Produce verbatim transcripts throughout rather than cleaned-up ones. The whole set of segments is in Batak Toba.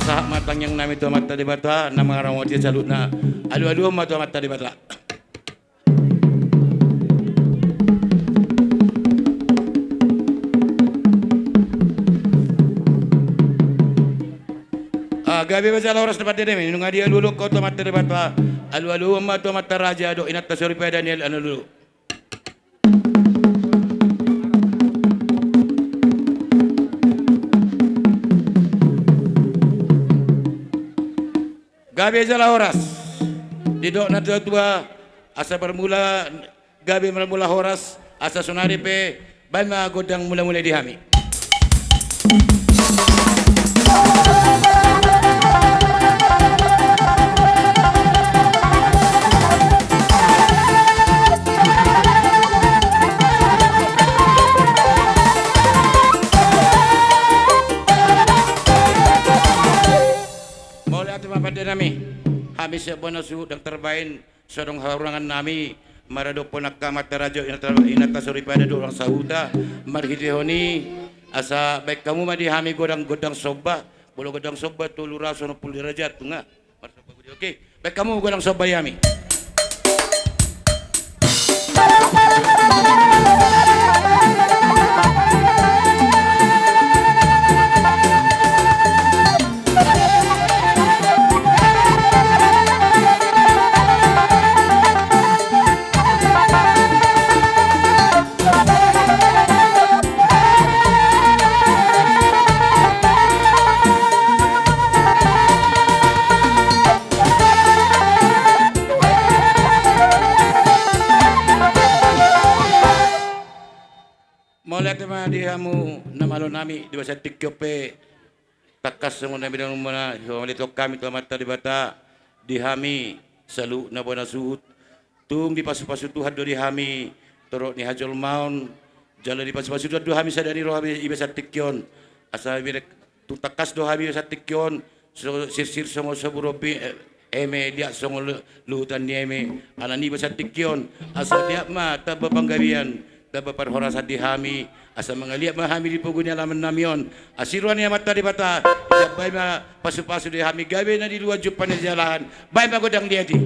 Sahat ma tangiang nami tu Amanta Debata na mangaramoti saluhutna. Alualuhon ma tu Amanta Debata. Ah, gabe ma jala horas na pande nami, nunga dialualuhon ho tu Amanta Debata. Alualuhon ma tu amanta raja dohot inanta soripada ni alualuhon. Gabe jala horas. Didok na tuatua, asa marmula gabe marmula horas, asa sonari pe baen ma gondang mulamula di hami. Mauliate ma pande nami. Hami sian bona suhut ndang tarbaen so adong hahurangan nami maradophon angka amanta raja, inanta, inanta soripada dohot urang sahuta, marhitehon i asa baen hamu ma di hami godang, gondang somba. Molo gondang somba tolu ratus onom pulu derajat, nunga. Marsomba budi, oke. Baen hamu godang somba di hami. Mauliate ma di hamu na malo nami, di bagasan tingki on pe tangkas songon na nidaonmuna, mauliate hami tu Amanta Debata, di hami saluhutna bona suhut. Tung dipasupasu Tuhan do di hami torop ni hajolmaon, jala dipasupasu Tuhan do hami sada ni roha i bagasan tingki on. Asa iberek tung tangkas do hami bagasan tingki on, so, sirsir songon sobu rompi, eh, eme liat songon lu-, luhutan ni eme. Alani i bagasan tingki on, asa liat ma tamba panggabean, tamba parhorasan di hami, asa mangaliat ma hami di pogu ni alaman nami on. Asi roha ni Amanta Debata, ditambai ma pasupasu di hami gabe na di luat jumpang ni jalahan. Baen ma gondang di hami.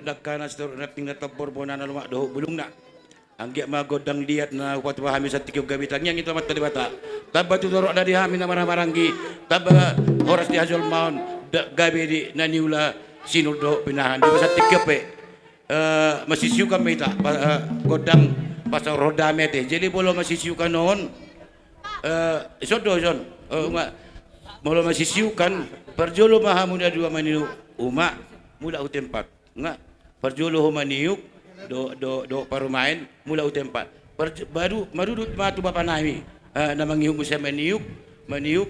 dangkana sitorop ranting na tombor, bonana lomak dohot bulungna. Anggiat ma gondang liat na hupatupa hami santingki on gabe tangiang i tu Amanta Debata. Tamba tu torop na di hami na marhahamaranggi, tamba horas di hajolmaon, da-, gabe di na niula sinur dohot pinahan. Di ma santingki on pe, eh, masisiukan ma hita, pa-, eh, gondang pasaorhon dame ate. Jadi molo masisiukan on, eh, ison do, ison. Eh, nga, molo masisiukan, parjolo ma hamu na dua maniuk, uma, mulak hu tempat. Nga, parjolo ho maniuk, do, do, do parumaen, mulak hu tempat. Parj-, baru, marudut ma tu bapa nami, eh, na mangihut muse maniuk, maniuk,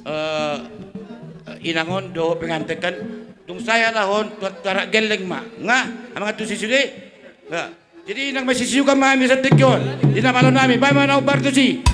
eh, inang on dohot penganten kan, dung sae alahon tu arak gelleng ma. Nga, amang antusi sude? Nga. Jadi, nang masisiukan ma hami santingki on. Di na malo nami, baen ma na umbar tusi.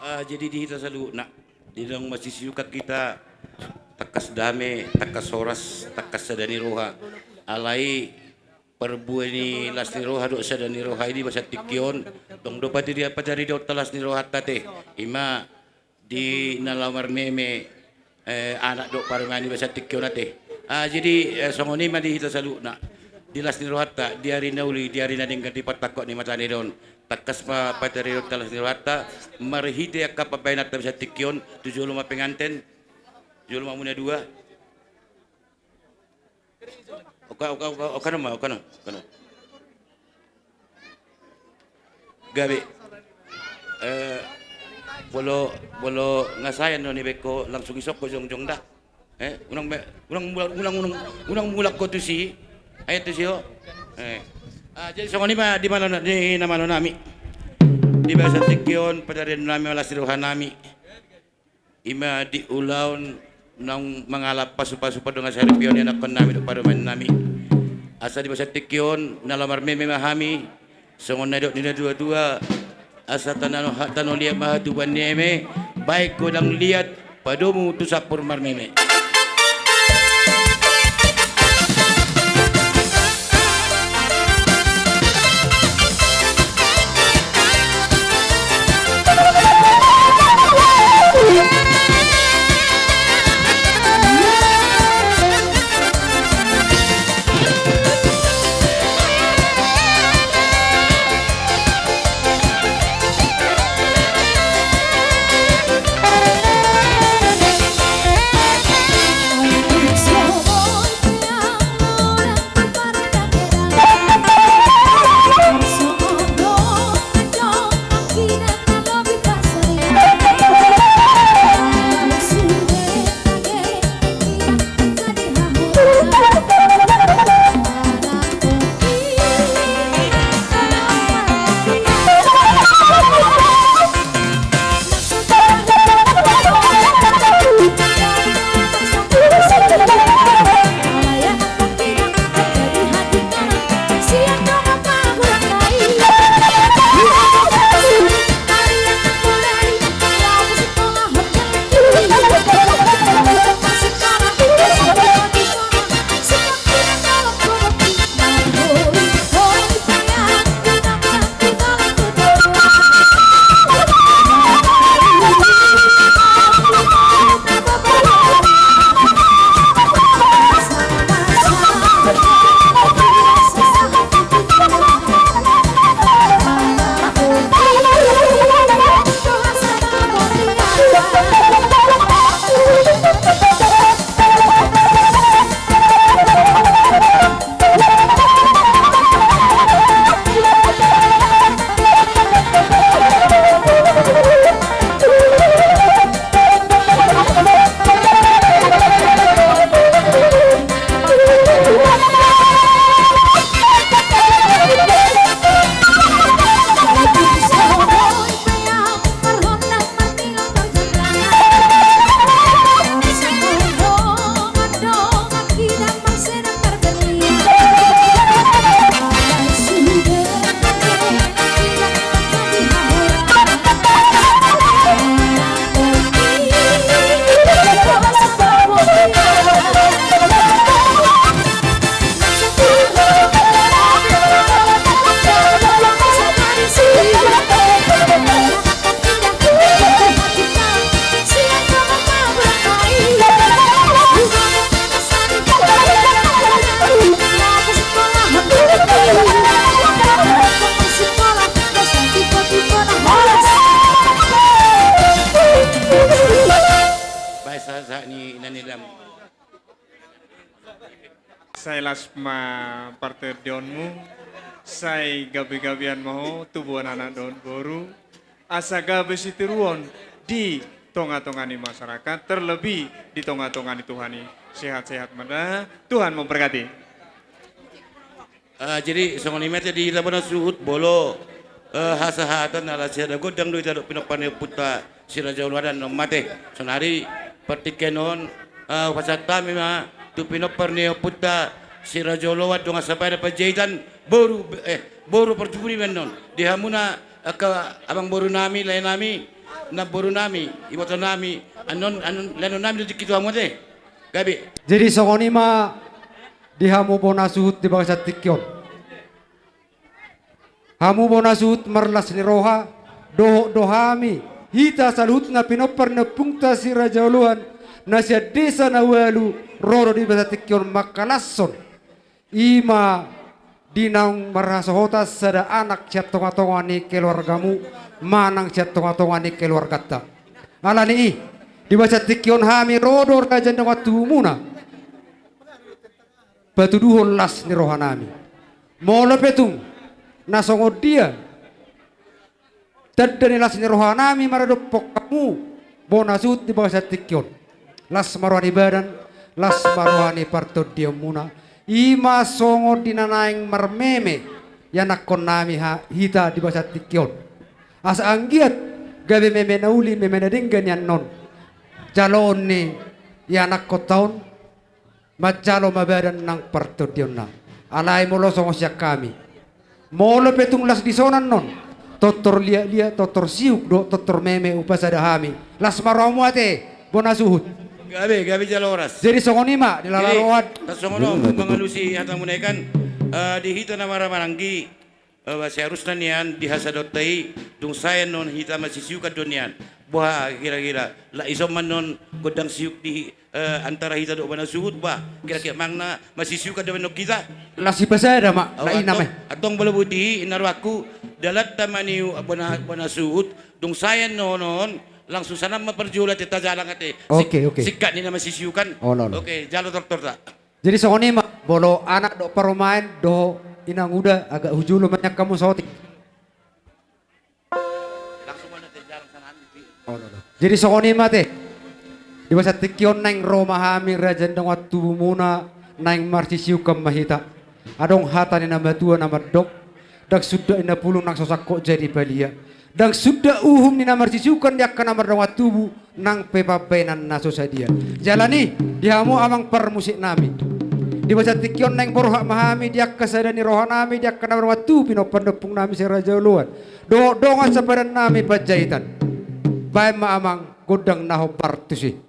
Ah, jadi di hita saluhutna, di naung masisiukan hita, tangkas dame, tangkas horas, tangkas sada ni roha. Alai parbue ni las ni roha dohot sada ni roha i di bagasan tingki on, tong do pati dia pajari dohot las ni rohanta ate. Ima di na laho marmeme, eh, anak dohot parumaen i bagasan tingki on ate. Ah, jadi, eh, songon i ma di hita saluhutna. Di las ni rohanta, di ari na uli, di ari na denggan, di partangkok ni mata ni ari on. Tangkas ma patarionta las ni rohanta, marhite angka pambahenanta bagasan tingki on, tu jolo ma penganten, jolo ma muna dua. Oka, oka, oka, oka nama, oka nama, oka nama. Gabe. Eh, bolo, bolo nga sae annon i baen ho langsung isok ho jongjong da. Eh, unang be, unang mulak, unang, unang, unang mulak ho tusi. Ayo tusi ho. Eh. Ah, jadi songon i ma di malo na, di na malo nami. Di bagasan tingki on, patariononnami ma las ni rohanami. I ma di ulaon naung mangalap pasupasu pardongan saripeon ni anakkonnami dohot parumaennami. Asa di bagasan tingki on na laho marmeme ma hami, songon na nidok ni natuatua, asa tano, tano liat ma hatubuan ni eme, baen godang liat, padomu tu sampur marmeme. Baen sahat-sahat ni na nidok. Sai las ma partondionmu, sai gabe-gabean ma ho tubuan anak dohot boru, asa gabe sitiruon di tonga-tonga ni masyarakat, terlebih di tonga-tonga ni Tuhan i. Sehat-sehat ma da, Tuhan memberkati. Ah, jadi songon i ma ate di hita bona suhut, bolo, eh, hasahatan ala siada godang do ita dohot pinompar ni ompunta Si Raja Oloan annon ma ate. Saonari partingkian on, eh, hupasahat hami ma tu pinompar ni ompunta Si Raja Oloan, dongan sapadan Panjaitan, boru, eh, boru Parjuguni ma annon. Di hamuna angka amangborunami, laenami, namborunami, ibotonami, annon, annon, laenonnami do tingki tu hamu ate. Gabe. Jadi songon i ma di hamu bona suhut di bagasan tingki on. Hamu bona suhut marlas ni roha, dohot do hami hita saluhutna pinompar ni ompungta Si Raja Oloan, na sian desa na ualu, ro do di bagasan tingki on mangkalashon. I ma di naung marhasohotan sada anak sian tongatonga ni keluargamu, manang sian tongatonga ni keluarganta. Ala ni i, di bagasan tingki on hami ro do raja ni dongan tubumuna patuduhon las ni rohanami. Molo pe tung na songon dia tanda ni las ni rohanami maradophon hamu bona suhut di bagasan tingki on, las ma roha ni badan, las ma roha ni partondionmuna. I ma songon di na naeng marmeme ianakkonnami ha-, hita di bagasan tingki on. Asa anggiat gabe meme na uli, meme na denggan i annon jaloon ni ianakkonta on. Manjalo ma badan nang partondionna. Alai molo songon sian hami, molo pe tung las dison annon, tortor liatliat, tortor sihuk dohot tortor meme hupasada hami. Las ma rohamu ate bona suhut. Gabe, gabe jala horas. Jadi songon i ma di lala roha. Jadi, tarsongon on mangalusi hatamuna i kan, eh, di hita na marhahamaranggi, eh, seharusna nian di hasadaonta i, dung sae annon hita masisihukan do nian. Boha kira-kira, lak ison ma annon gondang sihuk di, eh, antara hita dohot bona suhut, bah, kira-kira manang na masisihukan do annon hita? Las hupasada ma, oh, lak i nama antong, antong molo boti i, ninna rohangku, dalanta ma ni bona, bona suhut, dung sae annon on, langsung sanan ma parjolo ate, tajalang ate. Oke, oke. Singkat ni na masisihukan. Olo, olo. Oke, jalo tortorta. Jadi songon i ma, molo anak dohot parumaen dohot inang uda, agak hujolo ma nian hamu saotik. Jadi songon i ma ate. Di bagasan tingki on naeng ro ma hami raja ni dongan tubumuna, naeng marsisihukan ma hita. Adong hata ni na matua na mandok, ndang sundat ni na pulung nang so sangkot jadi palia. Ndang sundat uhum ni na marsisihukan di angka na mardongan tubu, nang pe pambahenan na so sadia. Jala ni, di hamu amang parmusiknami, di bagasan tingki on naeng borhat ma hami di angka sada ni rohanami, di angka na mardongan tubu, pinompar ni ompungnami Si Raja Oloan dohot dongan sapadannami Panjaitan. Baen ma amang gondang na hombar tusi.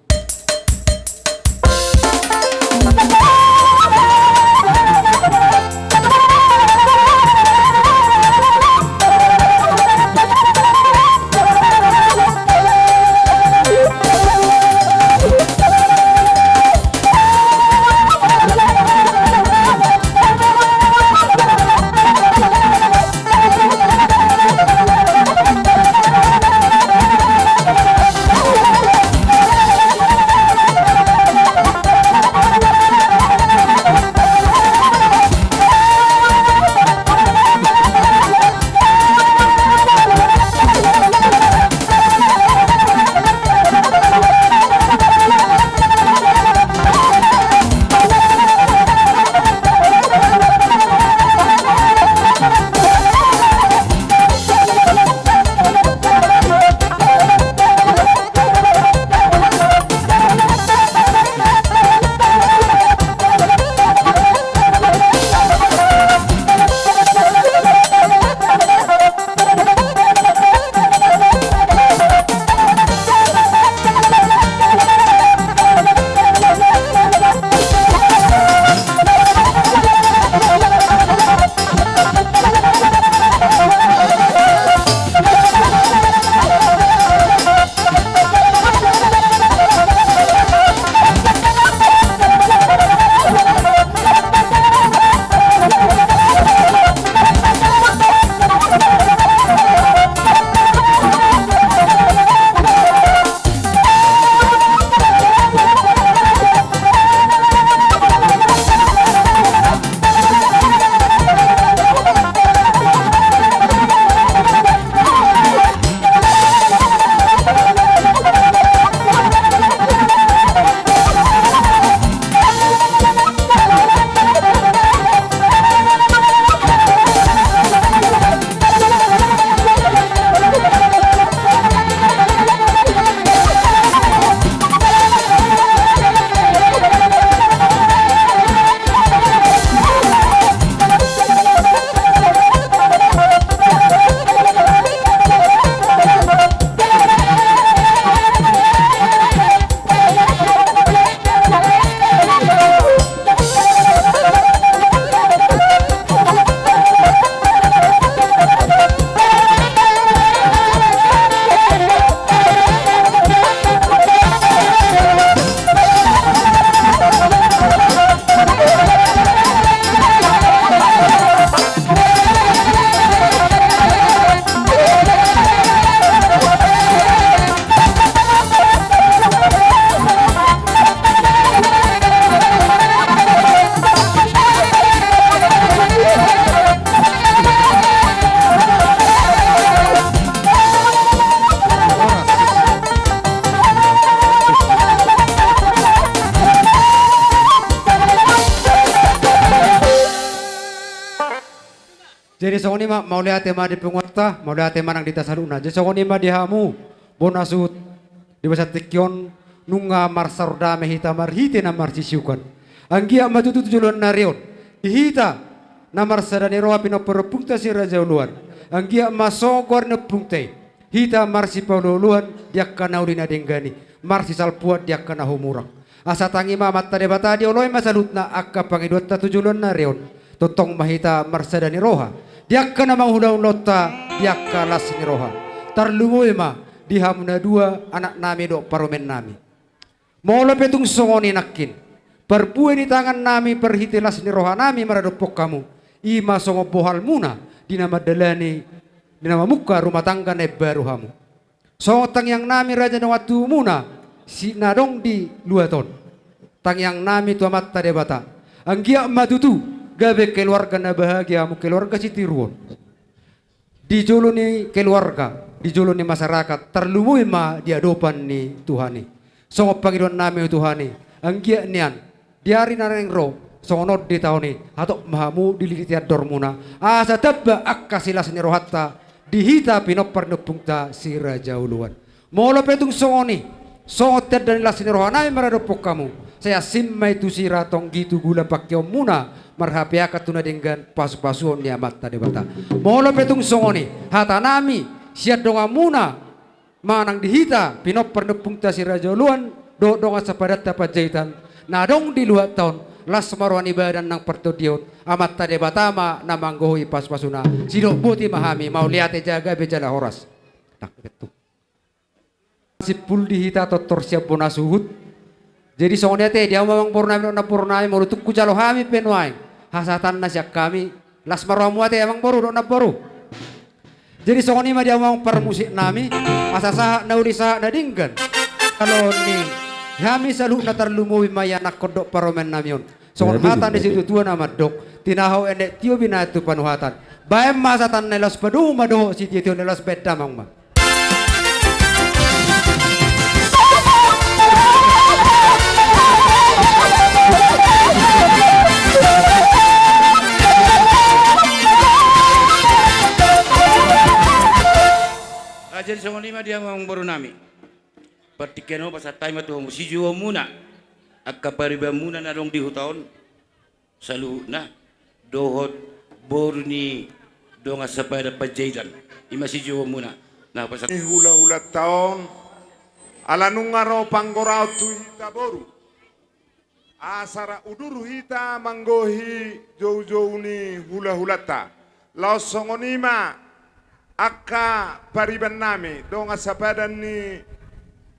Jadi songon i ma, mauliate ma di punguanta, mauliate ma nang di hita saluhutna. Jadi songon i ma di hamu bona suhut, di bagasan tingki on nunga marsaor dame hita marhite na marsisiukan. Anggiat ma tutu tu joloan ni ari on, di hita na marsada ni roha pinompar ni ompungta si Raja Oloan, anggiat ma songon goar ni ompungta i, hita marsipaolooloan di angka na uli na denggan i, marsisalpuan di angka na humurang. Asa tangi ma Amanta Debata, dioloi ma saluhutna angka pangidoanta tu joloan ni ari on. Tongtong ma hita marsada ni roha di angka na mangula ulaonta di angka las ni roha. Tarlumobi ma di hamu na dua, anaknami dohot parumaennami. Molo pe tung songon i nangkin, parbue ni tangannami marhite las ni rohanami maradophon hamu, i ma songon bohalmuna di na mandalani, di na mamungka rumah tangga na imbaru hamu. Songon tangiangnami raja dongan tubumuna si na adong di luat on. Tangiangnami tu Amanta Debata, anggiat ma tutu gabe keluarga na bahagia hamu, keluarga sitiruon. Di jolo ni keluarga, di jolo ni masyarakat, tarlumobi ma di adopan ni Tuhan i. Songon pangidoannami tu Tuhan i, anggiat nian di ari na naeng ro, songon on di taon i, hatop ma hamu dililiti andormuna, asa tamba angka silas ni rohanta di hita pinompar ni ompungta si Raja Oloan. Molo pe tung songon i, songon tanda ni las ni rohanami maradophon hamu, sai asing ma i tu sira, tonggi tu gula pangkeonmuna, marhapeakan tu na denggan pasupasuon ni Amanta Debata. Molo pe tung songon i, hatanami sian donganmuna manang di hita pinompar ni ompungta si Raja Oloan dohot dongan sapadanta Panjaitan na adong di luat on, las ma roha ni badan nang partondion, Amanta Debata ma na manggohi pasupasuna. Sidok boti ma hami, mauliate, jala gabe jala horas. Nah, betul. Simpul di hita tortor sian bona suhut. Jadi songon i ate, di hamu amangborunami dohot namborunami, molo tung hujalo hami pe nuaeng hasahatanna sian hami, las ma rohamu ate amangboru dohot namboru. Jadi songon i ma di hamu amang parmusiknami, asa sahat na uli sahat na denggan. Alo ni hami saluhutna, tarlumobi ma ianakhon dohot parumaennami on. Songon hata ni situatua na mandok, tinahu endek tio binahen tu panuhatan. Baen ma hasahatanna i laos padomu ma dohot sitiotio na laos, baen damang ma. Jadi songon i ma di hamu amangborunami. Partingkian on pasahat hami ma tu hamu sijouonmuna, angka paribanmuna na adong di huta on saluhutna, dohot boru ni dongan sapadan Panjaitan, i ma sijouonmuna. Nah, pasahat ni hulahulanta on, ala nunga ro panggoraon tu hita boru, asa rap udur hita manggohi joujou ni hulahulanta. Laos songon i ma angka paribannami, dongan sapadan ni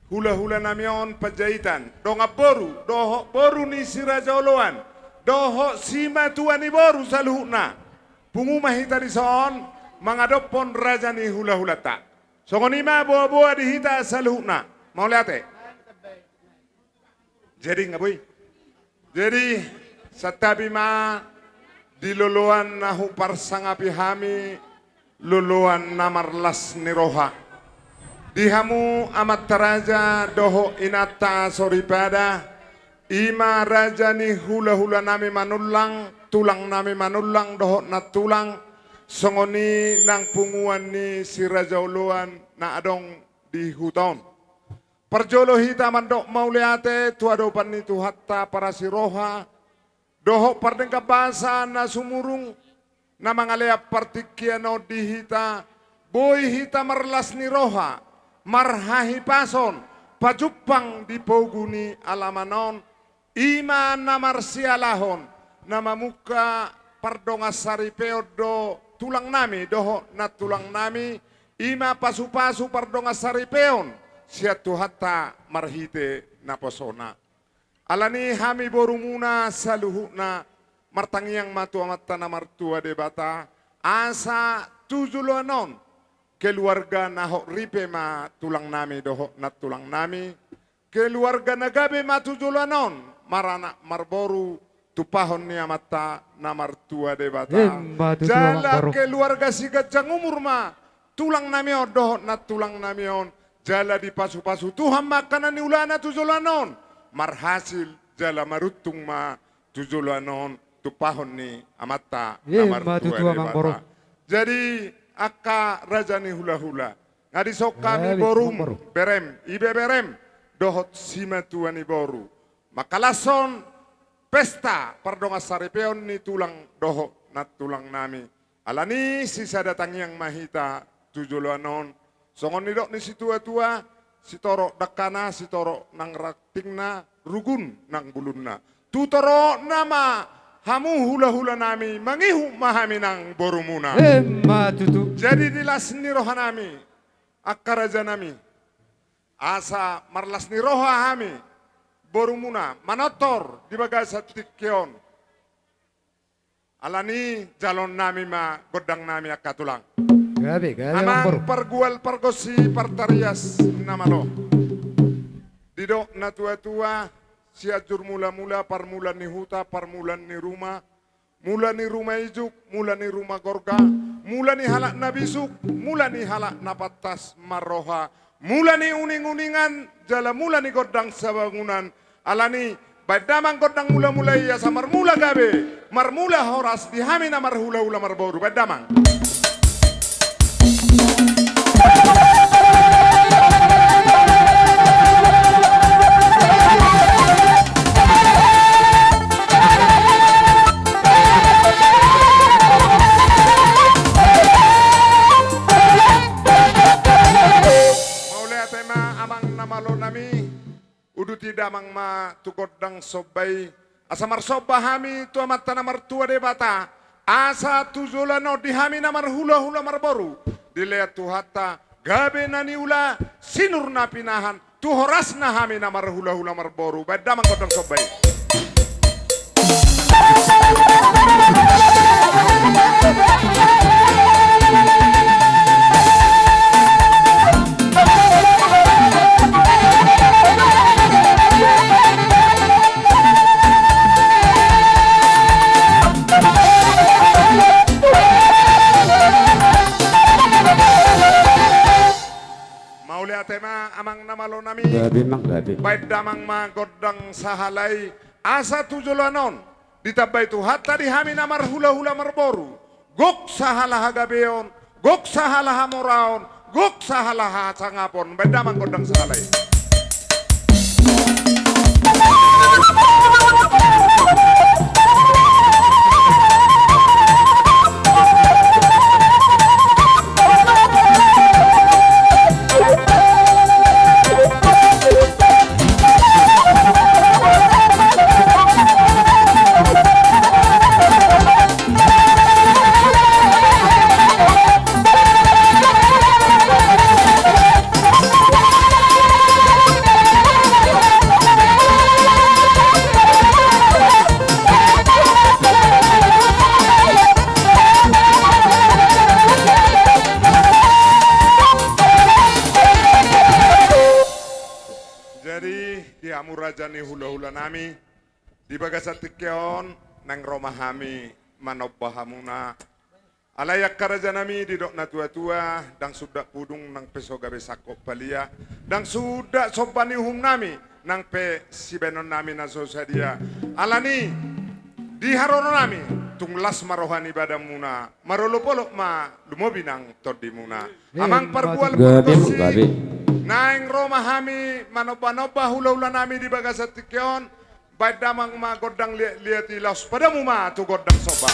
hulahulanami on Panjaitan, dongan boru dohot boru ni si Raja Oloan, dohot simatua ni boru saluhutna. Pungu ma hita dison mangadophon raja ni hulahulanta. Songon i ma boaboa di hita saluhutna. Mauliate. Jadi nga boi. Jadi santabi ma di loloan na huparsangapi hami, loloan na marlas ni roha. Di hamu amanta raja dohot inanta soripada, i ma raja ni hulahulanami Manullang, tulangnami Manullang dohot Nantulang, songon i nang punguan ni si Raja Oloan na adong di huta on. Parjolo hita mandok mauliate tu adopan ni Tuhanta parasi roha, dohot pardenggan basa na sumurung, na mangalean partingkian on di hita, boi hita marlas ni roha, marhahipason, pajumpang di pogu ni alaman on, i ma na marsialahon, na mamungka pardongansaripeon do tulangnami dohot nantulangnami, i ma pasupasu pardongansaripeon sian Tuhanta marhite naposona. Alani hami borumuna saluhutna, martangiang ma tu Amanta na martua Debata, asa tu joloan on keluarga na hot ripe ma tulangnami dohot nantulangnami, keluarga na gabe ma tu joloan on, maranak marboru, tumpahon ni Amanta na martua Debata. Emma tutu, jala amang boru. Keluarga siganjang umur ma tulangnami on dohot nantulangnami on, jala dipasupasu Tuhan ma angka na niulana tu joloan on, marhasil jala maruntung ma tu joloan on, tumpahon ni Amanta na martua Debata. Emma tutu, amang boru. Jadi angka raja ni hulahula, nga dison hami, eh, borum, boru, berem, ibeberem dohot simatua ni boru mangkalashon pesta pardongansaripeon ni tulang dohot nantulang nami. Alani sisada tangiang ma hita tu joloan on. Songon nidok ni situatua, sitorop dangkana, sitorop nang rantingna, rugun nang bulunna. Tu torop nama hamu hulahula nami, mangihut ma hami nang borumuna. Emma tutu. Jadi di las ni roha nami, angka raja nami, asa marlas ni roha hami borumuna manortor di bagasan tingki on. Alani jaloon nami ma gondang nami angka tulang. Gabe, gabe, amang boru. Amang pargual pargonsi partarias na malo. Didok natuatua, Sianjur Mulamula, parmulaan ni huta, parmulaan ni ruma, mula ni ruma ijuk, mula ni ruma gorga, mula ni halak na bisuk, mula ni halak na pantas marroha, mula ni uninguningan, jala mula ni gondang sabangunan. Alani, baen damang gondang mulamula i asa marmula gabe, marmula horas di hami na marhulahula marboru. Baen damang. Mauliate ma amang na malo nami. Uduti damang ma tu gondang somba i, asa marsomba hami tu Amanta na martua Debata, asa tu joloan on di hami na marhulahula marboru, dilehon Tuhanta gabe na niula, sinur na pinahan, tu horasna hami na marhulahula marboru. Baen damang gondang somba i. Mauliate ma amang na malo nami. Gabe, mang, gabe. Baen damang ma gondang sahala i, asa tu joloan on ditambai Tuhanta di hami na marhulahula marboru, gok sahala hagabeon, gok sahala hamoraon, gok sahala hasangapon. Baen damang gondang sahala i. Jadi, di hamu raja ni hulahula nami, di bagasan tingki on, naeng ro ma hami manomba hamuna. Alai angka raja nami, didok natuatua, ndang sundat pudung nang pe so gabe sangkot palia, ndang sundat somba ni uhum nami nang pe sibaenon nami na so sadia. Alani, di haroro nami, tung las ma roha ni badanmuna, marolopolop ma lumobi nang tondimuna. Eh, amang pargual pargonsi, gabe, gabe. Naeng ro ma hami manombanomba hulahula nami di bagasan tingki on. Baen damang ma gondang liatliat i, laos padamu ma tu gondang somba.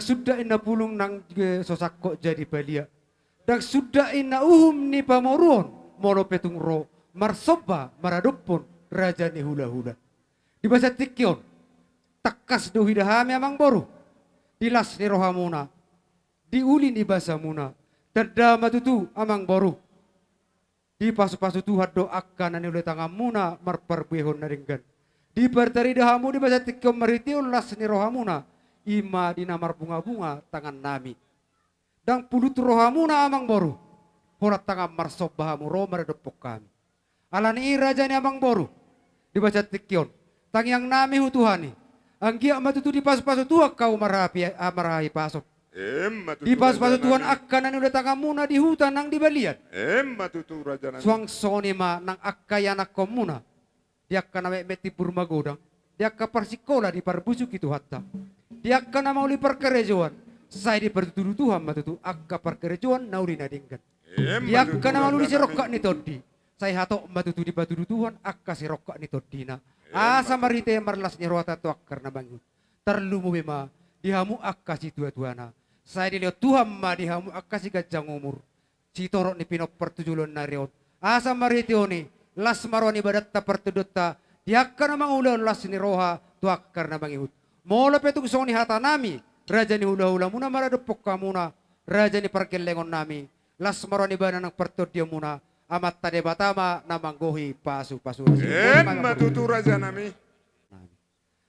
Suda inna pulung nang, eh, so sangkot jadi palia. Ndang suda inna uhum ni pamoruon, molo pe tung ro marsomba maradophon raja ni hulahula. Di bagasan tingki on, tangkas do huida hami amangboru, di las ni rohamuna, di uli ni basamuna. Tanda ma tutu amangboru, dipasupasu Tuhan do angka na niula tanganmuna marparbuehon na denggan. Dipartarida hamu di bagasan tingki on marhitehon las ni rohamuna, i ma di na marbungabunga tangannami. Ndang pulut rohamuna amangboru, holan tangan marsomba hamu ro maradophon hami. Alani i raja ni amangboru, di bagasan tingki on, tangiangnami tu Tuhan i, anggiat ma tutu dipasupasu Tuhan hamu marhapi-, ah, marhahipason. Emma tutu raja nami. Dipasupasu Tuhan angka na niula tanganmuna di huta nang di balian. Emma tutu raja nami. Suang songon i ma nang angka ianakkonmuna, di angka na metmet timbur magodang, di angka parsingkola diparbusuki Tuhanta, di angka na mangoli parkarejoan, sai dipatudu Tuhan ma tutu angka parkarejoan na uli na denggan. Emma tutu raja nami. Di angka na mangoli sirongkap ni tondi, sai hatop ma tutu dipatudu Tuhan angka sirongkap ni tondina. Emma tutu. Asa marhite marlas ni rohanta tu angka na mangihut. Tarlumobi ma di hamu angka situatuana, sai dilehon Tuhan ma di hamu angka siganjang umur, sitorop ni pinompar tu joloan ni ari on. Asa marhitehon i, las ma roha ni badanta partondionta, di angka na mangulahon las ni roha tu angka na mangihut. Molo pe tung songon i hatanami, raja ni hulahulamuna maradophon hamuna, raja ni pargellengonnami, las ma roha ni bana nang partondionmuna, Amanta Debata ma na manggohi pasupasu. Emma tutu raja nami.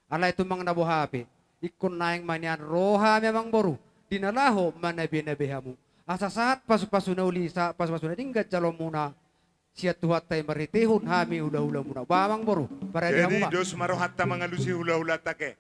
Alai tumang na boha pe, ingkon naeng ma nian ro hami amangboru, di na laho manabenabe hamu. Asa sahat pasupasu na uli, sahat pasupasu na denggan jaloonmuna sian Tuhanta i marhitehon hami hulahulamuna. Ba amangboru, parade hamu ma. Jadi dos ma rohanta mangalusi hulahulanta ke.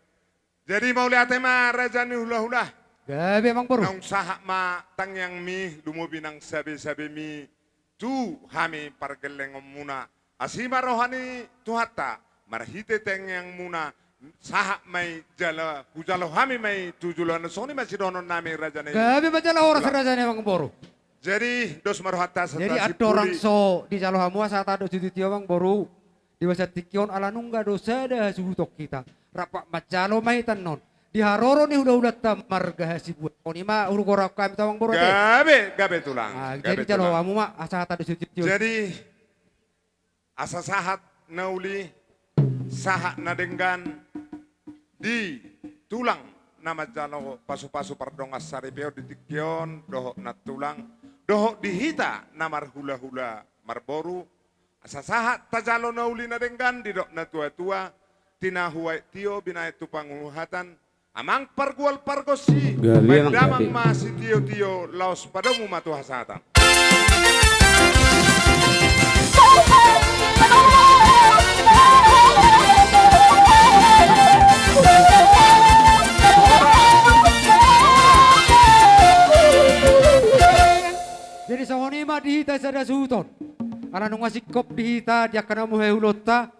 Jadi mauliate ma raja ni hulahula. Gabe amangboru. Naung sahat ma tangiangmi, lumobi nang sabesabemi tu hami pargellengonmuna. Asi ma roha ni Tuhanta, marhite tangiangmuna, sahat ma i jala, hujalo hami ma i tu joloan on. Songon i ma sidohononnami raja ni. Gabe ma jala horas raja ni amangboru. Jadi dos ma rohanta. Jadi andorang so dijalo hamu asa tadok situtu amangboru, di bagasan tingki on ala nunga do sada hasuhuton hita, rap manjalo ma hita annon di haroro ni hulahulanta marga Hasibuan. On i ma hugorahon hami tu amangboru ate. Gabe, gabe tulang. Ah, gabe tulang. Jadi jalo hamu ma asa tadok situtu. Jadi asa sahat na uli, sahat na denggan di tulang na manjalo pasupasu pardongan saripeon di tingki on, dohot nantulang, dohot di hita na marhulahula marboru, asa sahat tajalo na uli na denggan didok natuatua, tinahu aek tio binahen tu panguhatan, amang pargual pargonsi, gabe, amang, damang gabe ma sitiotio, laos padomu ma tu hasahatan. Jadi songon i ma di hita sada suhuton. Ala nunga singkop di hita di angka na muhe ulaonta.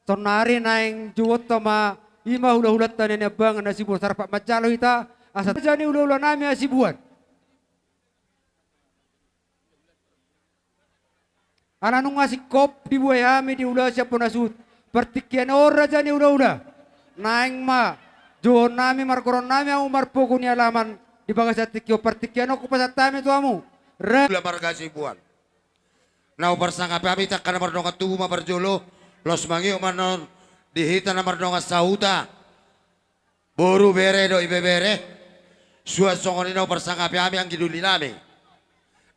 Saonnari naeng jouonta ma, i ma hulahulanta na niambangan Hasibuan, asa rap manjalo hita asa raja ni hulahulanami Hasibuan. Ala nunga singkop dibuhai hami di ulaon sian bona suhut. Partingkian on raja ni hulahula, naeng ma jouonnami margoaronnami hamu marpogu ni alaman di bagasan tingki on. Partingkian on hupasahat hami tu hamu, ra- Hula marga Hasibuan. Na huparsangapi hami tu angka na mardongan tubu ma parjolo, laos mangihut ma annon di hita na mardongan sahuta, boru, bere dohot ibebere. Suan songon i na huparsangapi hami anggi dolinami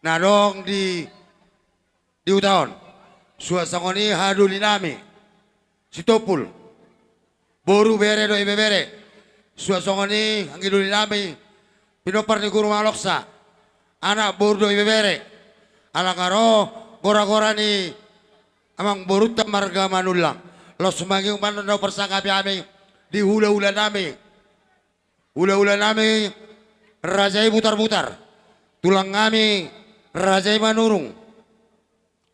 na adong di, di huta on. Suan songon i haha dolinami Sitompul, boru, bere dohot ibebere. Suan songon i anggi dolinami pinompar ni Guru Maloksa, anak, boru dohot ibebere. Ala nga ro goargoar ni amangborunta marga Manullang. Laos mangihut ma annon na huparsangapi hami di hulahulanami, hulahulanami Raja i Butarbutar, tulangnami Raja i Manurung.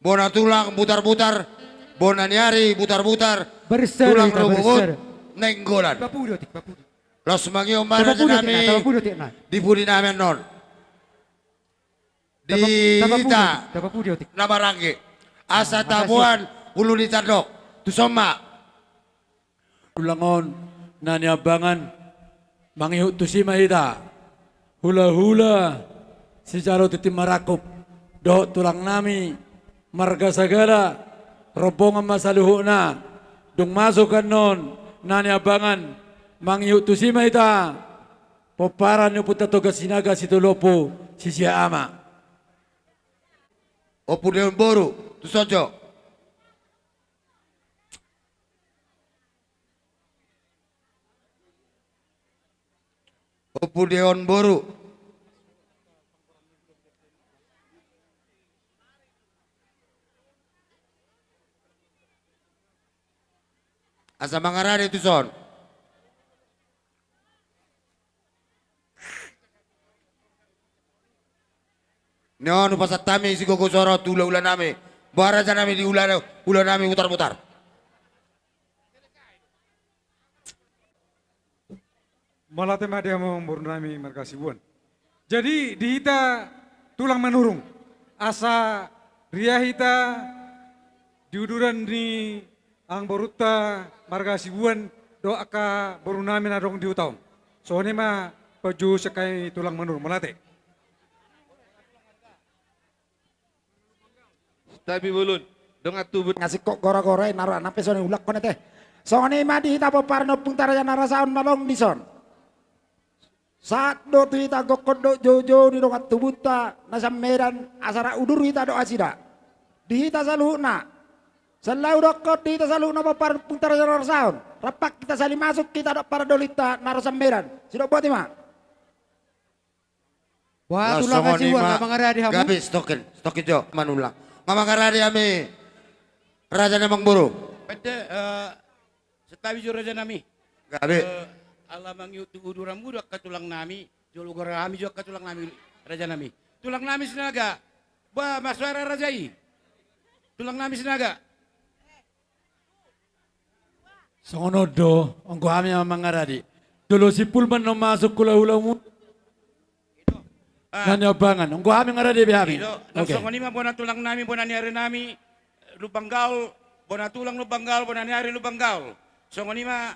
Bona tulang Butarbutar, bona ni ari Butarbutar, tulang Rubungun Nainggolan. Laos mangihut ma rajanami di pudinami annon. Di hita na maranggi, asa taboan ulu ni tandok. Tuson ma. Tulang on na niambangan, mangihut tusi ma hita. Hulahula sijalo tintin marangkup dohot tulang nami marga Sagala, rombongan ma saluhutna. Dung masuk annon na niambangan, mangihut tusi ma hita pomparan ni Ompunta Toga Sinaga Sitolu Ompu, si Siahaan ma. Ompu Deon boru, tuson jo. Ompu Deon boru. Asa mangarade tuson. Nion hupasahat hami sigogo soro tu hulahula nami. Boha raja nami di hula, hula nami mutarmutar. Mauliate ma di hamu amangboru nami marga Hasibuan. Jadi di hita tulang Manurung, asa riah hita di uduran ni amangborunta marga Hasibuan dohot angka boru nami na adong di huta on. Songon i ma pajuhon sian hami tulang Manurung, mauliate. Santabi bolon, dongan tubu. Nga singkop goragora i na roa, nang pe songon i ulakkon ate. Songon i ma di hita pomparan ni ompunta raja na rasaon, molo dung dison, sahat do tu hita gokhon dohot joujou ni dongan tubunta na sian Medan, asa rap udur hita dohot nasida. Di hita saluhutna, salpu dohot di hita saluhutna pomparan ni ompunta raja na rasaon, rap hita sali masuk hita dohot paradolinta na ro sian Medan. Sidok boti ma. Wah, tulang Hasibuan, nga mangarade hamu? Gabe, sitokin, sitokin jo, manullang. Nga mangarade hami, raja nami amangboru. Pede, eh, santabi jo raja nami. Gabe. Eh, ala mangihut tu uduranmu do angka tulang nami, jolo gorahon hami jo angka tulang nami, raja nami. Tulang nami Sinaga. Bah, marsuara raja i. Tulang nami Sinaga. Songon on do, anggo hami ma mangarade. Jolo simpul ma annon masuk hulahulamu. Ah. Na niambangan, anggo hami mangarade be hami. Ido, oke. Songon i ma bona tulang nami, bona ni ari nami, Lumban Gaol, bona tulang Lumban Gaol, bona ni ari Lumban Gaol. Songon i ma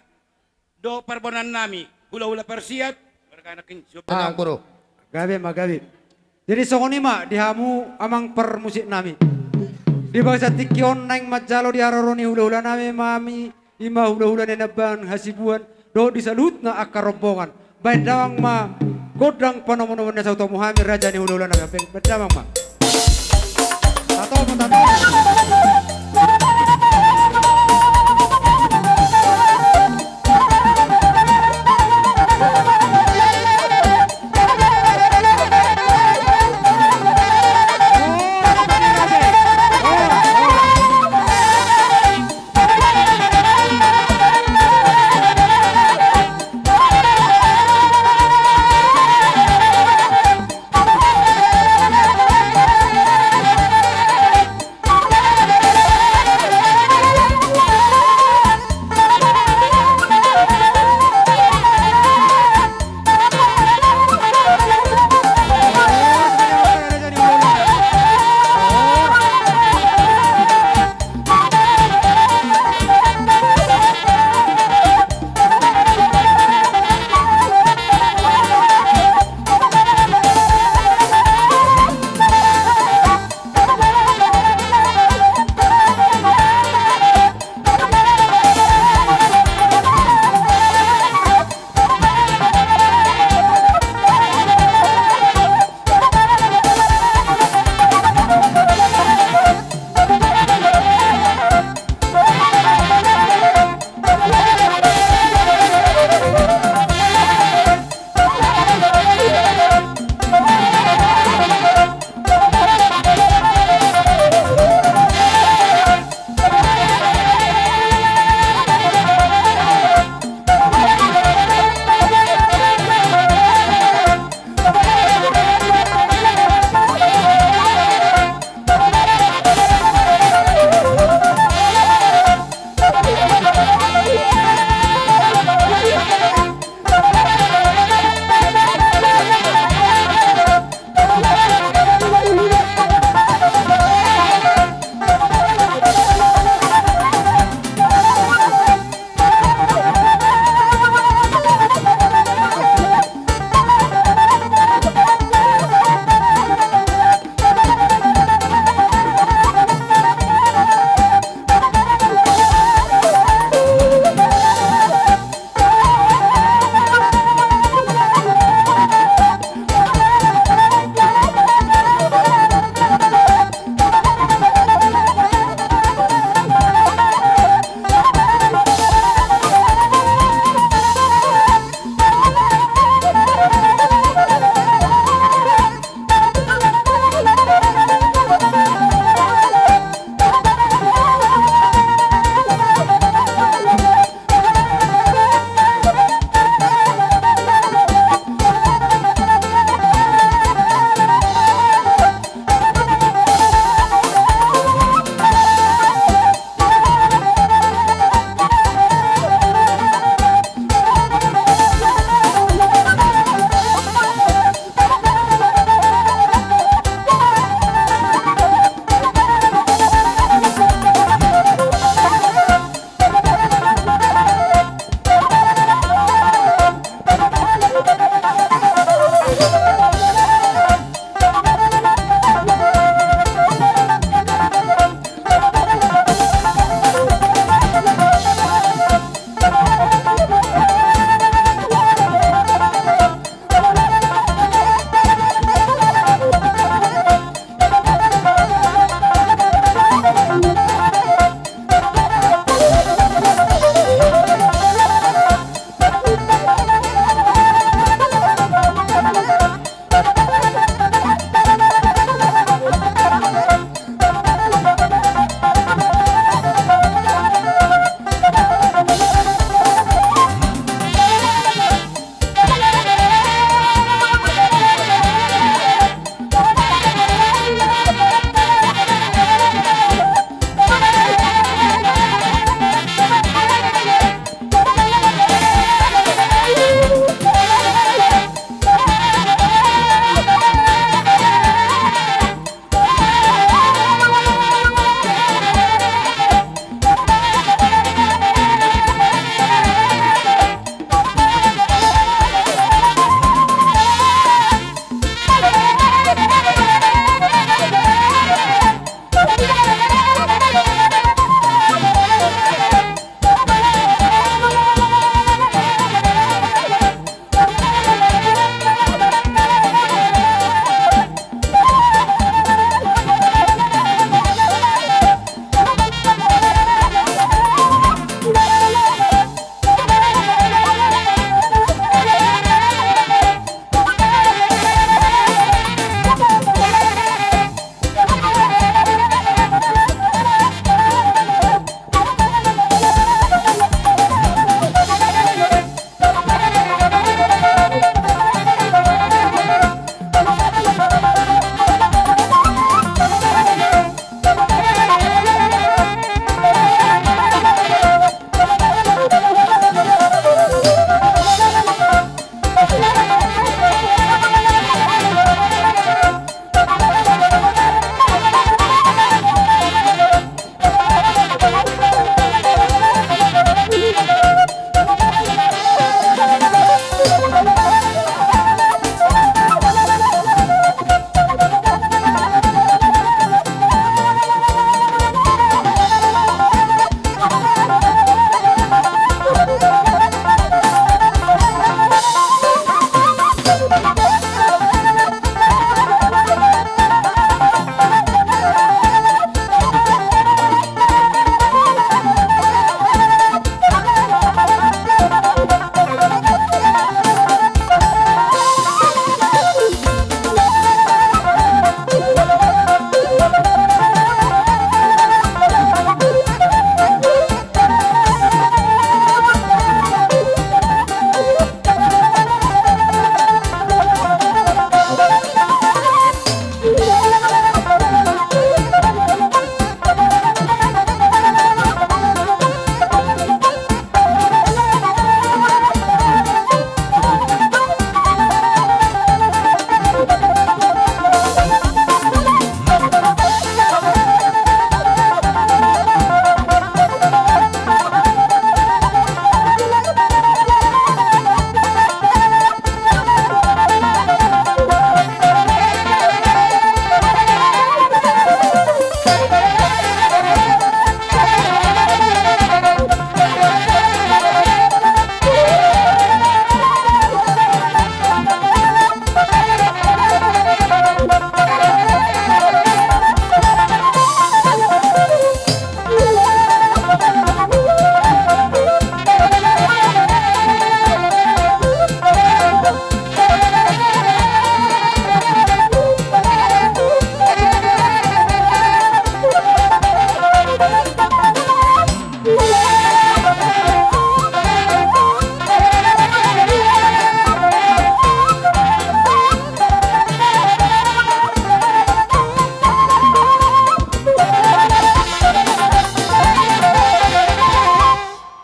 do parbonaan nami, hulahula parsiat. Ah, boru. Gabe ma, gabe. Jadi songon i ma di hamu amang parmusik nami. Di bagasan tingki on naeng manjalo di haroro ni hulahula nami ma hami, i ma hulahula na niambangan Hasibuan, dohot di saluhutna angka rombongan. Baen damang ma gondang panomunomuon na sai hutomu hami, raja ni hulahula nami. Baen damang ma. Tatomu, tatomu.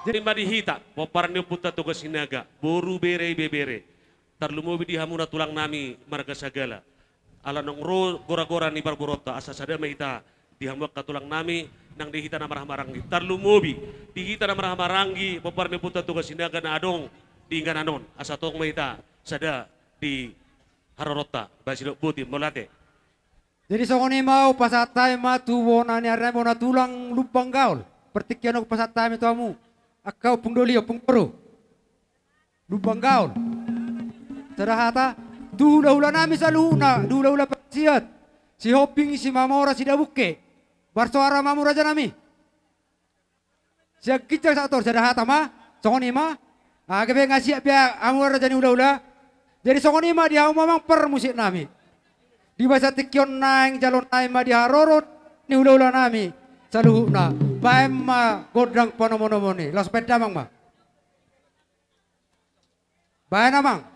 Jadi ma di hita, pomparan ni ompunta Toga Sinaga, boru, bere, ibebere. Tarlumobi di hamuna tulang nami marga Sagala. Ala naung ro gora-gora ni parboruonta, asa sada ma hita di hamu angka tulang nami, nang di hita na marhahamaranggi. Tarlumobi di hita na marhahamaranggi, pomparan ni ompunta Toga Sinaga na adong di inganan on, asa tong ma hita sada di haroronta, bahen sidok botima, mauliate. Jadi songon i ma, hupasahat hami ma tu bona ni ari nami, bona tulang Lumban Gaol. Partingkian on hupasahat hami tu hamu angka ompung doli, ompung boru Lumban Gaol. Sada hata tu hula-hula nami saluhutna, tu hula-hula Pasiat, Sihombing, Simamora, Sidabungke. Marsoara ma hamu raja nami. Sian ginjang sahat tu sada hata ma, songon i ma. Age pe nga siap be hamu raja ni hulahula. Jadi songon i ma di hamu amang parmusik nami. Di bagasan tingki on naeng jalo nami ma di haroro ni hulahula nami saluhutna. Baen ma gondang panomunomuna i. Laos baen damang ma. Baen amang.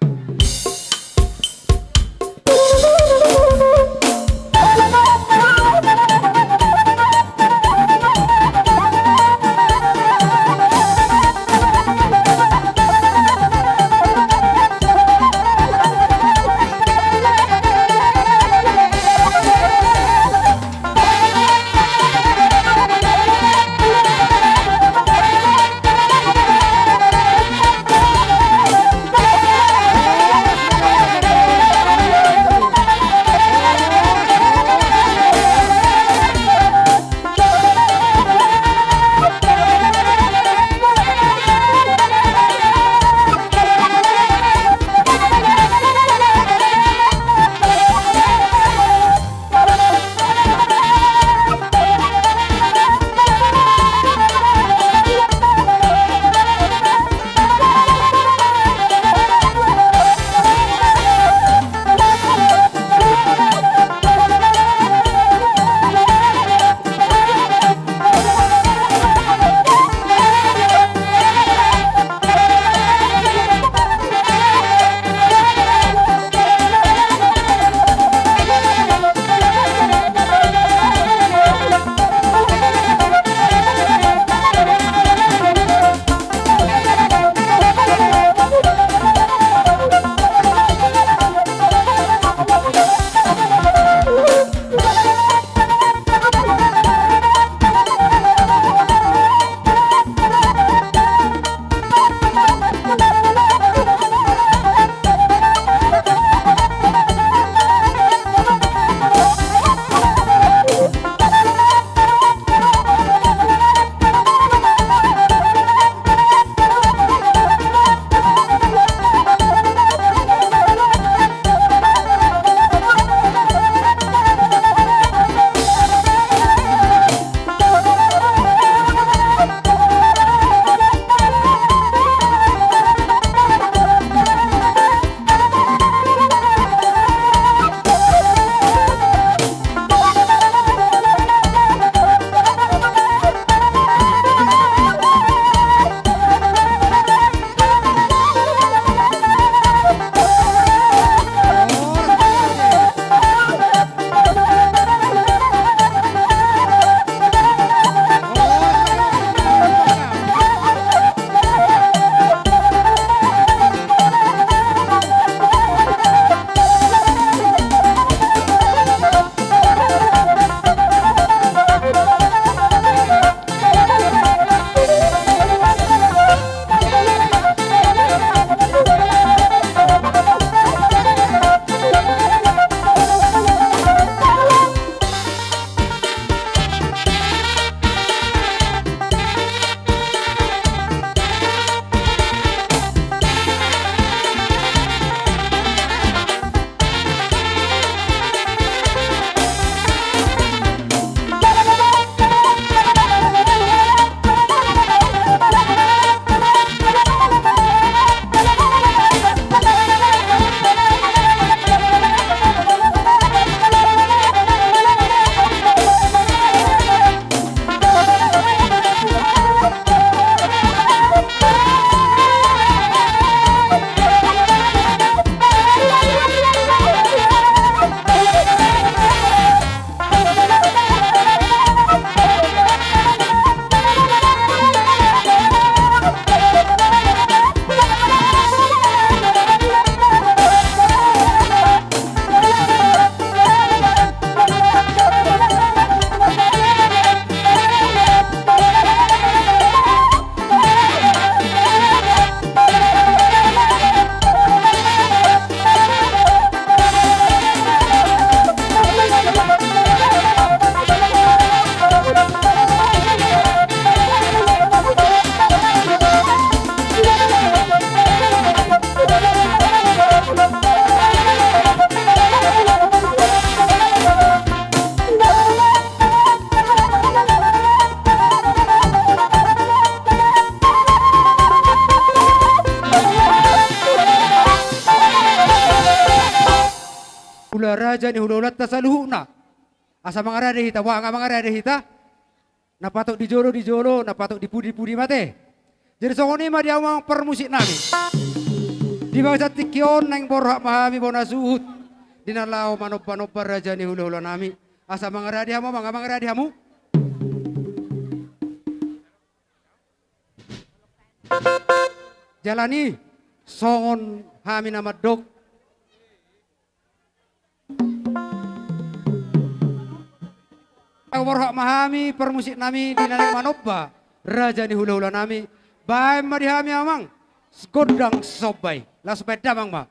raja ni hulahulan ta saluhutna. Asa mangarade hita, boha nga mangarade hita? Na patut di jolo di jolo, na patut di pudi di pudi ma ate. Jadi songon i ma di hamu amang parmusik nami. Di bagasan tingki on naeng borhat ma hami bona suhut di na laho manomba-nomba raja ni hulahulan nami. Asa mangarade hamu amang, mangarade hamu. Jala ni songon hami na mandok, borhat ma hami parmusik nami di na naeng manomba raja ni hulahulan nami. Baen ma di hami amang gondang somba i. Laos baen damang ma.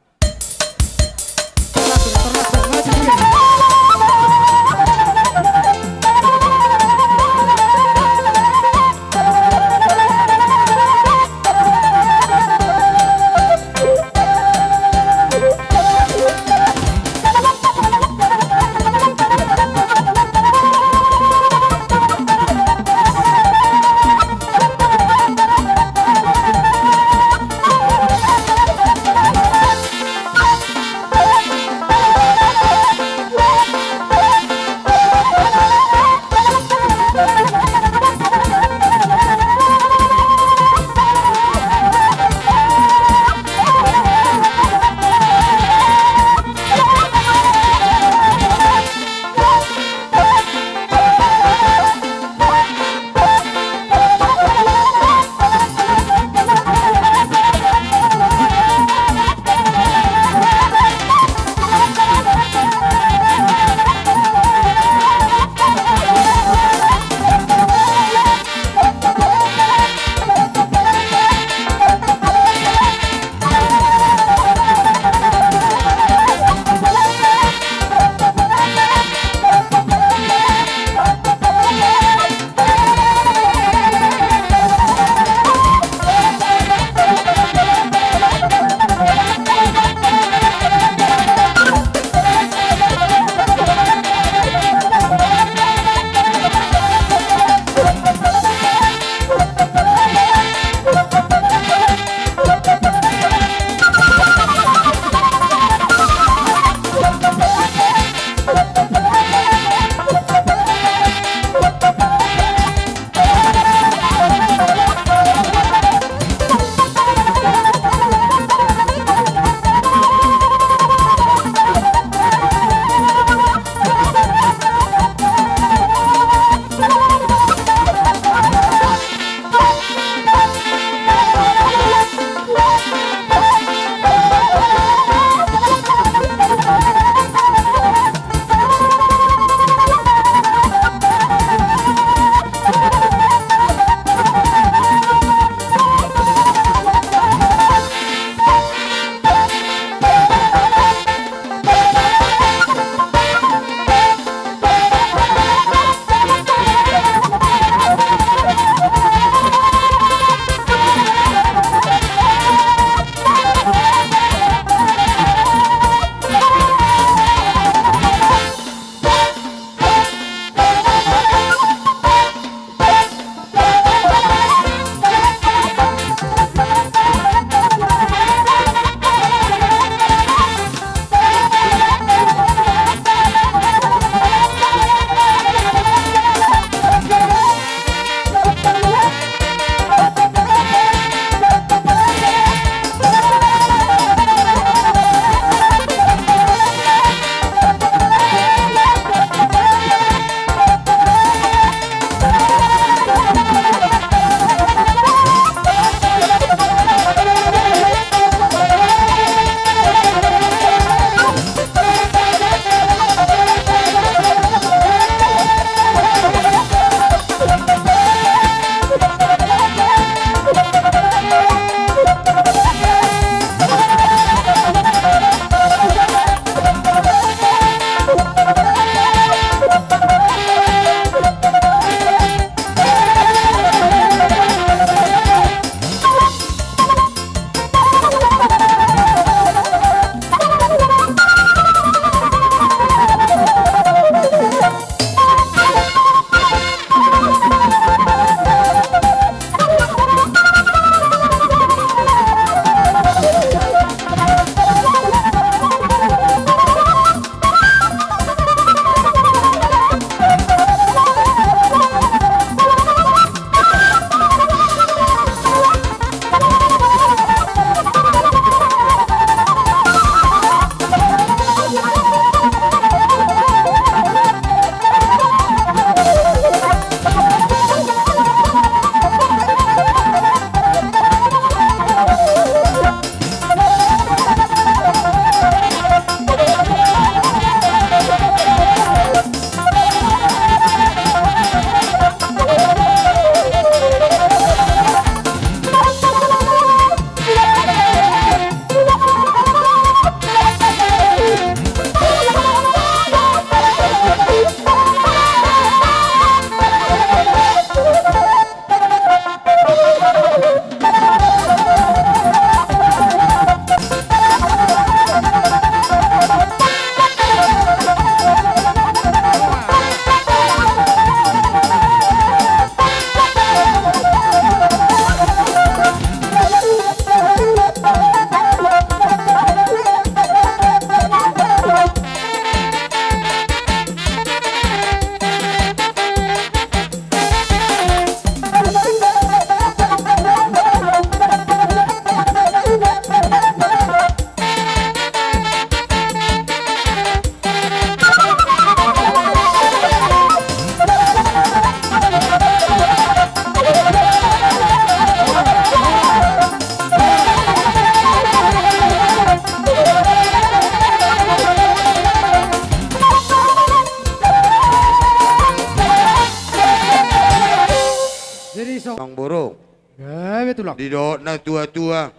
Amangboru. Gabe tulang. Didok na tua-tua,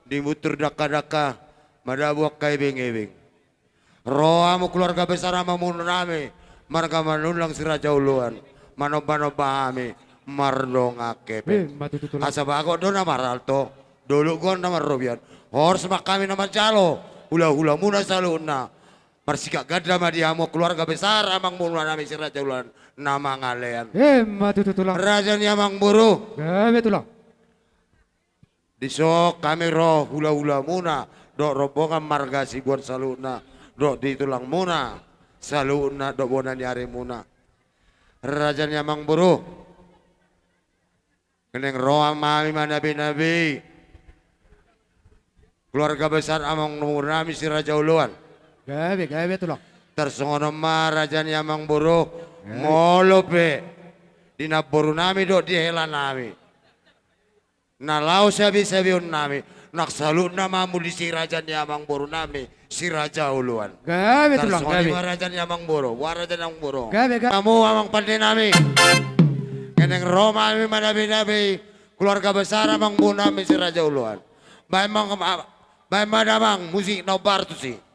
dimuntur dangka-dangka, madabu angka ebeng-ebeng. Ro hamu keluarga besar amangboru nami, marga Manullang Si Raja Oloan, manomba-nomba hami mardongan hepeng. Ima tutu tulang. Asa bagot do na marhalto, dolok goar na marrobean. Horas ma hami na manjalo hula-hulamuna saluhutna. Marsikat ganda ma di hamu keluarga besar amangboru nami Si Raja Oloan na mangalean. Ima tutu tulang. Raja ni amangboru. Gabe tulang. Dison hami ro hula-hulamuna dohot rombongan marga Sibuan saluhutna, dohot di tulangmuna saluhutna dohot bona ni arimuna. Raja ni amangboru. Nunga ro ma hami manabe-nabe keluarga besar amangboru nami Si Raja Oloan. Gabe, gabe tulang. Tarsongon on ma raja ni amangboru. Gabe. Molo pe di namboru nami dohot di hela nami na laho sabe-sabeon nami, nang saluhutna ma muli si raja ni amangboru nami Si Raja Oloan. Gabe tulang, gabe. Tarsongon i ma raja ni amangboru, boha raja ni amangboru. Gabe, gabe. Hamu amang pande nami. Nunga ro ma hami manabe-nabe keluarga besar amangboru nami Si Raja Oloan. Baen ma, baen ma damang musik na hombar tusi.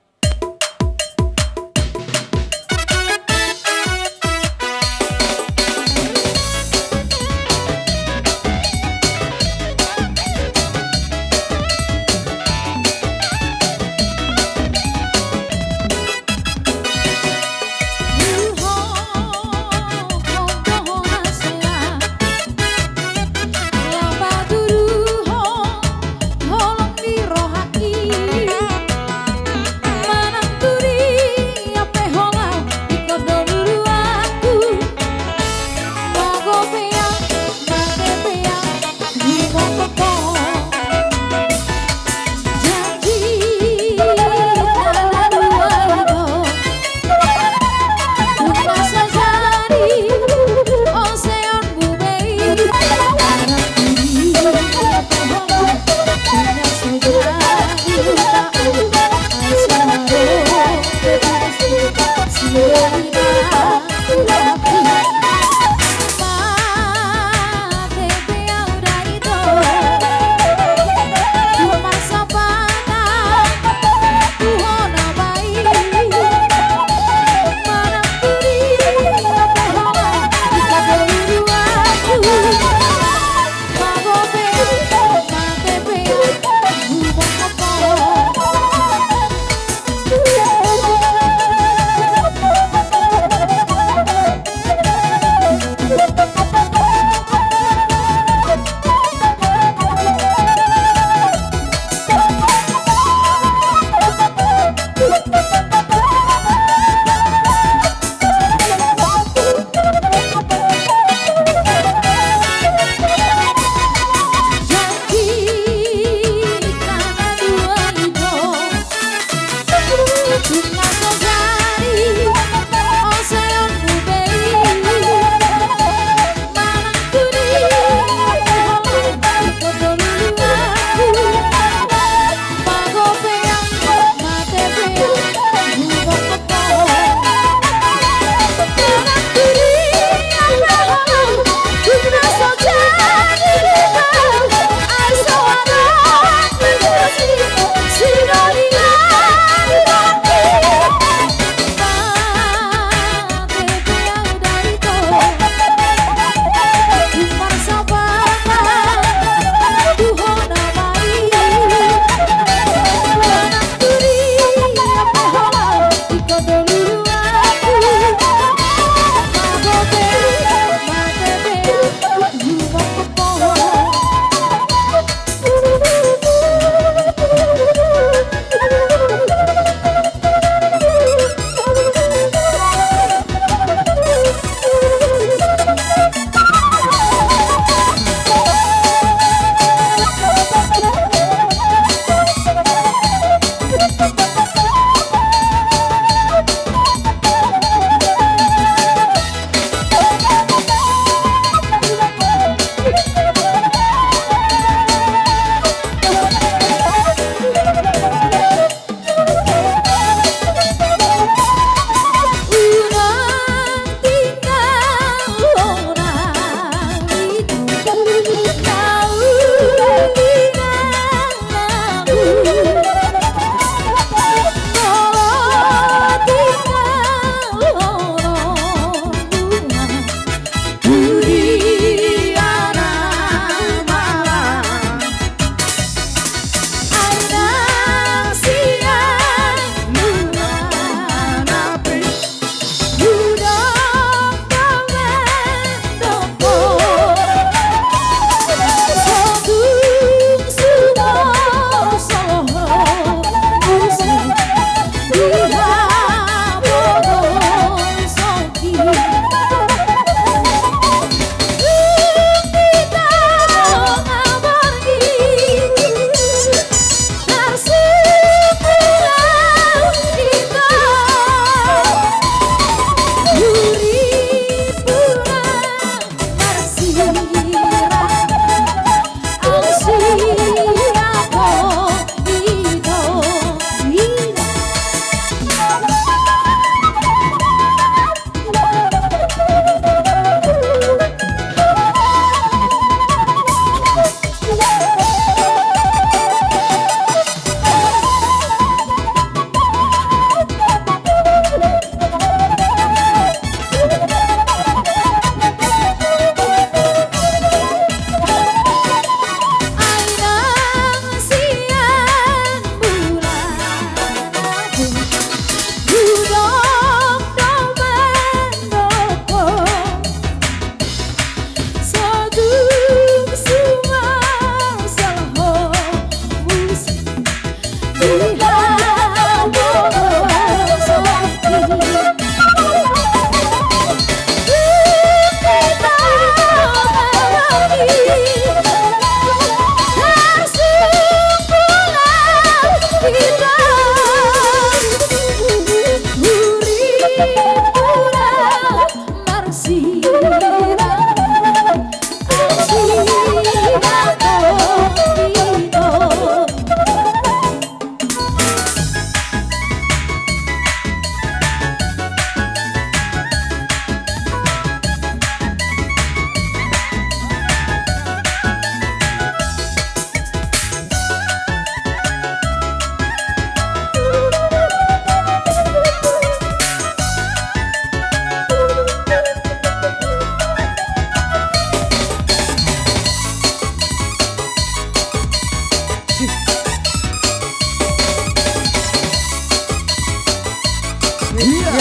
Iya.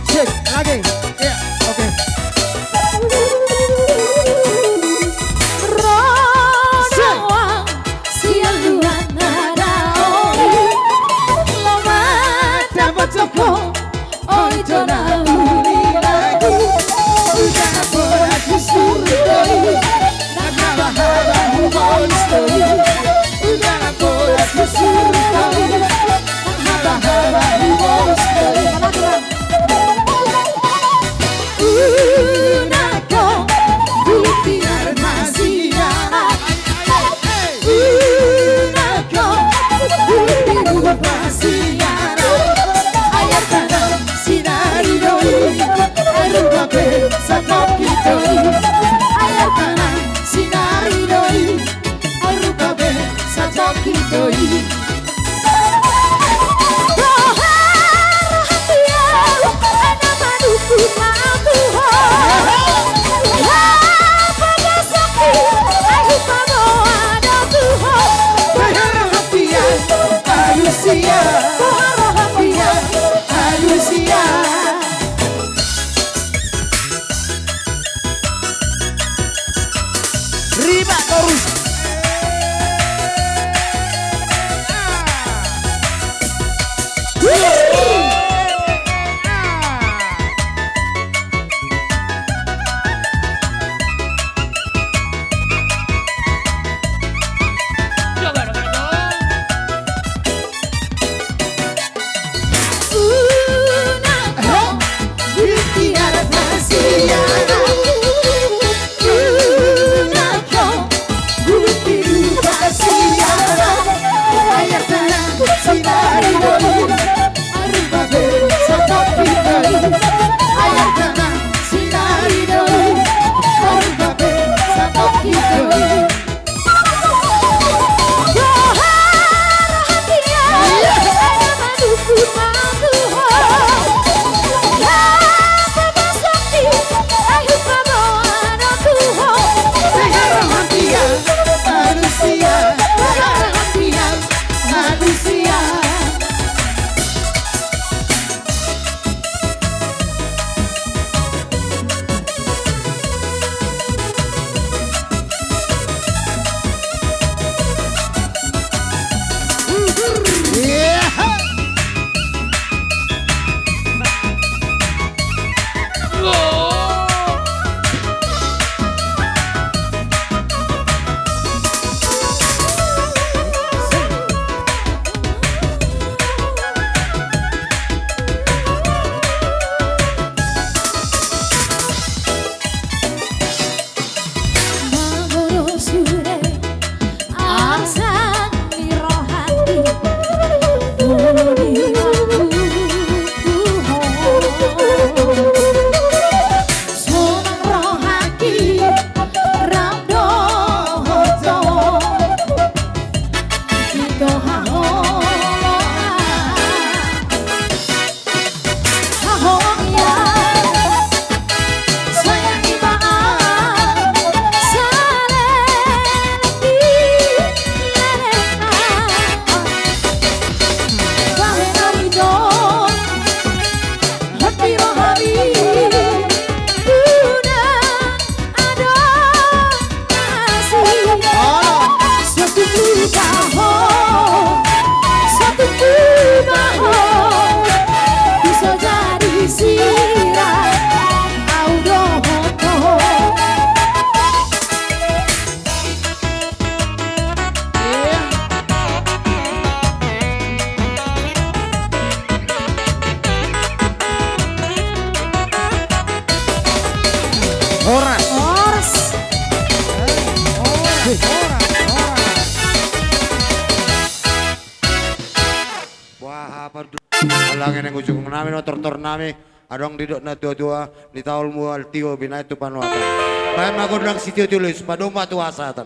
Sip, lagi. Iya, oke. Ro nawang sian luat na daong i, lomak dapot jokong, oi jo na uli lagu. Uda na pola susur do i, nang haba-haba hubolis do i. Uda na pola susur do i, nang haba-haba hubolis do i. Unang ho, unang ho, unang ho, unang ho, unang ho. Ai arta nang sinari do i, ai rupa pe satongkin do i. Ai arta nang sinari do i, ai rupa pe satongkin do i. Rima torus. Horas. Horas. Horas. Horas. Wah, apa du-, alai nang ujung nami, tortor nami, adong didok na tua-tua, di taon mual tio binaen tu panuatan. Baen ma gondang sitio-tio lus, padomu ma tu hasahatan.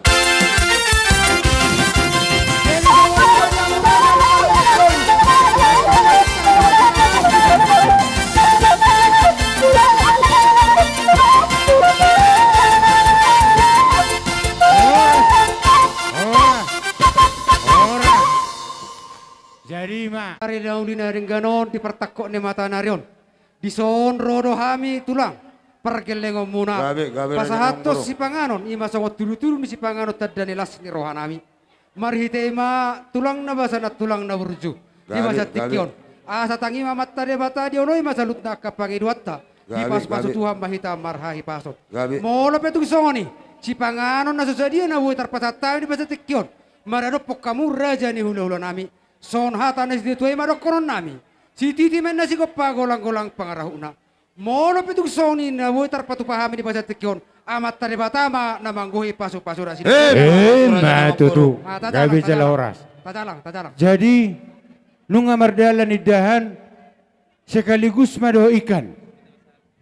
Jadi ma. Ari na uli na denggan on di partangkok ni mata ni ari on. Dison ro do hami tulang pargellengonmuna. Gabe, gabe. Pasahathon sipanganon, ima songon tudu-tudu ni sipanganon tanda ni las ni rohanami. Marhite i ma tulang na basa na tulang na burju. Gabe, gabe. Di basa tingki on. Asa tangi ma Amanta Debata dioloi ma saluhutna angka pangidoanta. Gabe, gabe. Dipasu-pasu Tuhan ma hita marhahipason. Gabe. Molo pe tung songon i, sipanganon na so sadia na boi tarpasahat hami di basa tingki on. Maradophon hamu raja ni hula-hulanami. Songon hata ni situa-tua i ma dohononnami. Sititi ma inna sigompa, golang-golang pangarahutna. Molo pe tung songon i na boi tarpatupa hami di basa tingki on, Amanta Debata ma na manggohi pasu-pasuna. Emma tutu. Gabe jala horas. Tajalang, tajalang. Jadi nunga mardalan indahan, sekaligus ma dohot ikan.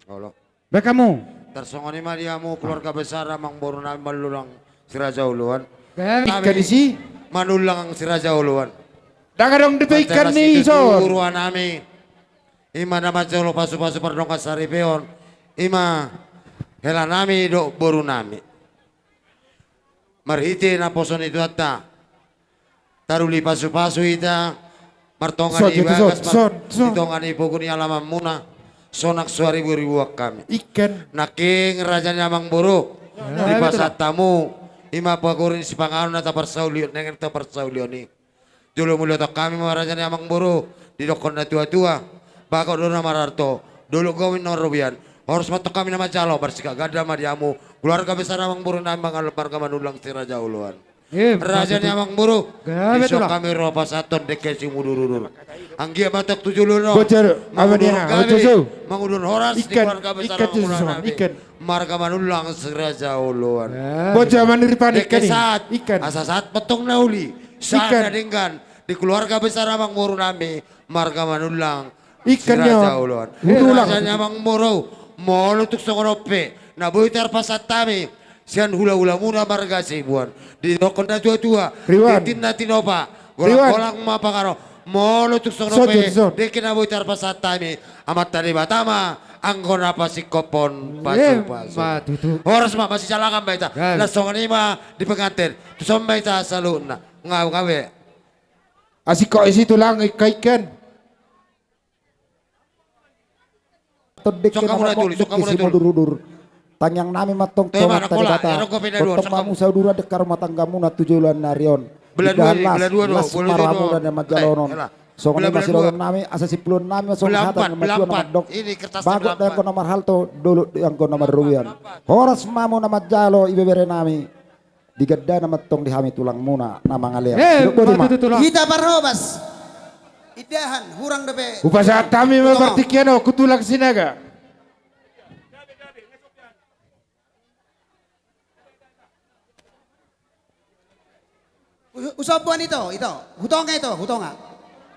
Olo. Baen hamu. Tarsongon i ma di hamu keluarga besar amangborunami Manullang Si Raja Oloan. Ikan isi. Manullang Si Raja Oloan. Ndang adong dope ikan ni ison. Ruanami. Ima na manjalo pasu-pasu pardongan saripeon. Ima helanami dohot borunami. Marhite naposo ni Tuhanta, taruli pasu-pasu hita, martonga ni bagas, di tonga ni pogu ni alamanmuna, sonang so haribu-ribuan hami. Ikan. Nangkin raja ni amangboru, dipasahat hamu, ima pagorin sipanganon na taparsaulion, nengeng taparsaulion i. Jolo mauliate hami ma raja ni amangboru, didokkon na tua-tua. Bagot do na marhalto, dolok do na marrobean. Horas ma antong hami na manjalo, marsigagat ganda ma di hamu keluarga besar amangborunami marga Manullang Si Raja Oloan. Raja ni amangboru, dison hami ro pasahathon dengke simudur-udur. Anggiat ma antong tu joloan on mangudurhon horas di keluarga besar amangborunami marga Manullang Si Raja Oloan. Dengke sahat, asa sahat ma antong na uli. Sahat na denggan di keluarga besar amangborunami marga Manullang Si Raja Oloan. Raja ni amangboru, molo tung songon on pe na boi tarpasahat hami sian hula-hulamuna marga Sibuan, didokkon na tua-tua, tintin na tinopa, golang-golang ma pangarahutna. Molo tung songon on pe dengke na boi tarpasahat hami, Amanta Debata ma anggo na pasingkophon pasu-pasu. Horas ma, masijalangan ma hita. Laos songon i ma di pengantin, tuson ma hita saluhutna. Nga gabe. Asingkop i si tulang, ikan-ikan. Tondek ke na mangkok, dengke simudur-udur. Tangiang nami ma antong tu Amanta Debata, botohon hamu sauduran dengke rumah tanggamuna tu joloan ni ari on. Indahan las, las ma rohamuna na manjalo on. Songon i ma sidohonon nami, asa simpulon nami songon hata ni natuatua na mandok: Bagot do anggo na marhalto, dolok do anggo na marrobean. Horas ma hamu na manjalo, ibebere nami. Di gandana ma antong di hami tulangmuna na mangalean. Hita parhobas. Indahan, hurang dope. Hupasahat hami ma partingkian on tu tulang Sinaga. Husombu an ito, ito. Hutonga ito, hutonga.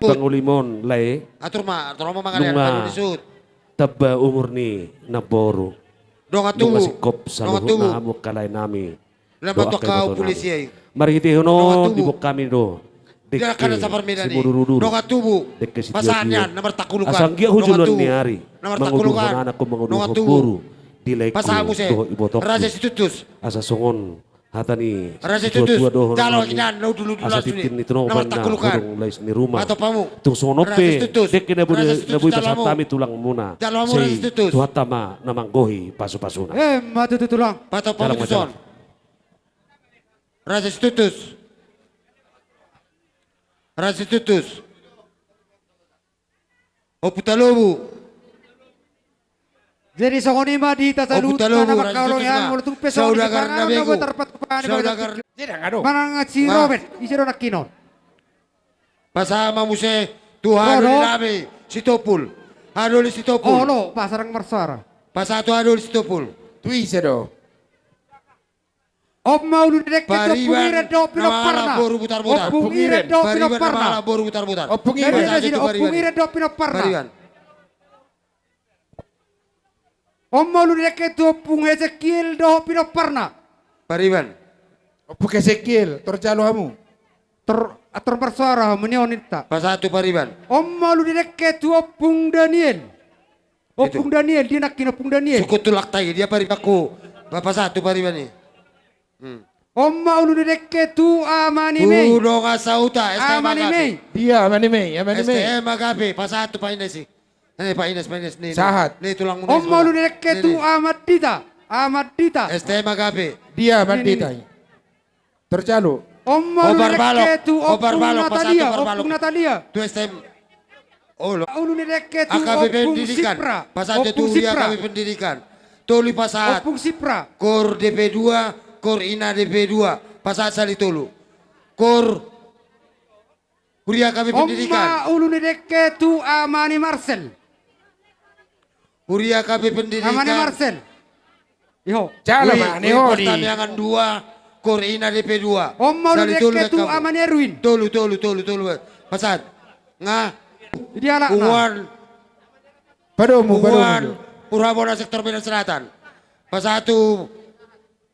Pangulimon lae. Atur ma, atur ma mangarean. Nunga tamba umur ni namboru. Dongan tubu. Nunga singkop saluhutna hamu angka lae nami. Dohot angka ibotonami. Marhitehon on diboan hami do dengke simudur-udur, dengke sitio-tio, asa anggiat tu joloan ni ari mangudurhon anak, mangudurhon boru di laengku dohot ibotongku. Asa songon hata ni situatua dohononnami, asa tintin ni tinopa na hurung lais ni ruma. Tung songon on pe dengke na boi pasahat hami tulangmuna, sai Tuhanta ma na manggohi pasu-pasuna. Emma tutu tulang. Jalang ma, jalang. Raja Situtus. Raja Situtus. Ompu Talobu. Jadi songon i ma di hita saluhutna na mangkaholongi, molo tung pe songon i, saudagar na begu. Manang si Robert, ise do nangkin on? Pasahat ma muse tu hadolinami Sitompul. Hadoling Sitompul. Olo, pasahat ma marsoara. Pasahat tu hadoling Sitompul. Tu ise do? On ma ulu ni dengke tu Ompung Iren dohot pinomparna. Ompung Iren dohot pinomparna. Ompung Iren. Ompung Iren dohot pinomparna. On ma ulu ni dengke tu Ompung Hesekiel dohot pinomparna. Pariban. Ompung Hesekiel, tor jalo hamu. Tor, tor marsoara hamu, ninna ninta. Pasahat tu pariban. On ma ulu ni dengke tu Ompung Daniel. Ompung Daniel, dia nangkin Ompung Daniel. Sungkun tulang tai, dia paribanku. Pasahat tu pariban i. On ma ulu ni dengke tu Ama ni Mei. Tu dongan sahuta, S T M Agape. Dia Ama ni Mei, Ama ni Mei. S T M Agape, pasahat tu Pak Ines i. Pak Ines, Pak Ines, ni, ni. Sahat. Ni tulangmuna. On ma ulu ni dengke tu Ama Dita. Ama Dita. S T M Agape. Dia Ama Dita i. Tor jalo. On ma ulu ni dengke tu Ompung Natalia, Ompung Natalia. Tu S T M. Olo. Ulu ni dengke tu Ompung Sipra. Pasahat tu Ompung Sipra. K P Pendidikan. Tolu pasahat. Ompung Sipra. Kor D P dua, kor ina D P dua. Pasahat sahali tolu. Kor Huria K P Pendidikan. On ma ulu ni dengke tu Ama ni Marsel. Huria K P Pendidikan. Ama ni Marsel. Iho. Jalo ma, ni ho di. Partangiangan dua, kor ina D P dua. On ma ulu ni dengke tu Ama ni Erwin. Tolu, tolu, tolu, tolu. Pasahat. Nga. Di dia anak na. Punguan. Padomu, padomu. Punguan Purwamona sektor Medan Selatan. Pasahat tu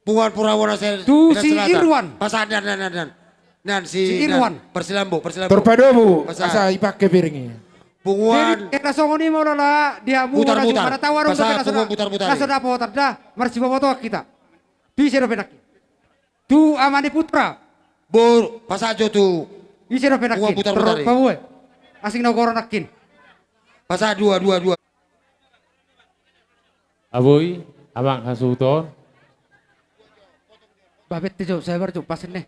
Punguan Purwamona Medan Selatan. Tu si Irwan. Pasahat nian, nian, nian, nian. Nian si Irwan. Persilambo, Persilambo. Tor padomu, asa ipake piring i. Punguan. Jadi, songon i ma ulaon di hamu. Mutar, mutar. Pasahat punguan Mutar, mutar. Langsung dapotan da, marsibobotoan hita. Tu ise dope nangkin? Tu Ama ni Putra. Bor, pasahat jo tu. Ise dope nangkin? Punguan Mutar, mutar i. Paboa. Asing na ugoron nangkin. Pasahat dua, dua, dua. Aboi, amang hasuhuton. Babet te jo, sabar jo, pasen ne.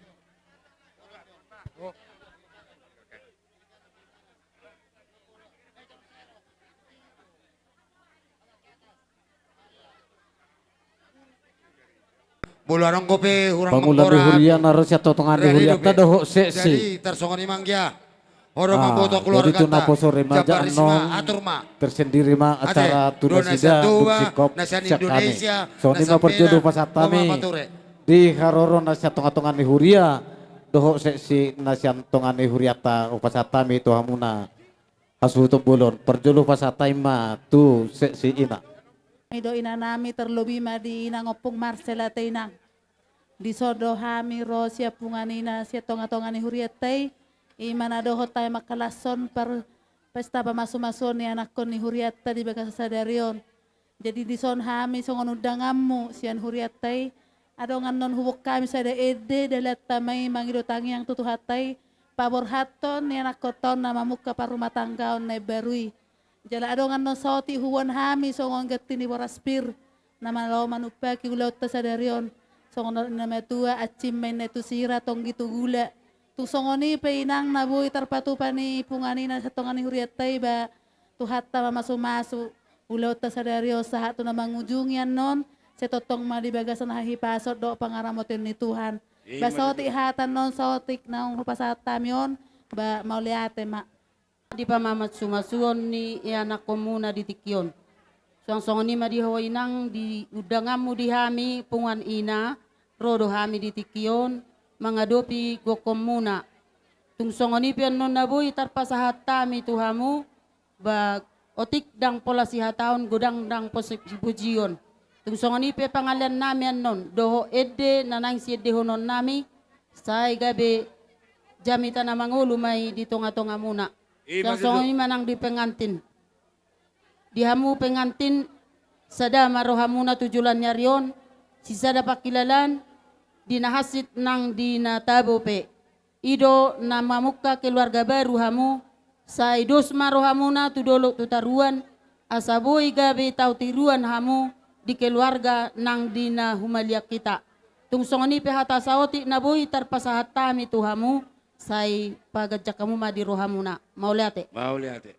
Molo adong dope hurang manggorat. Pangula ni huria na ro sian tongatonga ni hurianta dohot seksi. Jadi tarsongon i ma anggia. Olo, mamboto keluarga. Jadi tu naposo remaja annon, tersendiri ma acara tu nasida, dung singkop sian hami. Songon i ma parjolo hupasahat hami di haroro na sian tongatonga ni huria dohot seksi na sian tonga ni hurianta, hupasahat hami tu hamuna hasuhuton bolon. Parjolo hupasahat hami ma tu seksi ina. I do inanami, terlobi ma di inang Ompung Marsel ate inang. Dison do hami ro sian punguan ina sian tongatonga ni hurianta i, i ma na dohot hami mangkalashon par-, pesta pamasumasuon ni anakkon ni hurianta di bagasan sadari on. Jadi dison hami songon undanganmu sian hurianta i, adong annon huboan hami sada ende, dalanta ma i mangido tangiang tu Tuhanta i, paborhathon ni anakkonta on na mamungka parrumatanggaon na imbaru i. Jala adong annon saotik huboan hami songon ganti ni boras pir, na malo manumpahi ulaonta sadari on, songon na matua, ansim ma inna tu sira, tonggi tu gula. Tung songon i pe inang na boi tarpatupa ni punguan ina sian tonga ni hurianta i, ba Tuhanta mamasumasu ulaonta sadari on sahat tu na mangujungi annon, sai tongtong ma di bagasan hahipason dohot pangaramotion ni Tuhan. Ba saotik hata annon, saotik naung hupasahat hami on, ba mauliate ma. Di pamamasumasuon ni ianakkonmuna di tingki on. Suang songon i ma di ho inang, di undanganmu di hami punguan ina, ro do hami di tingki on mangadopi gokhonmuna. Tung songon i pe annon na boi tarpasahat hami tu hamu, ba otik ndang pola sihataon, godang ndang pola sipujion. Tung songon i pe pangalean nami annon dohot ende na naeng siendehononnami, sai gabe jamita na mangolu ma i di tongatongamuna. Suang songon i ma nang di pengantin. Di hamu pengantin, sada ma rohamuna tu joloan ni ari on, sisada pangkilalaan, di na hansit nang di na tabo pe. I do na mamungka keluarga baru hamu, sai dos ma rohamuna tu dolok tu toruan, asa boi gabe tau tiruan hamu di keluarga nang di na humaliang hita. Tung songon i pe hata saotik na boi tarpasahat hami tu hamu, sai paganjang hamu ma di rohamuna. Mauliate. Mauliate.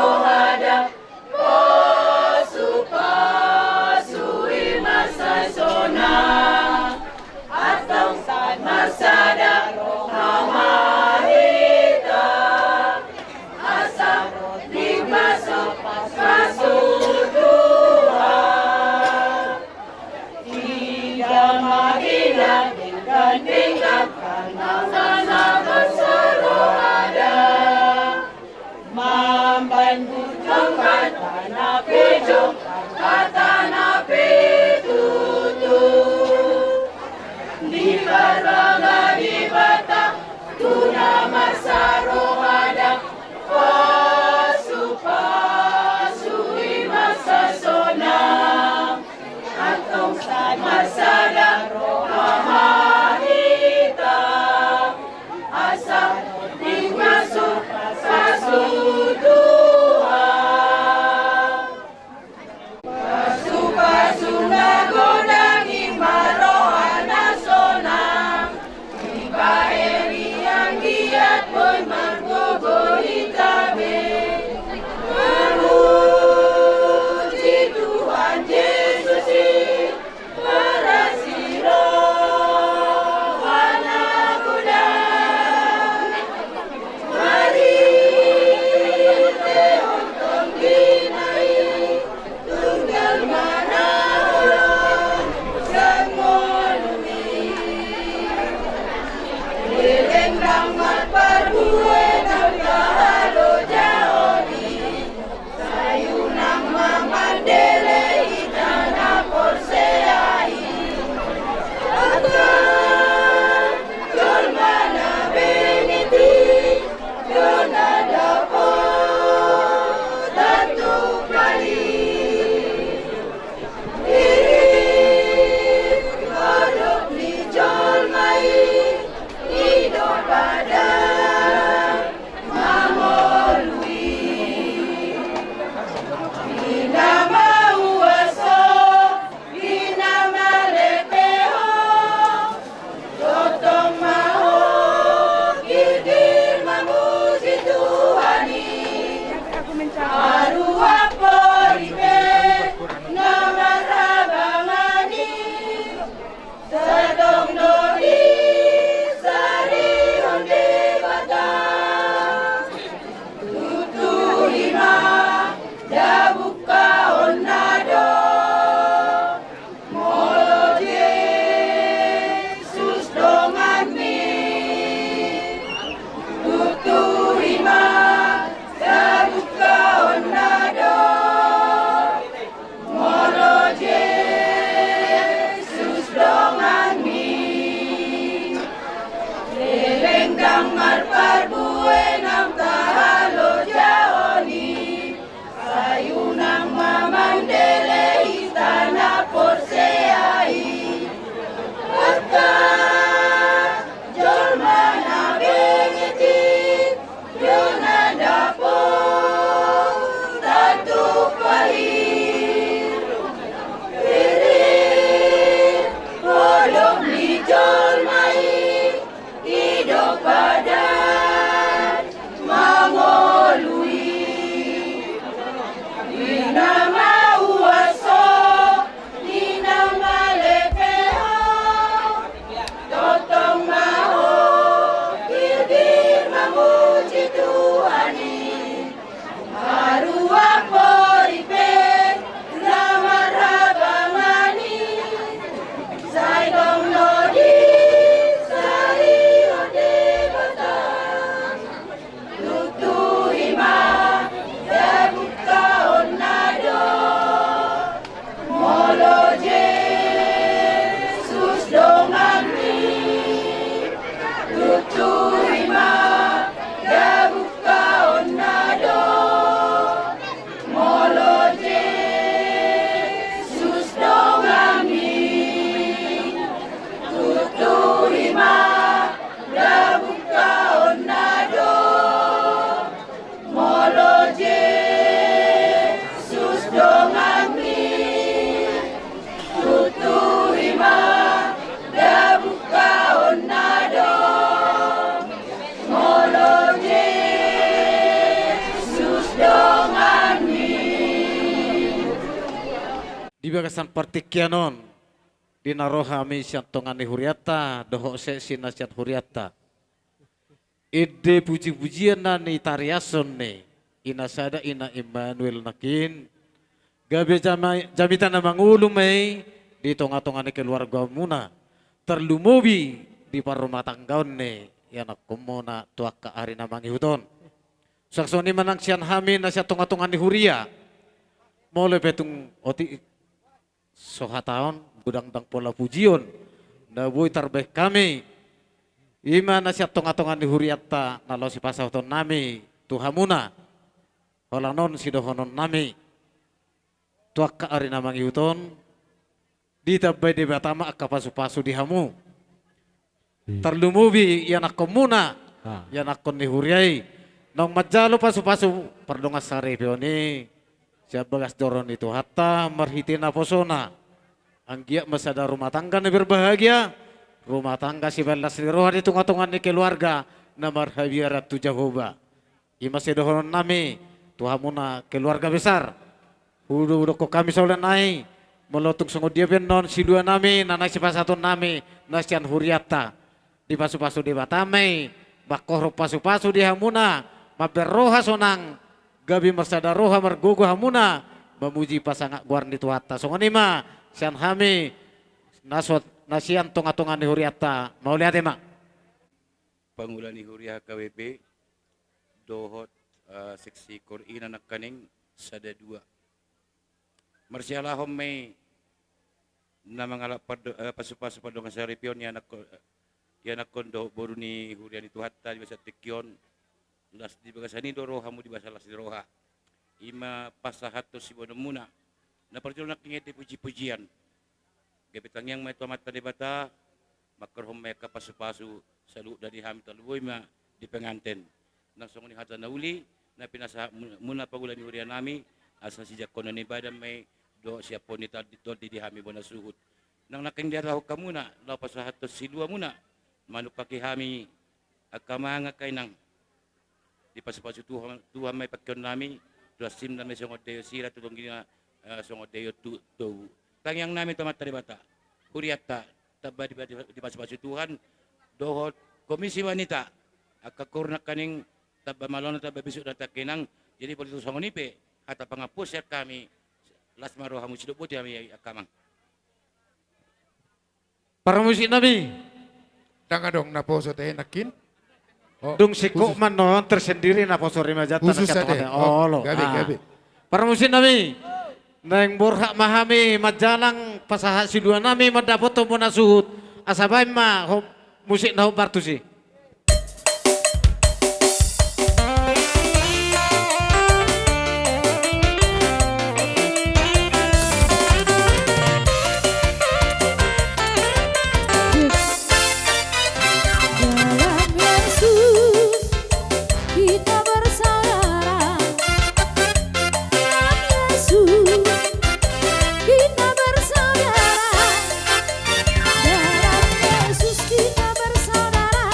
Roha da, pasu-pasu i ma sai sonang. Antong sai marsada roha ma hita, asa ro ni pasu-pasu Tuhan. Ida ma hita denggan-denggan, karna na pasu roha da. Mambahen bujung hata na pe jongkang, hata na pe tutu. Diparbangga Debata tu na marsaroha da, pasu-pasu i ma sai sonang. Antong sai marsada roha ma hita, asa ro ni pasu-pasu Tuhan. Pasu-pasu na godang i ma roha na sonang. Dibahen i anggiat boi margogo hita be. Memuji Tuhan Jesus i, marasi roha na godang. Marhitehon Tonggina i, tunggal ma na holong sian ngolu i. Leleng ndang marparbue nang halojaon i, sai unang ma mandele hita na porsea i. Angka jolma na bengit i, do na dapotan tumpal i. Hirim godang ni jolma i, i do padan mangolu i. Di na mauas ho, di na malepe ho, tongtong ma ho girgir mamuji Tuhan i. Aruap pori pe na marhabangan i, sai tong do disarihon Debata. Tutu i ma, ndang bungkaonna do. Molo Jesus donganmi, tutu i ma, ndang bungkaonna. Di bagasan partingkian on, di na ro hami sian tonga ni hurianta dohot seksi na sian hurianta, ende pujipujian na nitariashon ni ina sada, ina Immanuel nangkin, gabe jama-, jamita na mangolu ma i di tongatonga ni keluargamuna, tarlumobi di parrumatanggaon ni ianakkonmuna tu angka ari na mangihut on. Suang songon i ma nang sian hami na sian tongatonga ni huria, molo pe tung otik so hataon, godang ndang pola pujion na boi tarbahen hami, i ma na sian tongatonga ni hurianta na laho sipasahatonnami tu hamuna. Holan on sidohononnami, tu angka ari na mangihut on, ditambai Debata ma angka pasupasu di hamu. Hmm. Tarlumobi ianakkonmuna, ah, ianakkon ni huria i, naung manjalo pasupasu pardongansaripeon i sian bagas joro ni Tuhanta marhite naposona. Anggiat ma sada rumah tangga na berbahagia, rumah tangga sibahen las ni roha di tongatonga ni keluarga na marhabiaran tu Jahowa. I ma sidohononnami tu hamuna keluarga besar. Hudo-, hudokkon hami songon i, molo tung songon dia pe annon siluanami na naeng sipasahatonnami na sian hurianta, dipasupasu Debata ma i, mangkorhon pasupasu di hamuna, mambahen roha sonang, gabe marsada roha margogo hamuna mamuji pasangap goar ni Tuhanta. Songon i ma sian hami na so-, na sian tongatonga ni hurianta. Mauliate ma. Pangula ni huria H K B P dohot, eh, seksi Kor Ina nangkaning sada dua. Marsialahon ma i na mangalap pardo-, eh, pasupasu pardongansaripeon ianakkon, ianakkon dohot boru ni huria ni Tuhanta di bagasan tingki on. Las di bagasan i do rohamu di bagasan las ni roha. I ma pasahathon siboanonmuna na parjolo nangkin ende pujipujian. Gabe tangiang ma i tu Amanta Debata, mangkorhon ma i angka pasupasu saluhutna di hami, tarlumobi ma di penganten. Nang songon i hata na uli na pinasahat mu-, muna pangula ni hurianami, asa sijangkonon ni badan ma i dohot siampon ni tondi, tondi di hami bona suhut. Nang nangkin diarahon hamuna laho pasahathon siluamuna, manungkahi hami angka amang, angka inang. Dipasupasu Tuhan, Tuhan ma i pangkeonnami, tu ansimna ma i songon daion sira, tu tonggina, eh, songon daion tu-, togu. Tangiangnami tu Amanta Debata, hurianta tamba di-, di-, dipasupasu Tuhan, dohot Komisi Wanita, angka Kor nangkaning tamba malona tamba bisuk nangkin, angka inang. Jadi molo tung songon i pe hata pangampuon sian hami, las ma rohamu, sidok boti hami angka amang. Parmusiknami. Ndang adong naposo tahe nangkin? Oh, dung singkop khusus. Mannon tersendiri naposo, rima jata. Khusus na ate. Oh, olo. Gabe, ah, gabe. Parmusiknami. Naeng borhat ma hami manjalang pasahat siluanami mandapothon bona suhut. Asa baen ma ho-, musik na hombar tusi. Dalam Yesus kita bersaudara. Dalam Yesus kita bersaudara. Dalam Yesus kita bersaudara.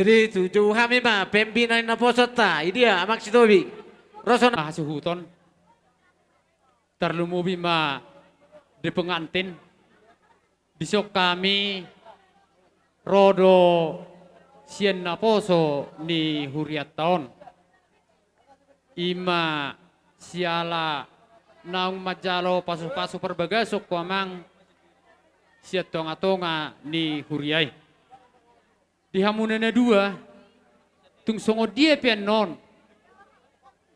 Jadi tuju hami ma pembina ni naposonta, i dia Amang Sitobi. Ro songon hasuhuton. Tarlumobi ma di pengantin. Dison hami ro do sian naposo ni hurianta on. I ma siala naung manjalo pasupasu parbagason ho amang sian tongatonga ni huria i. Di hamuna na dua, tung songon dia pe annon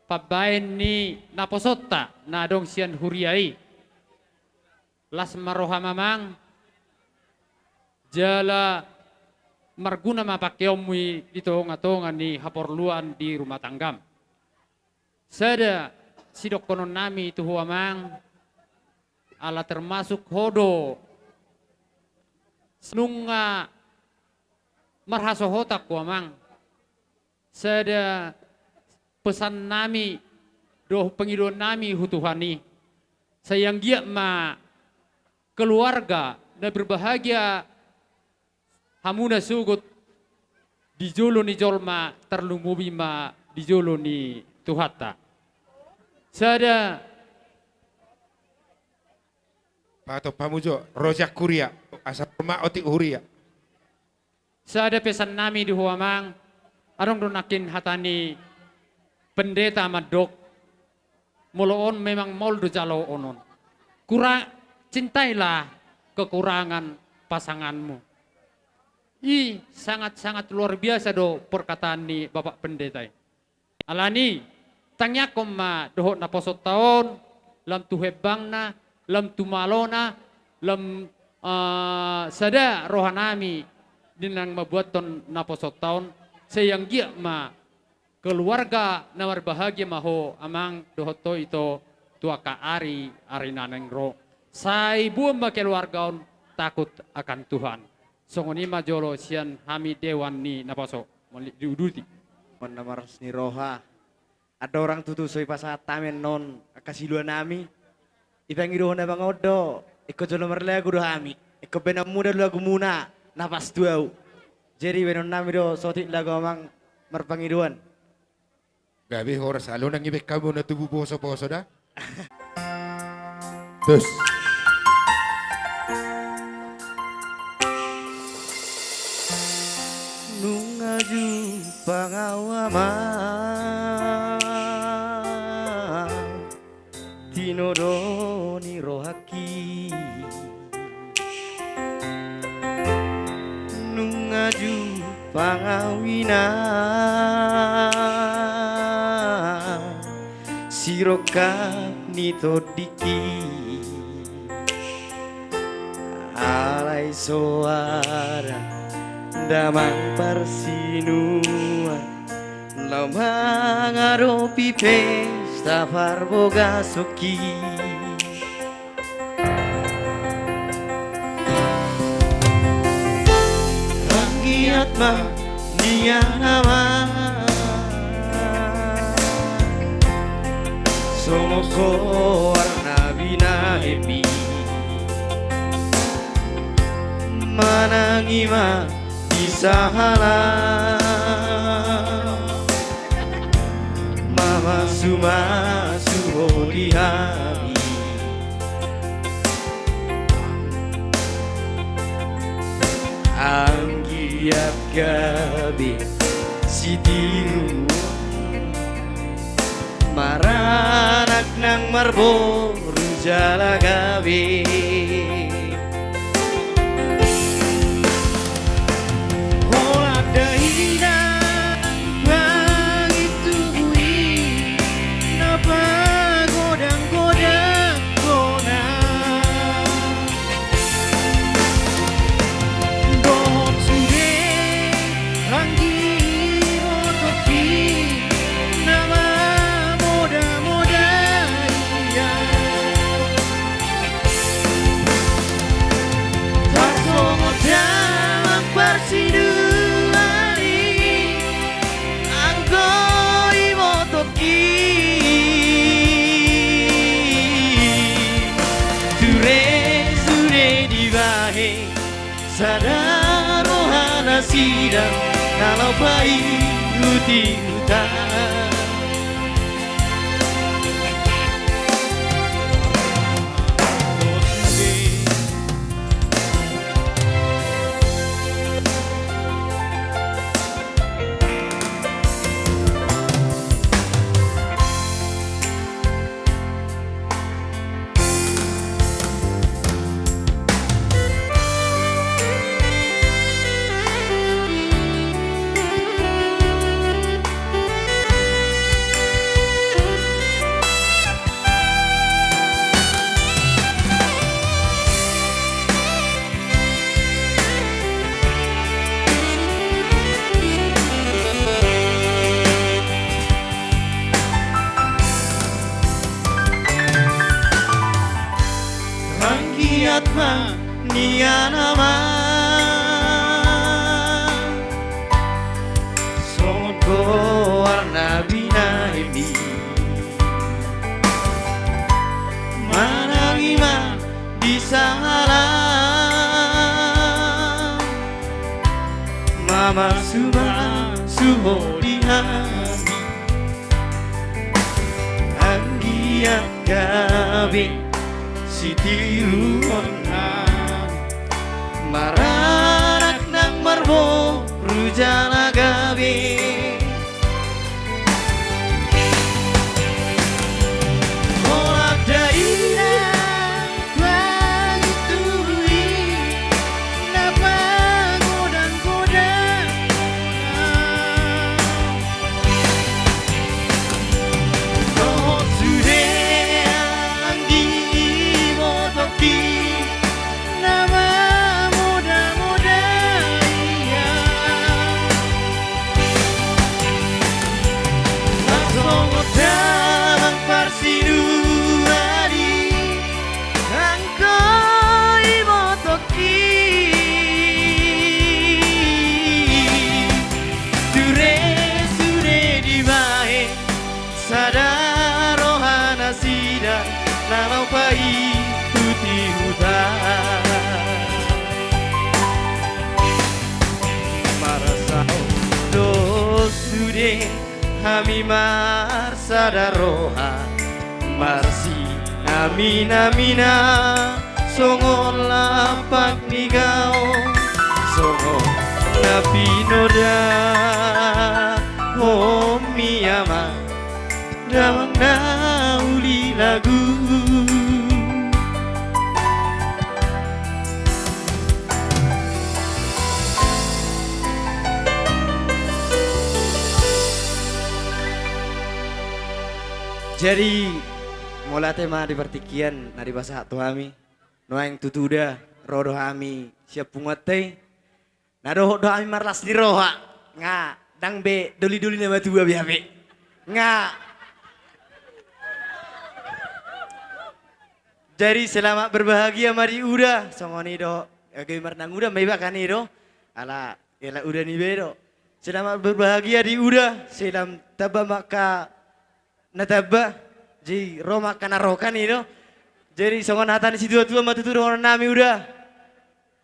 pambaen ni naposonta na adong sian huria i. Las ma roham amang, jala marguna ma pangkeonmu i di tongatonga ni haporluan di rumah tanggam. Sada sidohononnami tu ho amang, ala termasuk ho do nunga marhasohotan ho amang. Sada pesannami dohot pangidoannami tu Tuhan i, sai anggiat ma keluarga na berbahagia hamuna sogot di jolo ni jolma, tarlumobi ma di jolo ni Tuhanta. Sada. Patok pamujo, rojak huria, asa ma otik huria. Sada pesannami di ho amang, adong do nangkin hata ni pendeta mandok, molo on memang maol do jaloon on. Kura-, cintailah kekurangan pasanganmu. I sangat-sangat luar biasa do perkataan ni Bapak Pendeta i. Alani, tangiangkon ma dohot naposonta on, lam tu hembangna, lam tu malona, lam, eh, sada rohanami di na mambuathon naposonta on, sai anggiat ma keluarga na marbahagia ma ho amang dohot ho ito tu angka ari, ari na naeng ro. Sai boan ma keluarga on takut akan Tuhan. Songon i ma jolo sian hami dewan ni naposo. Mauliate. Mauliate ma na marsirang ni roha. Andorang tutu so dipasahat hami annon angka siluanami, dipangidohon amang on do, ingkon jolo marlagu do hami, ingkon baenonmuna do lagumuna na pas tu ahu. Jadi baenonnami do saotik lagu amang marpangidoan. Gabe horas, alai unang dibaen hamu na tubu posoposo da. Terus. Nunga jumpang ahu amang tinodo ni rohangki. Nunga jumpang ahu inang sirongkap ni tondingki. Alai so adong damang parsinuan laho mangadopi pesta parbogasonki. Anggiat ma nian amang songon goar na binahenmi, manang i ma di sahala mamasumasu ho di hami. Anggiat gabe sitiruon maranak nang marboru jala gabe. Holan dainang pangintubu i na pagodanggodang hona. Dohot sude anggi ibotongki na mamodamodai ahu. Tarsongon damang parsinuan i anggo ibotongki. Ture sude dibahen sada roha na sidang. na laho paihutihut. Anggiat ma nian ma songon goar na binahen i. Manang i ma di sahala, mamasumasu ho di hami. Anggiat gabe sitiruon nami, maranak nang marboru jala gabe. Holan dainang pangintuhi na pagodanggodang. Dohot sude anggi ibotongki na mamodamodai au. Songon damang parsiduan i anggo ibotongki. Ture sude dibahen sada roha nasida na laho paihutihut. Marsaor do sude hami marsada roha, marsinaminamina songon lampak ni gaol, songon na pinodahon ni ama damang na uli lagu. Jadi, mauliate ma di partingkian na dipasahat tu hami. Nuaeng tutu da, ro do hami sian punguanta i. Na dohot do hami marlas ni roha. Nga, ndang be dolidoli na matua be hape. Nga. Jadi selamat berbahagia ma di Uda, songon i do. Gabe marnanguda ma iba kan i do. Ala, ala Uda niba i do. Selamat berbahagia di Uda, sai lam tamba ma angka na tamba, jadi ro ma angka na ro kan i do. Jadi songon hata ni situatua ma tutu dohonon nami Uda.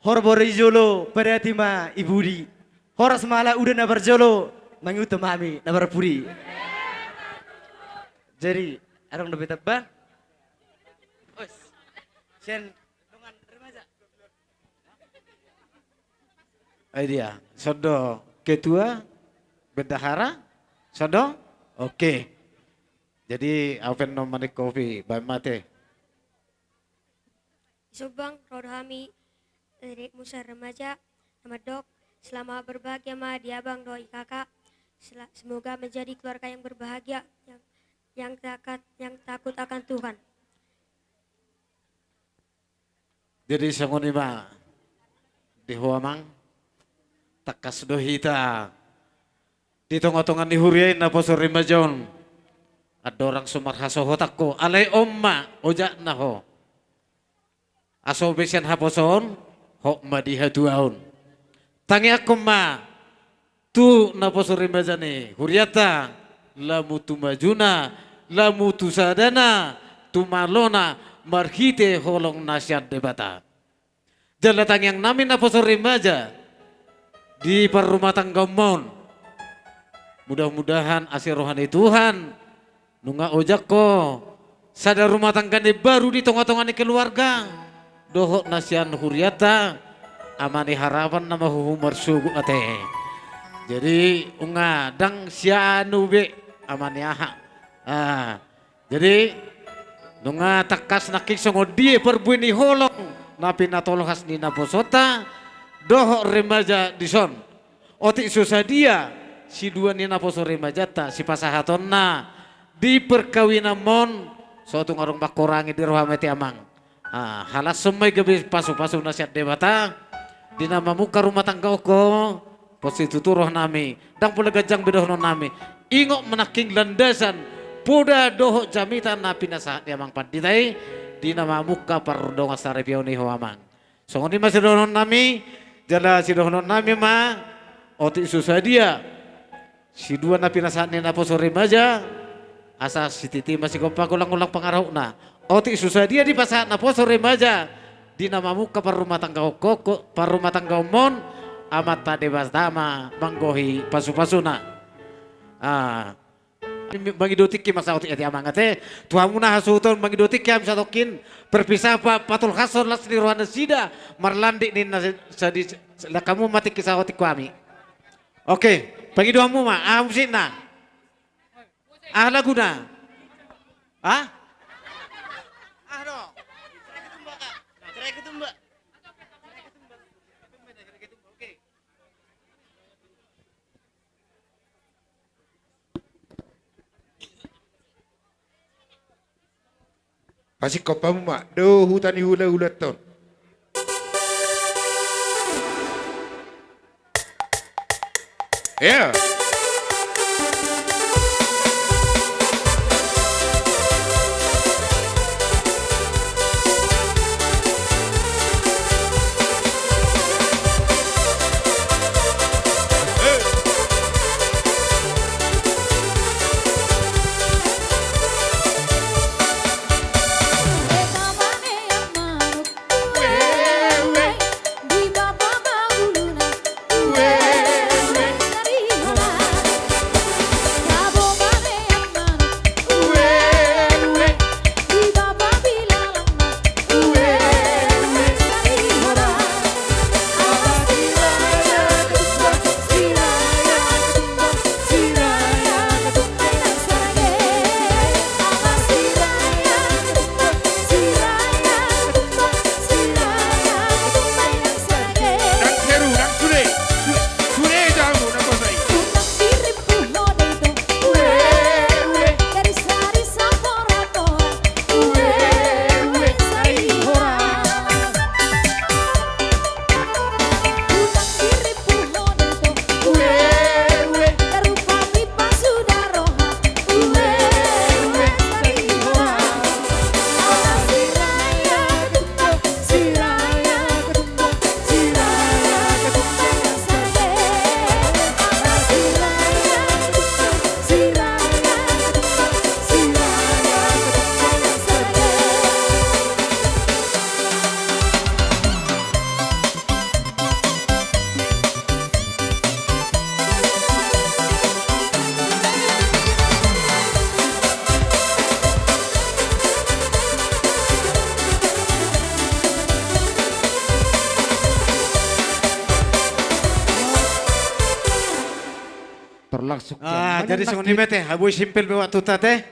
Horbo ro di jolo, padati ma di pudi. Horas ma ala Uda na parjolo, mangihut ma hami na parpudi. Jadi, adong dope tamba? Os. Sian dongan remaja. Ai dia, songon do ketua, bendahara, songon do? Oke. Jadi, au pe annon manikopi, baen ma ate. Di Jombang, ro do hami, eh, dari Musyawarah Remaja, na mandok, selamat berbahagia ma di abang dohot di kakak. Sela-, semoga menjadi keluarga yang berbahagia, yang, yang takat, yang takut akan Tuhan. Jadi songon i ma di ho amang, tangkas do hita di tongatonga ni huria i naposo remaja on. Andorang so marhasohotan ho, alai on ma ojakna ho. Aso be sian haposoon, hot ma di hatuaon. Tangiangkon ma tu naposo remaja ni hurianta, lamu tu majuna, lamu tu sadana, tu malona, marhite holong na sian Debata. Jala tangiang nami naposo remaja, di parrumatanggaonmon. Mudah-mudahan asi roha ni Tuhan nunga ojak ho sada rumah tangga na baru di tonga-tonga ni keluarga dohot na sian hurianta. Ama ni Harapan nama huhu marsogot ate. Jadi nunga dang sianu be ama ni aha. Ah, jadi nunga tangkas nangkin songon dia parbue ni holong na pinatolhas ni naposonta dohot remaja dison. Otik so sadia sidua ni naposo remajanta sipasahatonna di perkawinanmon, so tung adong mangkorangi di roham ate amang. Ah, halashon ma i gabe pasu-pasu na sian Debata di na mamungka rumah tangga on ho. Pos situtu rohanami, dang pola ganjang be dohononnami. Ingot ma nangkin landasan poda dohot jamita na pinasahat ni amang pandita i di na mamungka pardongan saripeon i ho amang. Songon i ma sidohononnami. Jala sidohononnami ma, otik so sadia sidua na pinasahat ni naposo remaja, asa sititi ma sigompa, golang-golang pangarahutna. Otik so sadia dipasahat naposo remaja di na mamungka parrumatanggaon ho, parrumatanggaonmon, Amanta Debata ma manggohi pasu-pasuna. Ah, mangido tingki ma saotik ate amang ate. Tu hamuna hasuhuton, mangido tingki hami satongkin, parpisapa patolhashon las ni roha nasida marlandik ninna sa-, sadi, langkamu ma tingki saotik tu hami. Oke, pangidoanmu ma, aha musikna? Aha laguna? Hah? Aha do? Cerai Ketumbar, Kak. Cerai Ketumbar. Cerai Ketumbar. Oke. Pasingkop hamu ma, do huta ni hula-hula ton. Ia. Terlangsung. Ah, jadi songon i ma ate, haboi simpel be waktuta ate.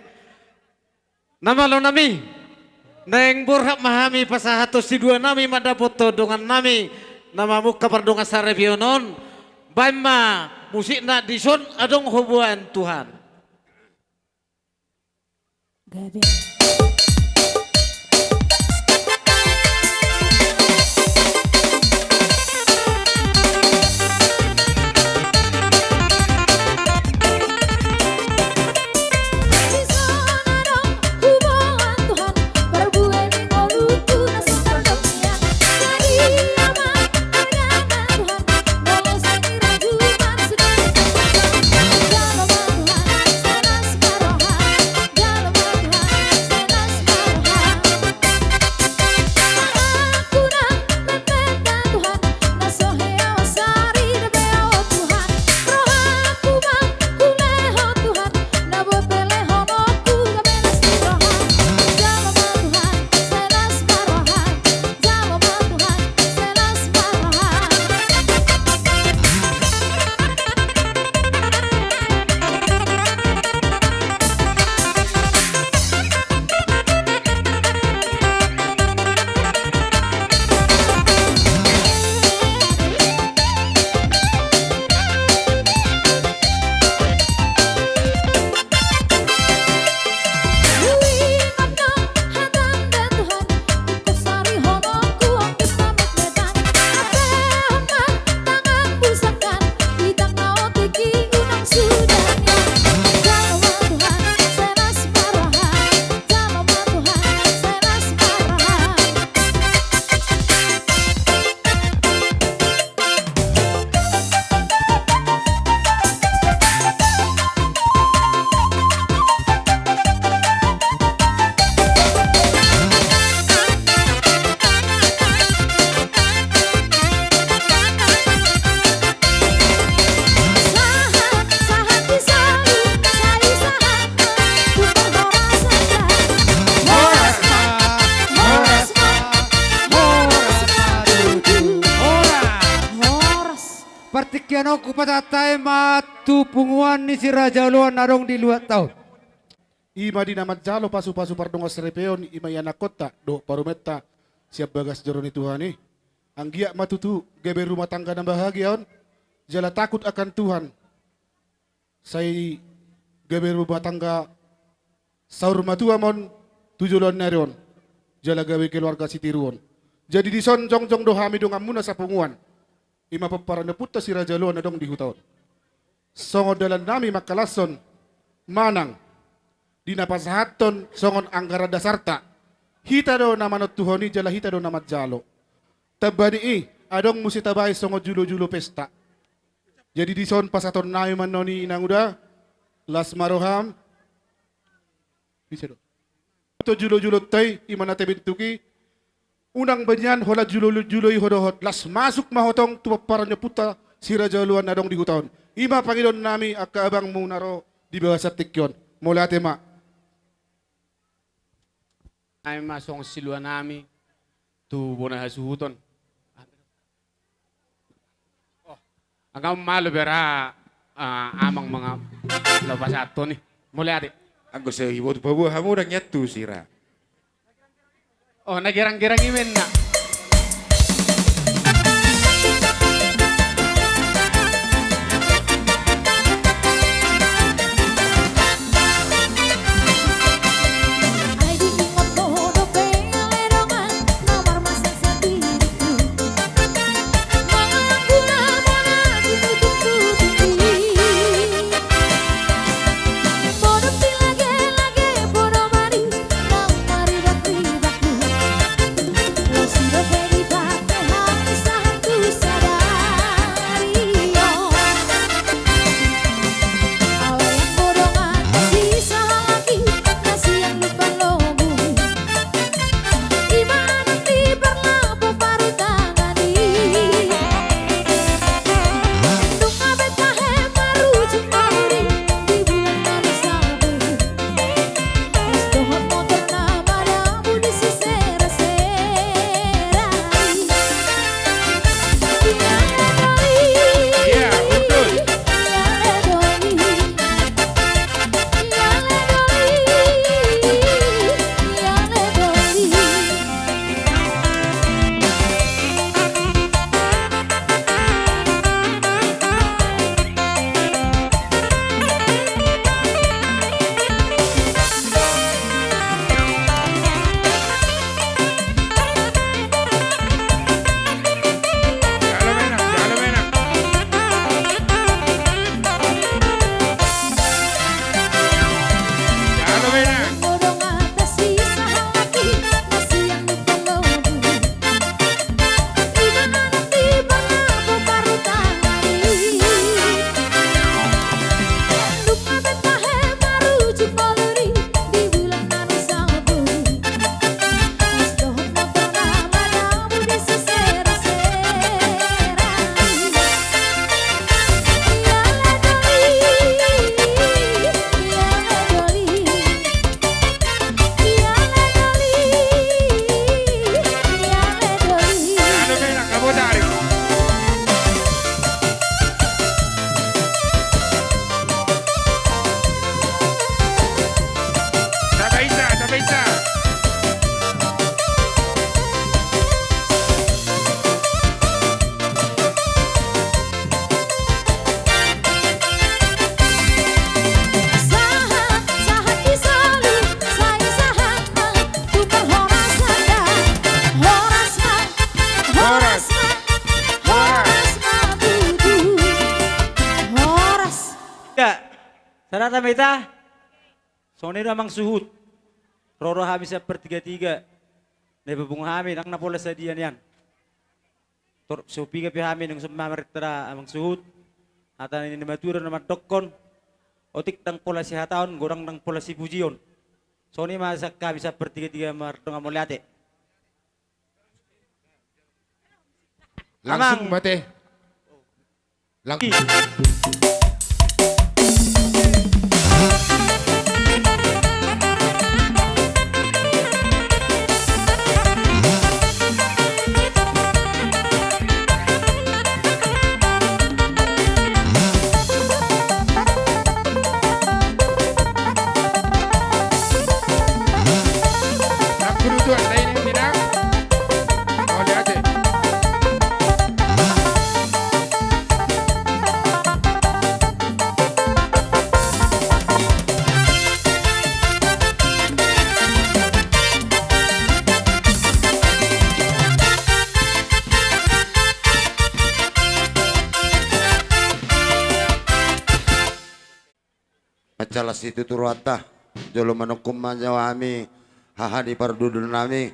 Na malo nami, naeng borhat ma hami pasahathon sidua nami mandapothon dongan nami na mamungka pardongan saripeon on. Baen ma musikna, dison adong huboan Tuhan. Gabe. Hupasahat hami ma tu punguan ni si Raja Oloan na adong di luatta on. I ma di na manjalo pasupasu pardongansaripeon, i ma ianakhonta dohot parumaenta sian bagas joro ni Tuhan i. Anggiat ma tutu gabe rumah tangga na bahagia on, jala takut akan Tuhan. Sai gabe rumah tangga saur matua ma on tu joloan ni ari on, jala gabe keluarga sitiruon. Jadi dison jongjong do hami donganmuna sapunguan, i ma pomparan ni ompunta si Raja Oloan na adong di huta on. Songon dalannami mangkalashon manang di na pasahathon songon anggaran dasarta, hita do na manontuhon i jala hita do na manjalo. Tamba ni i, adong muse tabaen songon julojulo pesta. Jadi dison pasahatonnami ma annon i, inanguda, las ma roham. Bisa do. Tu julojulonta i, i ma na tabentuk i, unang be nian holan julojulo i ho dohot, las masuk ma ho tong tu pomparan ni ompunta si Raja Oloan na adong di huta on. I ma pangidoannami angka abangmu na ro di bagasan tingki on. Mauliate ma. Hami ma songon siluanami tu bona hasuhuton. Oh, angka malo bera, ah, amang manga laho pasahathon i. Mauliate. Anggo sai boto paboa hamu ndang iantusi ra. Oh, na girang-girang i ma inna. Horas. Horas. Horas. Horas. Ya, sada ma hita. Songon i do amang suhut. Ro do hami sian partigatiga. Na ipapungu hami, ndang na pola sadia nian. Tor so piga pe hami naung so mamereng da amang suhut. Hata ni na matua do na mandokkon. Otik ndang pola sihataon, godang ndang pola sipujion. Songon i ma sian hami sian partigatiga mardongan mauliate. Langsung mate. Langsung. Mansai las situtu rohanta, jolo manungkun ma jo hami haha ni pardudulan nami.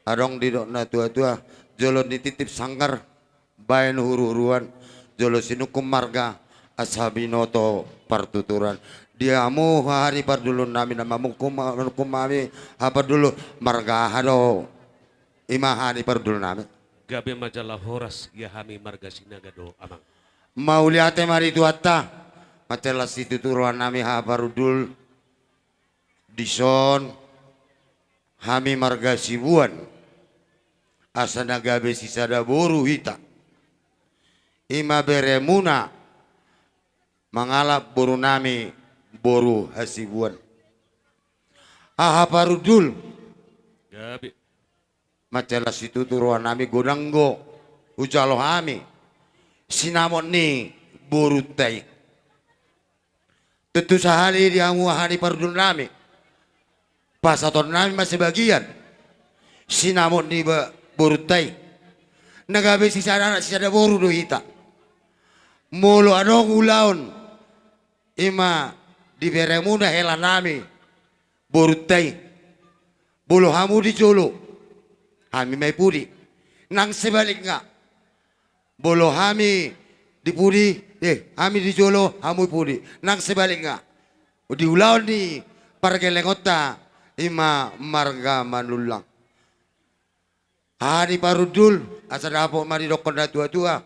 Adong didok na tua-tua, jolo ni titip sanggar baen huru-huruan, jolo sinungkun marga asa binoto partuturan. Di hamu haha ni pardudulan nami na mamungkun ma-, manungkun ma hami haha pardudulan, marga aha do i ma haha ni pardudulan nami? Gabe ma jala horas, ia hami marga Sinaga do, Amang. Mauliate ma di Tuhanta. Mansai las situtu roha nami haha pardudulan. Dison hami marga Sibuan, asa na gabe sisada boru hita, i ma beremuna mangalap boru nami, boru Hasibuan. Haha pardudulan. Gabe. Mansai las situtu roha nami, godang do hujalo hami sinamot ni borunta i. Tontu sahali di hamu haha ni pardudulan nami, pasahaton nami ma sebagian sinamot ni ba-, borunta i. Na gabe sisada anak sisada boru do hita. Molo adong ulaon, i ma di beremuna hela nami, borunta i, molo hamu di jolo, hami ma i pudi. Nang sebalikna, molo hami di pudi, eh, hami di jolo, hamu i pudi. Nang sebalikna, di ulaon ni pargellengonta, i ma marga Manullang. Haha ni pardudulan, asa dapot ma didokkon na tua-tua.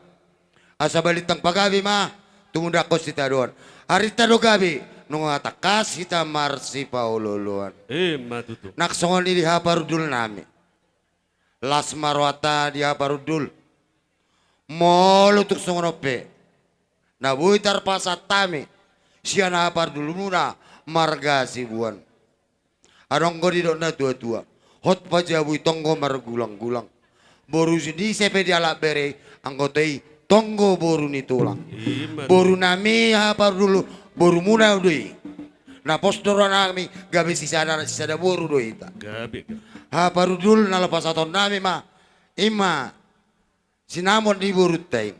Asa balintang pagabe ma tumundalhon sitadoan. Arinta do gabe, nunga tangkas hita marsipaolo-oloan. Ima tutu. Nang songon i di haha pardudulan nami. Las ma rohanta di haha pardudulan. Molo tung songon on pe na boi tarpasahat hami sian haha pardudulanmuna marga Sibuan. Adong do didok na tua-tua, hot pajabui tonggo margulang-gulang. Boru ni ise pe dialap bere, anggo i tonggo boru ni tulang. Ima. Boru nami haha pardudulan, borumuna do i. Na pos do roha nami, gabe sisada anak sisada boru do hita. Gabe, gabe. Haha pardudulan, na laho pasahaton nami ma, i ma sinamot ni borunta i.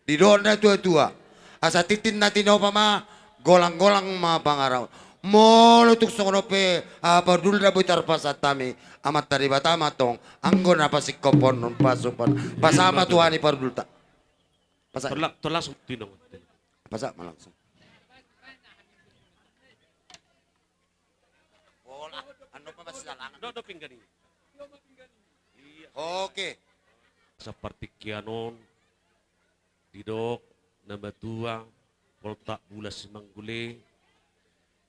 Didok na tua-tua, asa tintin na tinopa ma, golang-golang ma pangarahutna. Molo tung songon on pe haha pardudulan na boi tarpasahat hami, Amanta Debata ma tong anggo na pasingkophon pasupasu. Pasahat ma tu haha ni pardudulan ta. Pasahat. Tolak, tolak, tinong. Pasahat ma langsung. Bola, anu apa masih dalangan? Do, do pinggan i. Iya. Oke. Sapartingkian on, didok na matua, Poltak Bulan Simanggule,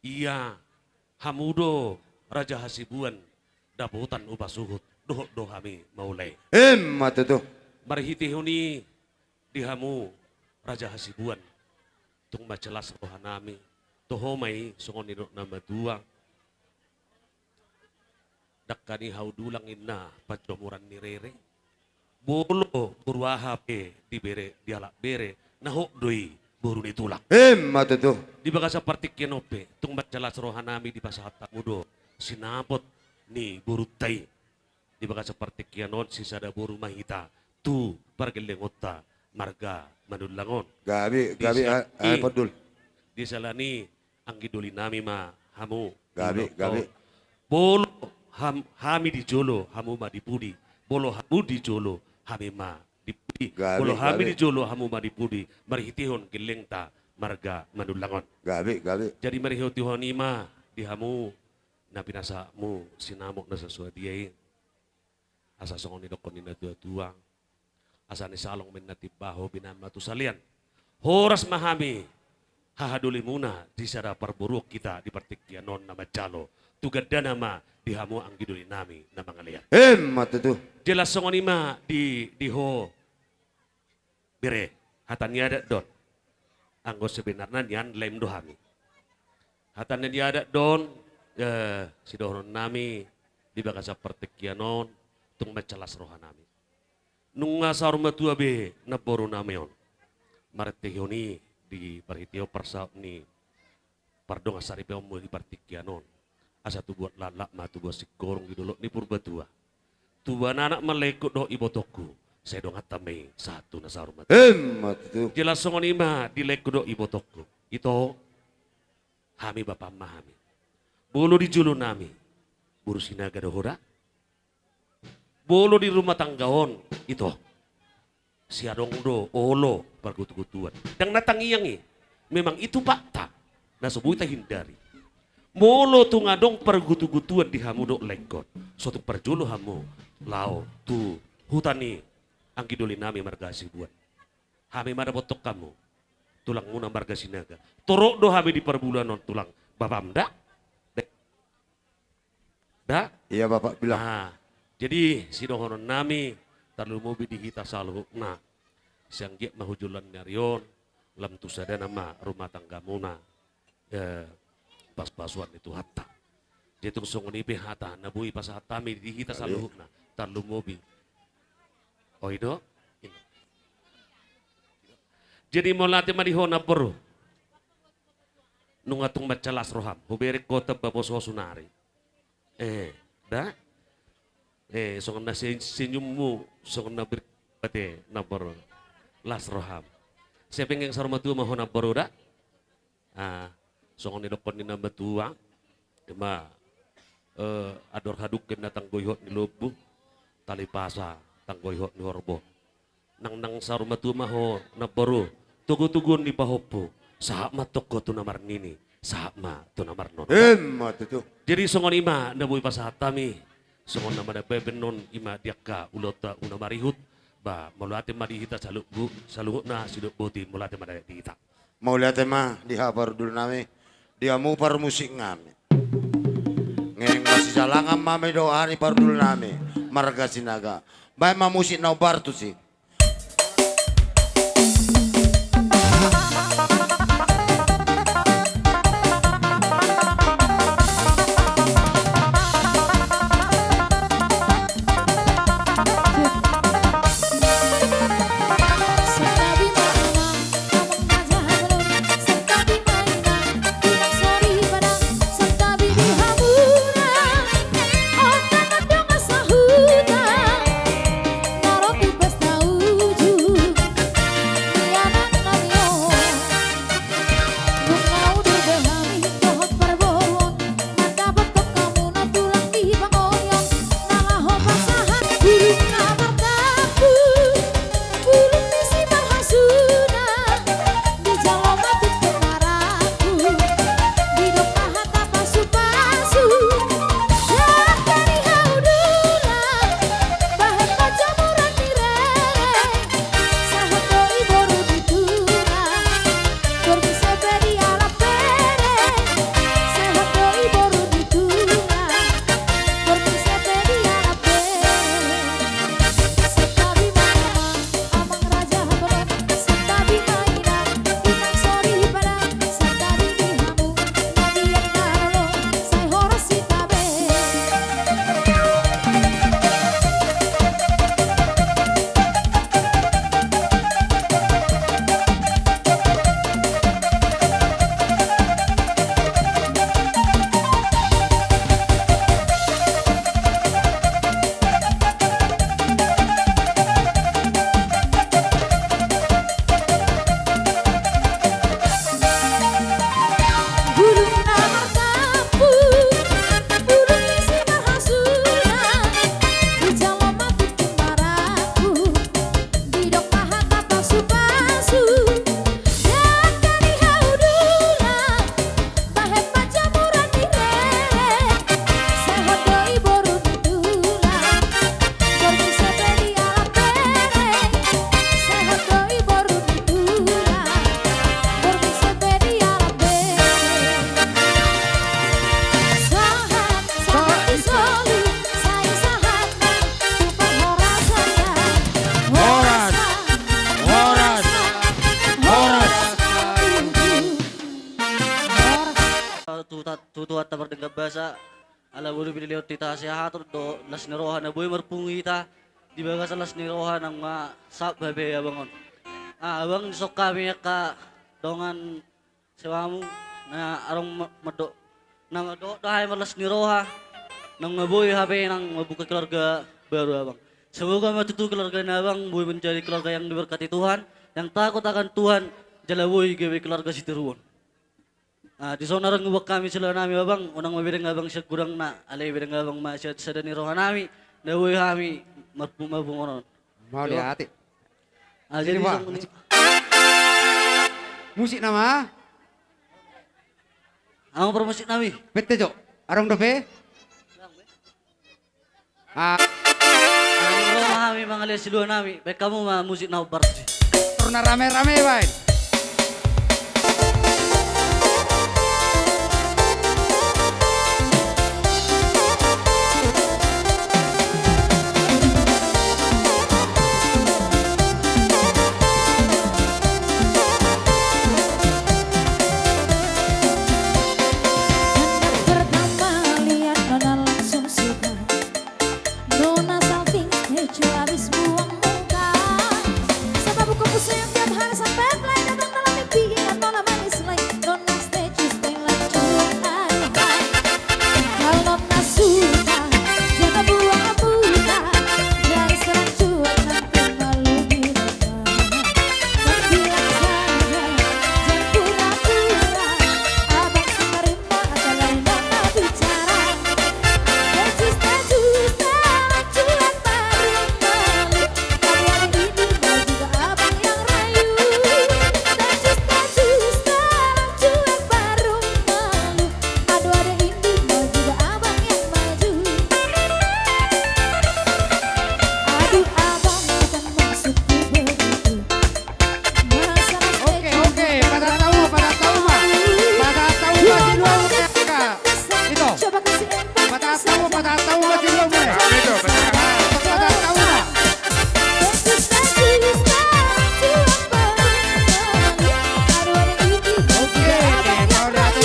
ia hamu do Raja Hasibuan dapotan upa suhut, dohot do hami mauliate. Ima tutu. Marhitehon i di hamu Raja Hasibuan, tung mansai las roha nami, toho ma i songon nidok na matua. Dangka ni hau dulang inna panjomuran ni rere. Molo boru aha pe dibere, dialap bere, na hot do i boru ni tulang. Ima tutu. Di bagasan partingkian on pe, tung mansai las roha nami dipasahat hamu do sinamot ni borunta i. Di bagasan partingkian on sisada boru ma hita tu pargellengonta marga Manullang on. Gabe, gabe, haha pardudulan. Di siala ni i, anggi doli nami ma hamu. Gabe, gabe. Molo ham-, hami di jolo, hamu ma di pudi. Molo hamu di jolo, hami ma di pudi. Gabe, gabe. Molo hami di jolo, hamu ma di pudi. Marhitehon gellengta marga Manullang on. Gabe, gabe. Jadi marhitehon i ma di hamu na pinasahatmu sinamot na so sadia i. Asa songon nidokkon ni na tua-tua, asa ni salong ma inna timbaho, binama tu salean. Horas ma hami haha dolimuna di sada parboruon hita di partingkian on na manjalo. Tu gandana ma di hamu anggi doli nami na mangalean. Ima tutu. Jelas songon i ma di, di ho bere, hata ni adat do on. Anggo sebenarna nian lem do hami. Hata ni adat do on, eh, sidohonon nami di bagasan partingkian on, tung mansai las roha nami. Nunga saur matua be namboru nami on. Marhitehon i di parhitehon parsaut ni pardongan saripeonmu di partingkian on. Asa tubuan laklak ma tubuan singkoru di dolok ni Purbatua. Tubuan anak ma lengkut dohot ibotongku, sai donganta ma i sahat tu na saur matua. Ima tutu. Jelas songon i ma di lengkut dohot ibotongku. Ito, Hami bapam ma hami. Molo di jolo nami, boru Sinaga do ho da. Molo di rumah tangga on, ito. Si adong do olo pargotogotoan. Ndang na tangiang i. Memang itu fakta. Na so boi tahindari. Molo tung adong pargotogotoan di hamu dohot laengkon, so tung parjolo hamu laho tu huta ni anggi doli nami marga Hasibuan. Hami ma dapothon hamu tulangmuna marga Sinaga. Torop do hami di parbulaanon tulang bapam da. Da? Iya, Bapak bilang. Nah, jadi sidohonon nami, tarlumobi di hita saluhutna. Sai anggiat ma tu joloan ni ari on, lam tu sadana ma rumah tanggamuna, eh, pasu-pasuan ni Tuhanta. Jadi tung songon i pe hata na boi pasahat hami di hita saluhutna, tarlumobi. Oi do? Jadi mauliate ma di ho namboru. Nunga tung mansai las roham, hubereng ho tamba poso saonari. Eh, da? Eh, songon na se-, senyummu, songon na ber-, bate, namboru. Las roham. Sai penggeng saur matua ma ho namboru da? Ah, songon nidokkon ni na matua, ima, eh, andor hadungken na tanggo ihot ni lombu, tali pasa tanggo ihot ni horbo. Nang, nang saur matua ma ho namboru, togu-toguon ni pahompu, sahat ma antong ho tu na marnini, sahat ma tu na marnono. Ima tutu. Jadi songon i ma na boi pasahat hami, songon na manambai baenon ima di angka ulaonta na marihut, ba, mauliate ma di hita saluhut, saluhutna, sidok boti, mauliate ma di hita. Mauliate ma di haha parhundul nami, di hamu parmusik nami. Ngening masijalangan ma hami dohot aha ni parhundul nami, marga Sinaga. Baen ma musik na hombar tusi. Horas, horas, horas. Tu ta-, tu Tuhanta mardenggan basa, ala boi do pinilehon hita hasehaton dohot las ni roha na boi marpungu hita di bagasan las ni roha na nunga sahat hape abang on. Ah, abang, dison hami angka dongan sewamu na adong ma-, mandok, na mandok do hami marlas ni roha, na nunga boi hape nang mambuka keluarga baru abang. Semoga ma tutu keluarga na abang boi menjadi keluarga yang diberkati Tuhan, yang takut akan Tuhan, jala boi gabe keluarga sitiruon. Ah, di son na ro huboan hami silua nami abang, unang ma bereng abang sian gudangna, alai bereng abang ma sian sada ni roha nami, na boi hami marpu-, marpunguan on. Mauliate. Ah, jadi, jadi, Pak, song ni. Musik nama? Amo parmusik nami. Pette jo. Adong dope? Ah. Ro ma hami mangaliat silua nami, baen hamu ma musik na hombar. Tor na rame-rame baen. Anak pertama liat nona langsung suka. Nona salting, tejo abis buang muka. Sebab buku pusu yang tiap hari sampai mulai datang dalam mimpi, ingat nona manis lai. Nona tejo steng lanjut aduhai. Kalau nona suka, jangan buang muka. Dari sekarang juga nanti malu di rumah. Bilang saja, jangan pura-pura. Abang sing nerima kalau nona bicara. Oke, oke, patahon hamu, patahon hamu ma. Patahon hamu ma silua muna. Ito. Patahon hamu, patahon hamu ma silua muna. Patahon hamu ma. Oke, mauliate.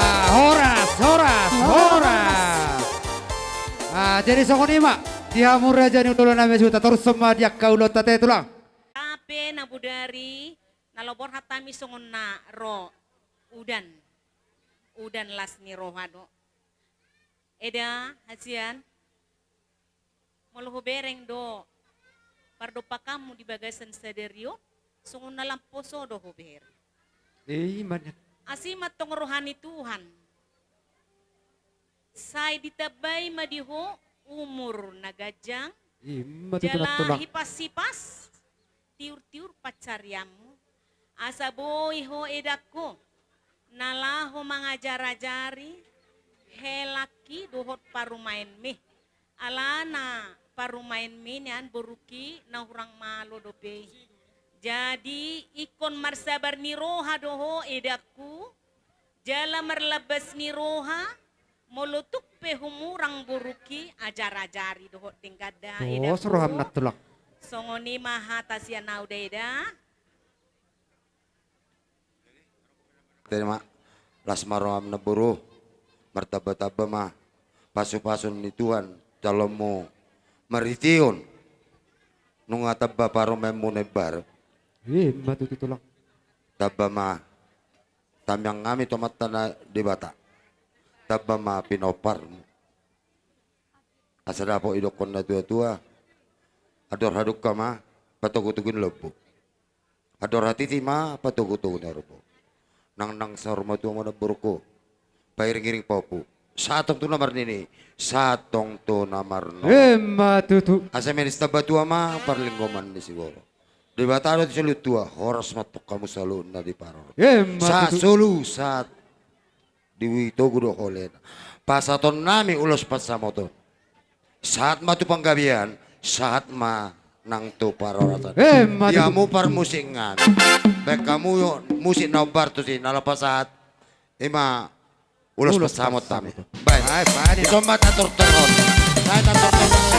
Ah, horas, horas, horas. Ah, jadi songon i ma di hamu raja ni ulaon nami, suta torus ma di angka ulaonta, ate tulang. Hape na bodari na laho borhat hami songon na ro udan. Udan las ni roha do. Eda, hasian. Molo hubereng do pardompakanmu di bagasan sadari on, songon na lam poso do hubereng. Ima na. Asi ma tong roha ni Tuhan. Sai ditambai ma di ho umur na ganjang. Ima tutu, jala tulang. Hipas-hipas tiur-tiur pansarianmu. Asa boi ho edangku na laho mangajar-ajari helangki dohot parumaenmi. Alana parumaenmi nian borungki na hurang malo dope i. Jadi ingkon marsabar ni roha do ho edangku. Jala marlambas ni roha, molo tung pe humurang borungki ajar-ajari dohot denggan da edangku. Pos roham na tulang. Songon i ma hata sian au da eda. Terima. Las ma roham na boru. Martamba-tamba ma pasu-pasu ni Tuhan jaloonmu marhitehon nunga tamba parumaenmu na imbaru. Ima tutu tulang. Tamba ma tamiang hami tu Amanta na Debata. Tamba ma pinomparmu. Asa dapot didokkon na tua-tua. Andor hadungka ma patogu-togu ni lombu. Andor hatiti ma patogu-togu ni horbo. Nang, nang saur matua ma namborungku. Pairing-iring pahompu. Sahat tong tu na marnini, sahat tong tu na marnono. Emma tutu. Asa manis tamba tua ma parlinggoman ni siborok. Debata do tu saluhut tua, horas ma tong hamu saluhutna di paror. Emma tutu. Sahat solu, sahat di togu do holena. Pasahaton nami ulos pansamoton. Sahat ma tu panggabean, sahat ma nang tu parhorasan. Emma tutu. Di hamu parmusikan. Baen hamu musik na hombar tusi, na laho pasahat. Ima ulos pansamoton. Baen. Baen, baen. Dison ma tatortor on. Baen, tatortor on.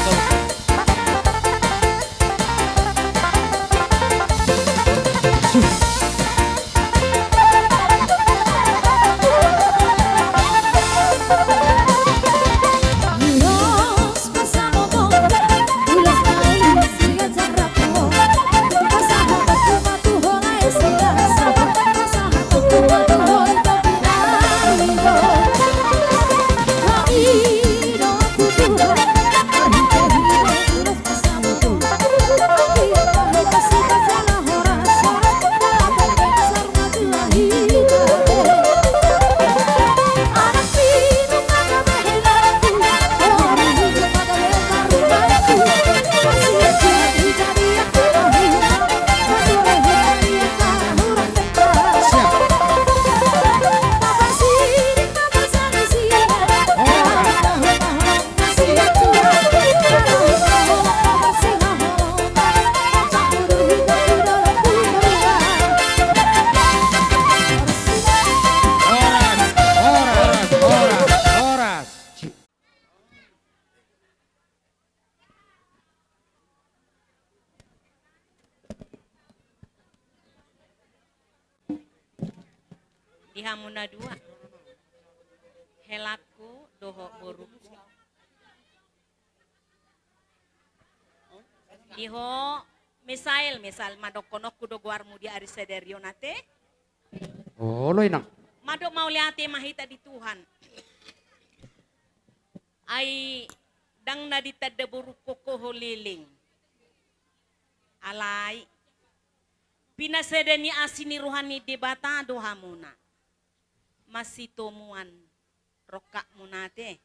Di hamu na dua, helangku dohot borungku. Di ho Misael, Misael ma dohononku do goarmu di ari sadari on ate. Olo inang. Mandok mauliate ma hita di Tuhan. Ai ndang na ditanda borungkon ho leleng. Alai pinasada ni asi ni roha ni Debata do hamuna. Masitomuan rongkapmuna ate.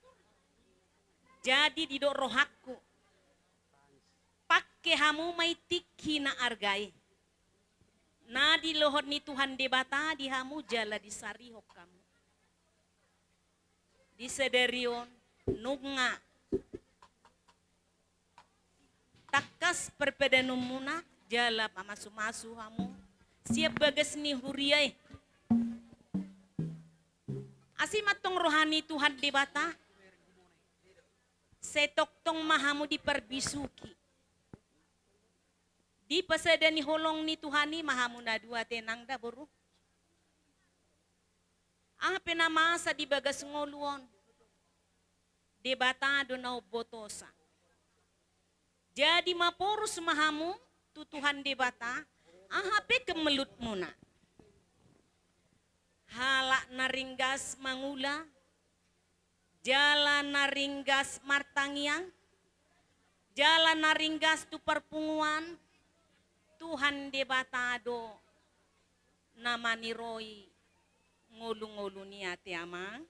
Jadi didok rohangku, pangke hamu ma i tingki na arga i na dilohot ni Tuhan Debata di hamu jala disarihon hamu. Di sadari on nunga tangkas parpadanonmuna jala pamasumasu hamu sian bagas ni huria i. Asi ma tong roha ni Tuhan Debata, sai tongtong ma hamu diparbisuhi. Dipasada ni holong ni Tuhan i ma hamu na dua ate nang da boru. Aha pe na masa di bagas ngolu on, Debata do na umbotosa. Jadi maporus ma hamu tu Tuhan Debata, aha pe kemelutmuna. Halak na ringgas mangula, jala na ringgas martangiang, jala na ringgas tu parpunguan, Tuhan Debata do na maniroi ngolungolu ni ate amang.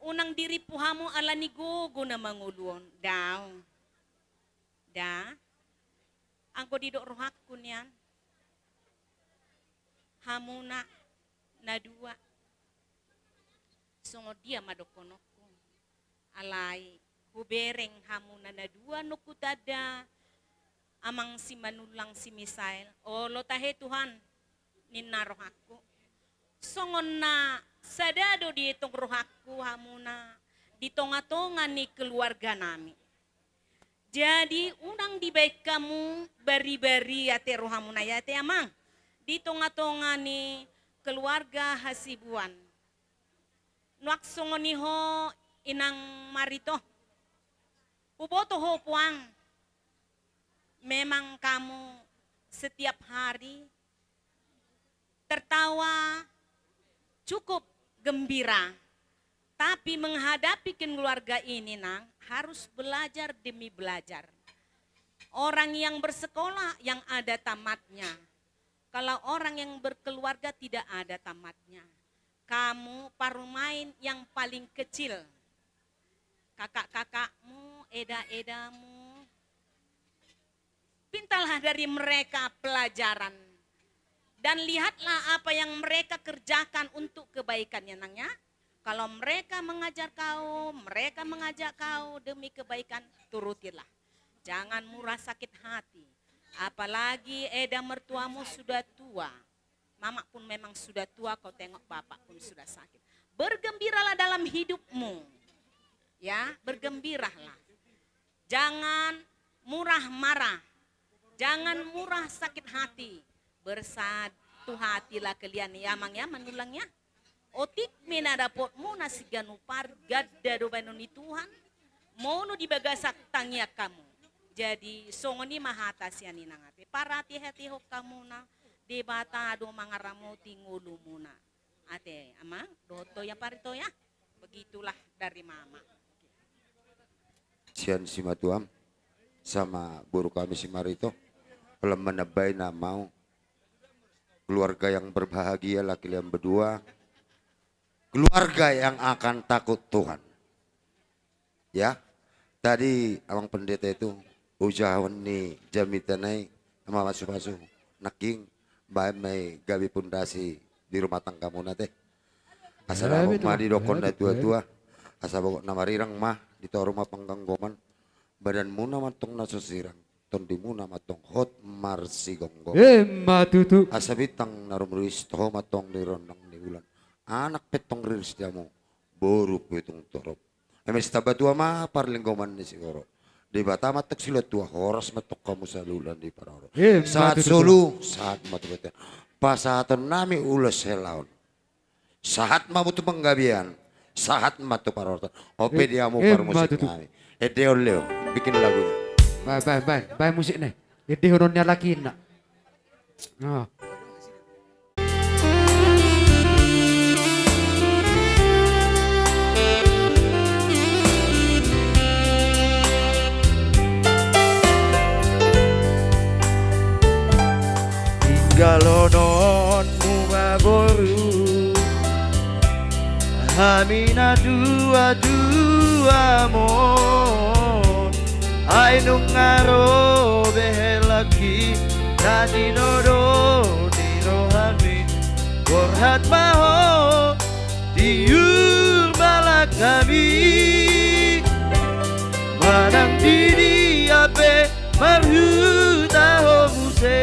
Unang dirimpu hamu ala ni gogo na mangolu on, daong. Da, anggo didok rohangku nian, hamuna na dua, songon dia ma dohononku. Alai hubereng hamuna na dua nunga hutanda amang Simanullang si Misael. Olo tahe Tuhan, ninna rohangku. Songon na sada do dietong rohangku hamuna di tongatonga ni keluarganami. Jadi unang dibaen hamu baribari ate rohamuna i ate amang di tongatonga ni keluarga Hasibuan. Nuaeng songon i ho inang Marito. Huboto ho puang. Memang kamu setiap hari tertawa, cukup gembira. Tapi menghadapi keluarga ini nang harus belajar demi belajar. Orang yang bersekolah yang ada tamatnya. Kalau orang yang berkeluarga tidak ada tamatnya. kamu parumaen yang paling kecil, kakak-kakakmu, eda-edamu. Pintalah dari mereka pelajaran. Dan lihatlah apa yang mereka kerjakan untuk kebaikannya, Nang, ya. Kalau mereka mengajar kau, mereka mengajak kau demi kebaikan, turutilah. Jangan murah sakit hati. Apalagi eda mertuamu sudah tua. Mamak pun memang sudah tua, kau tengok bapak pun sudah sakit. Bergembiralah dalam hidupmu. Ya, bergembiralah. Jangan murah marah. Jangan murah sakit hati. Bersatu hatilah kalian, ya, Amang, ya, manulangnya. Otik ma na dapotmuna siganup ari, ganda do baenon ni Tuhan. Molo di bagasan tangiang hamu. Jadi, songon i ma hata sian inang ate. Parhati-hatihon hamuna, Debata do mangaramoti ngolumuna. Ate, Amang, dohot Toya, Pari Toya. Begitulah dari Mama. Sian simatuam, sama boru kami si Marito. Holan manambai nama. Keluarga yang berbahagia lah kalian berdua. Keluarga yang akan takut Tuhan. Ya, tadi Amang Pendeta itu ujahon ni jamita nai, mamasu-masu nangkin, baen ma i gabe pondasi di rumah tanggamuna, ate. Asa dapot ma didokkon na tua-tua. Asa bogot na marirang ma di toru ma panggomgoman. Badanmuna ma antong na so sirang, tondimuna ma antong hot marsigomgom. Emma tutu. Asa bintang na rumruis, toho ma antong di rondang ni bulan. Anak pe antong riris di hamu, boru pe tung torop. Eme sitamba tua ma parlinggoman ni sigoro. Debata ma antong silehon tua, horas ma antong hamu saluhutna di parorot. Emma tutu. Sahat solu, sahat ma tu bontean. Pasahatonnami ulos helaon. Sahat ma tu panggabean, sahat ma tu parorot. On pe di hamu parmusik nami. Endehon, Leo, bikin lagunya. Baen, baen, baen, baen musikna. Endehon on ni halak i na. Tinggalhononmu ma boru hami na tua-tuamon. Ai nunga ro be helangki na tinodo ni rohami. Borhat ma ho, tiur ma langkami. Manang di dia pe marhuta ho muse.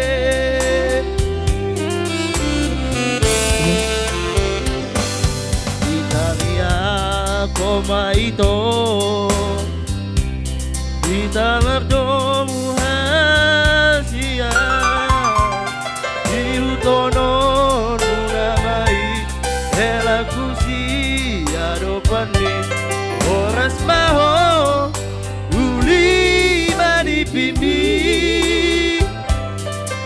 Di tangiangku ma ito, hita mardomu hasian. Diihuthononmuna ma i helangku siadopanmi. Horas ma ho, uli ma nipimi.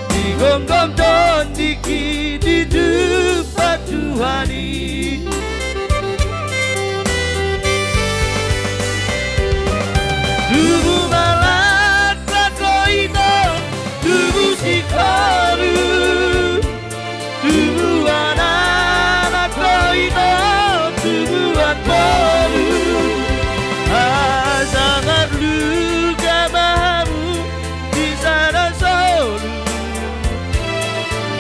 Digomgom tondingki di tumpak Tuhan i. Tubu ma laklak ho ito, tubu singkoru. Tubuan anak ho ito, tubuan boru. Asa marluka ma hamu di sada solu.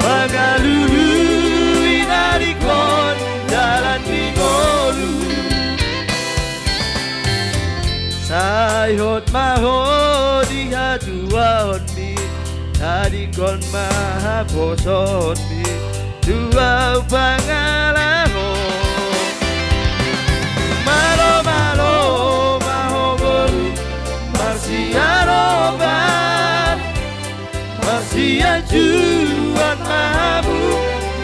Mangalului na ningkon dalan ni ngolu. Sai hot ma ho di hatuaonmi, tadingkon ma haposoonmi tu ahu pangalaho. Malo-malo ma ho boru marsiadopan. Marsianjuan ma hamu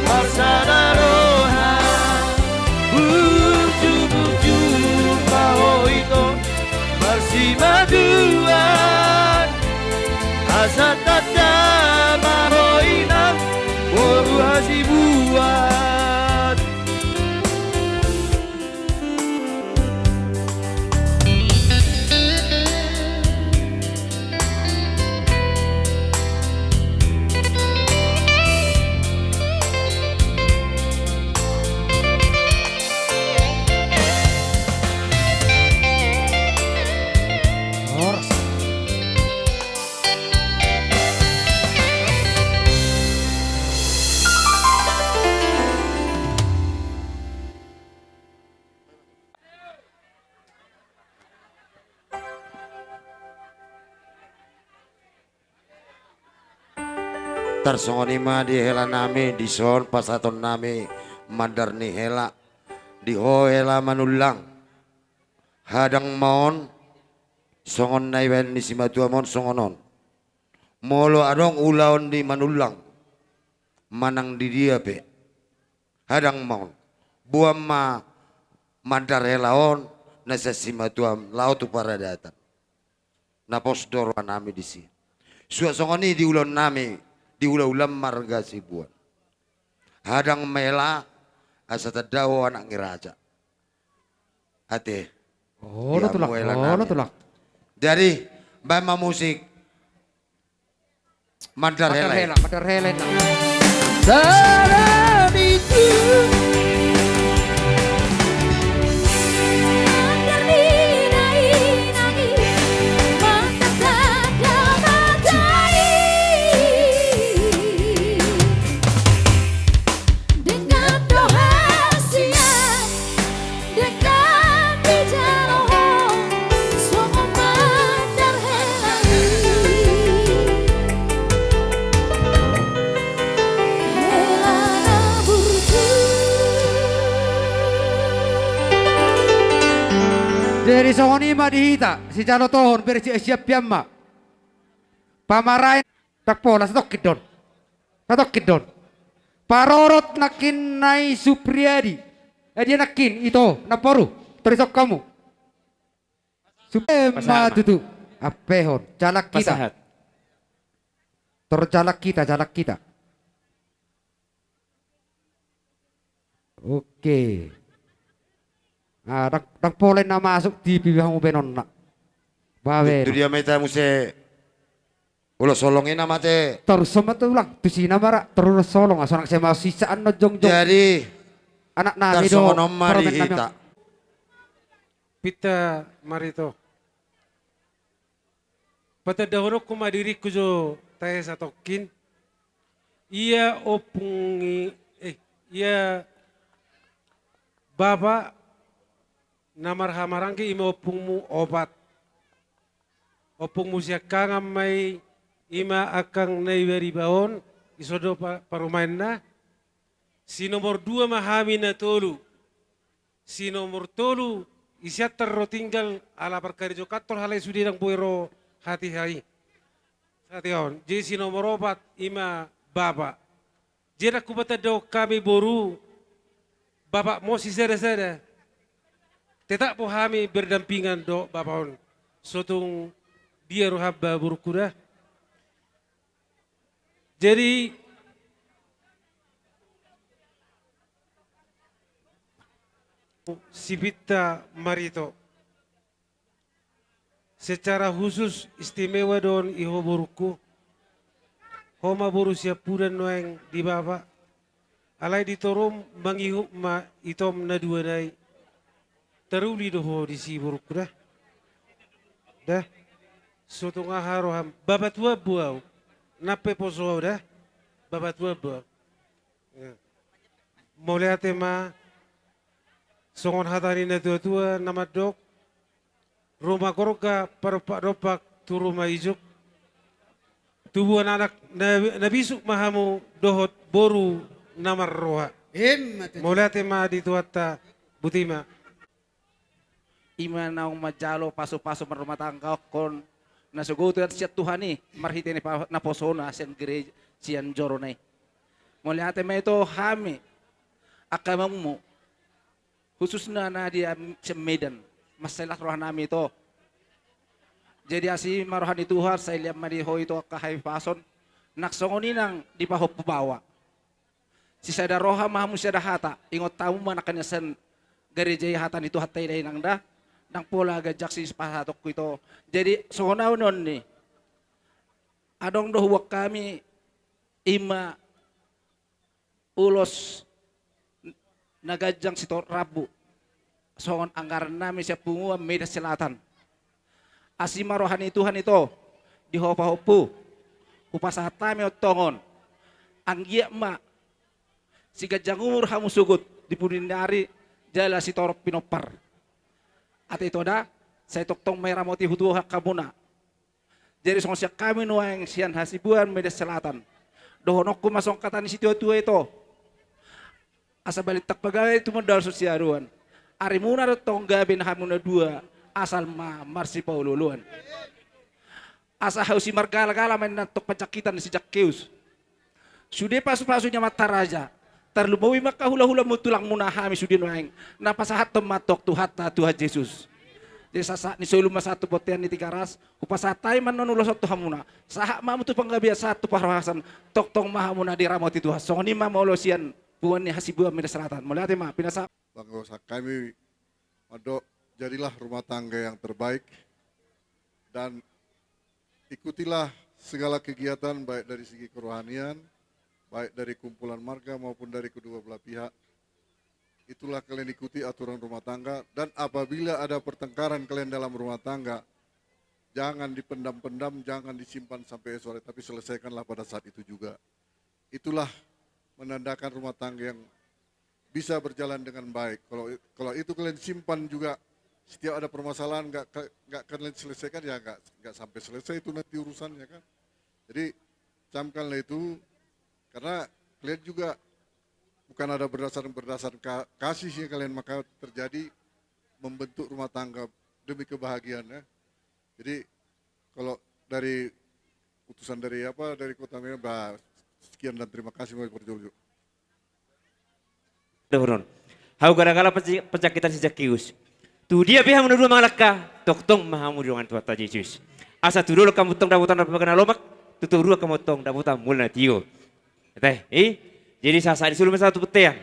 marsada roha. Burju-burju ma ho ito marsimaduan. Asa tanda ma ho inang boru hasibuan. Tarsongon i ma di hela nami, dison pasahaton nami mandar ni hela. Di ho hela Manullang. Hadang ma on, songon na ibaen ni simatuam on songon on. Molo adong ulaon di Manullang, manang di dia pe. Hadang ma on. Boan ma mandar hela on, na sian simatuam, laho tu paradatan. Na pos do roha nami disi. Suang songon i di ulaon nami, di hula-hula marga Sibuan. Hadang ma hela, asa tanda ho anak ni raja. Ate. Olo, di hamu, Tulang, hela nami. Olo, Tulang. Jadi, baen ma musik. Mandar hela. Mandar hela, mandar hela, nah. Salah itu. Mandar di nai nai, mandar tanda matai. Dengan doa siap. Dengan dijalo ho, songon mandar hela i. Hela na burju. Jadi songon i ma di hita, sijalo tohon, bere siap-siap pian ma. Pamaraen. Ndang pola, satongkin do on. Satongkin do on. Parorot nangkin nai Supriyadi. Eh, dia nangkin, ito, namboru. Tor isok hamu. Sup-, eh, pasahat ma tutu. Ampehon. Jalang hita. Pasahat. Tor jalang hita, jalang hita. Oke. Ah, ndang, ndang pola na masuk T V, hamu baenonna. Baen. Tu dia ma hita muse ulos holong i na mate. Torus ma tulang, tusi na ma ra, torus holong, asa unang sai masisaan na jongjong. Jadi, anak nami do, tarsongon on ma di hita. Pinta Marito. Patandahononku ma diringku jo tahe satongkin. Ia ompung i, eh, ia bapa na marhahamaranggi i ma ompungmu opat. Ompungmu siangkangan ma i, i ma angkang na i bariba on, i so do pa-, parumaenna. Si nomor dua ma hami na tolu. Si nomor tolu, i sian tar ro tinggal ala parkarejo kantor, alai sude ndang boi ro hatiha i. Hatiha on. Jadi si nomor opat, i ma bapa. Jadi ndang hupatandahon hami boru, bapakmu sisada-sada. Tetap do hami berdampingan dohot bapa on. Sotung dia roham ba borungku da. Jadi, si Pinta Marito. Secara khusus istimewa do on i ho borungku. Ho ma boru siampudan nuaeng di bapa. Alai di torum mangihut ma itom na dua nai. Taruli do ho disi borungku da. Da. Sotung aha roham. Bapa tuambu au. Nang pe poso au da. Bapa tuambu au. Ya. Mauliate ma. Songon hata ni na tua-tua na mandok. Ruma gorga parompak-rompak tu ruma ijuk. Tubuan anak na, na bisuk ma hamu dohot boru na marroha. Emma tutu. Mauliate ma di Tuhanta, botima. I ma naung manjalo pasu-pasu marrumah tangga on, na so gogo tu sian Tuhan i, marhite ni pa-, naposona sian gereja, sian jorona i. Mauliate ma ito hami, angka amangmu. Khususna na di am-, sian Medan, mansai las roha nami ito. Jadi asi ma roha ni Tuhan, sai lean ma di ho ito angka hahipason, nang songon i nang di pahompu baoa. Sisada roha ma hamu sisada hata, ingot hamu ma nangkin sian gareja i hata ni Tuhanta i da inang da, ndang pola ganjang sipasahatonku ito. Jadi songon au nion ni, adong do huboan hami, i ma ulos na ganjang sitorop rambu. Songon anggaran nami sian punguan Medan Selatan. Asi ma roha ni Tuhan ito, di ho pahompu, hupasahat hami on tongon. Anggiat ma, siganjang umur hamu sogot, di pudi ni ari, jala sitorop pinompar. Ate ito da, sai tongtong ma i ramoti hutuhon hamuna. Jadi songon sian hami nuaeng sian Hasibuan Medan Selatan. Dohononku ma songon hata ni situatua i, ito. Asa balintang pagabe tumundalhon siadoan. Arimuna do tong gabe hamuna dua, asal ma marsipaolooloan. Asa hau simargalagala ma inna tong panjangkitan ni si Zakkeus. Sude pasupasu ni amanta raja, tarlumobi ma angka hulahulamuna, tulangmuna hami sude nuaeng, na pasahathon ma antong Tuhanta Tuhan Jesus. Jadi sahat ni solu ma sahat tu bontean ni Tigaras, hupasahat hami ma annon ulos on tu hamuna. Sahat ma hamu tu panggabean, sahat tu parhorasan, tongtong ma hamuna diramoti Tuhan. Songon i ma molo sian punguan ni hasibuan Medan Selatan. Mauliate ma, pinasahat. Pangurusan kami mandok, jadilah rumah tangga yang terbaik dan ikutilah segala kegiatan, baik dari segi kerohanian, baik dari kumpulan marga maupun dari kedua belah pihak. Itulah kalian ikuti aturan rumah tangga, dan apabila ada pertengkaran kalian dalam rumah tangga, jangan dipendam-pendam, jangan disimpan sampai esok hari, tapi selesaikanlah pada saat itu juga. Itulah menandakan rumah tangga yang bisa berjalan dengan baik. Kalau, kalau itu kalian simpan juga, setiap ada permasalahan nggak ke-, nggak kalian selesaikan, ya nggak, nggak sampai selesai itu nanti urusannya, kan. Jadi camkanlah itu, karena kalian juga bukan ada berdasar, berdasar ka-, kasih sih kalian, maka terjadi membentuk rumah tangga demi kebahagiaan, ya. Jadi kalau dari utusan dari apa, dari Kota Medan, bah, sekian dan terima kasih, mau perjolo. Dohonon. Hau galagala panjangkitan si Zakkeus. Tu dia pe hamu na dua mangalangka, tongtong ma hamu didongani Tuhanta Jesus. Asa tu dolok hamu tong dapotan na lomak, tu toru hamu tong dapotan mula na tio. Ate, i? Jadi sahat ni solu ma sahat tu bontean.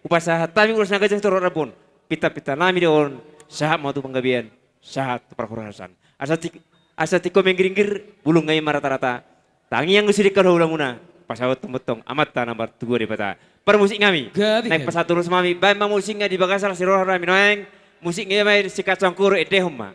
Hupasahat hami ulos na ganjang tu rorobot on. Pintapinta nami do on, sahat ma tu panggabean, sahat tu parhorasan. Asa ti-, asa tingko menggiringgir, bulung nami maratarata. Tangiang do sude ingkon hula-hulamuna, pasahathon hamu tong Amanta na martua Debata. Parmusik nami. Gabe, naeng gabe. Pasahat ulos ma hami, baen ma musikna di bagasan las ni roha nami nuaeng, musikna i baen si Kacang Koro, endehon ma.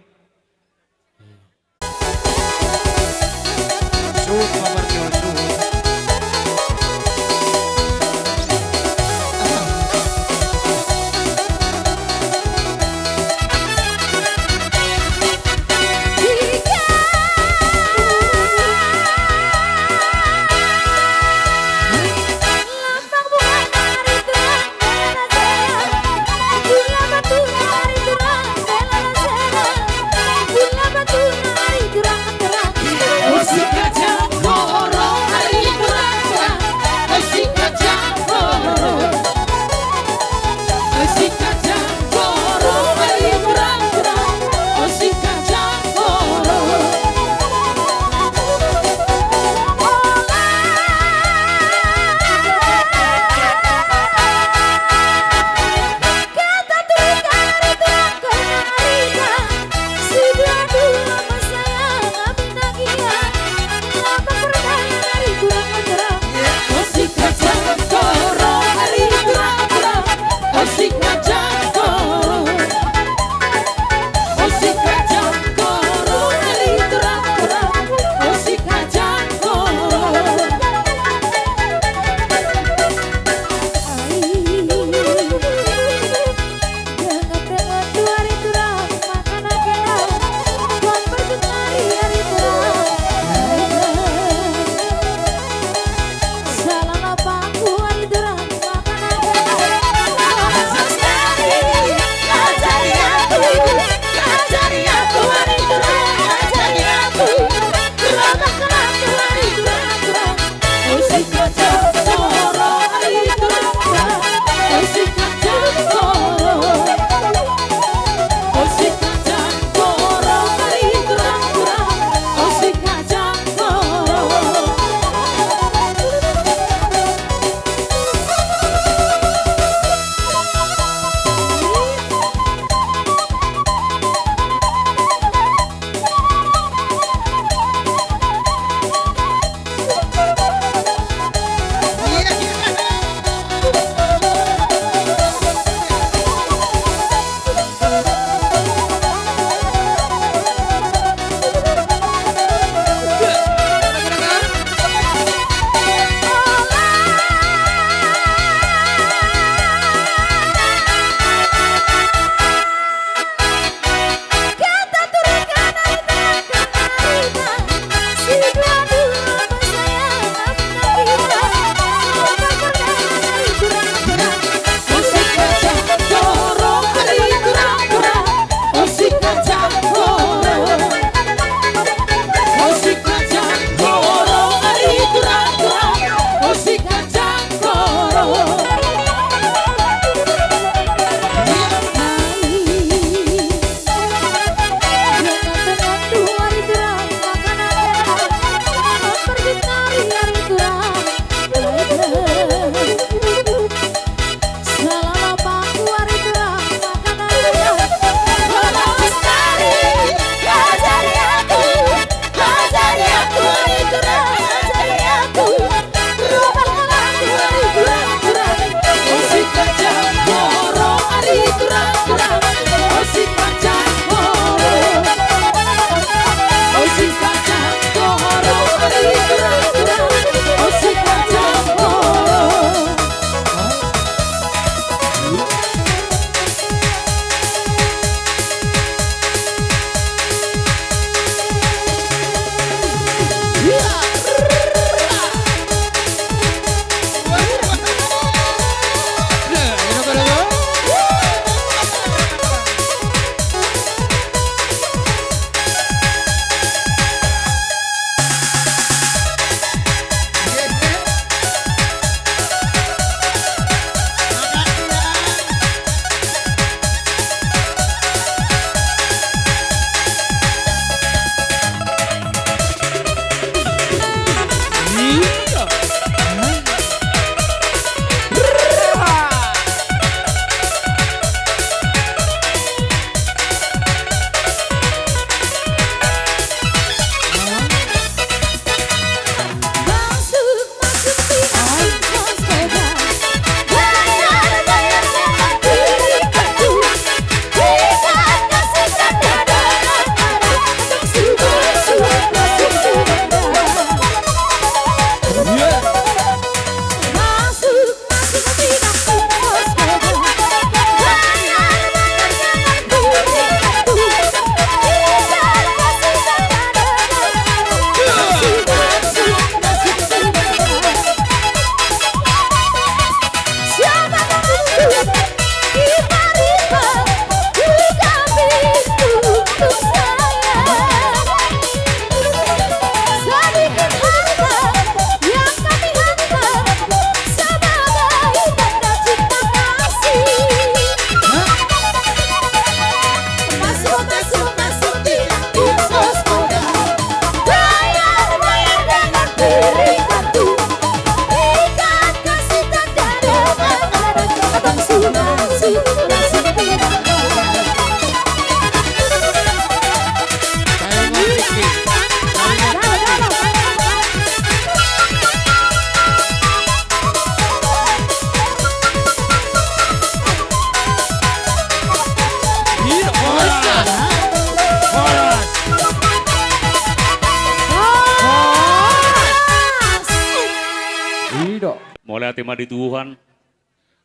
Mauliate ma di Tuhan,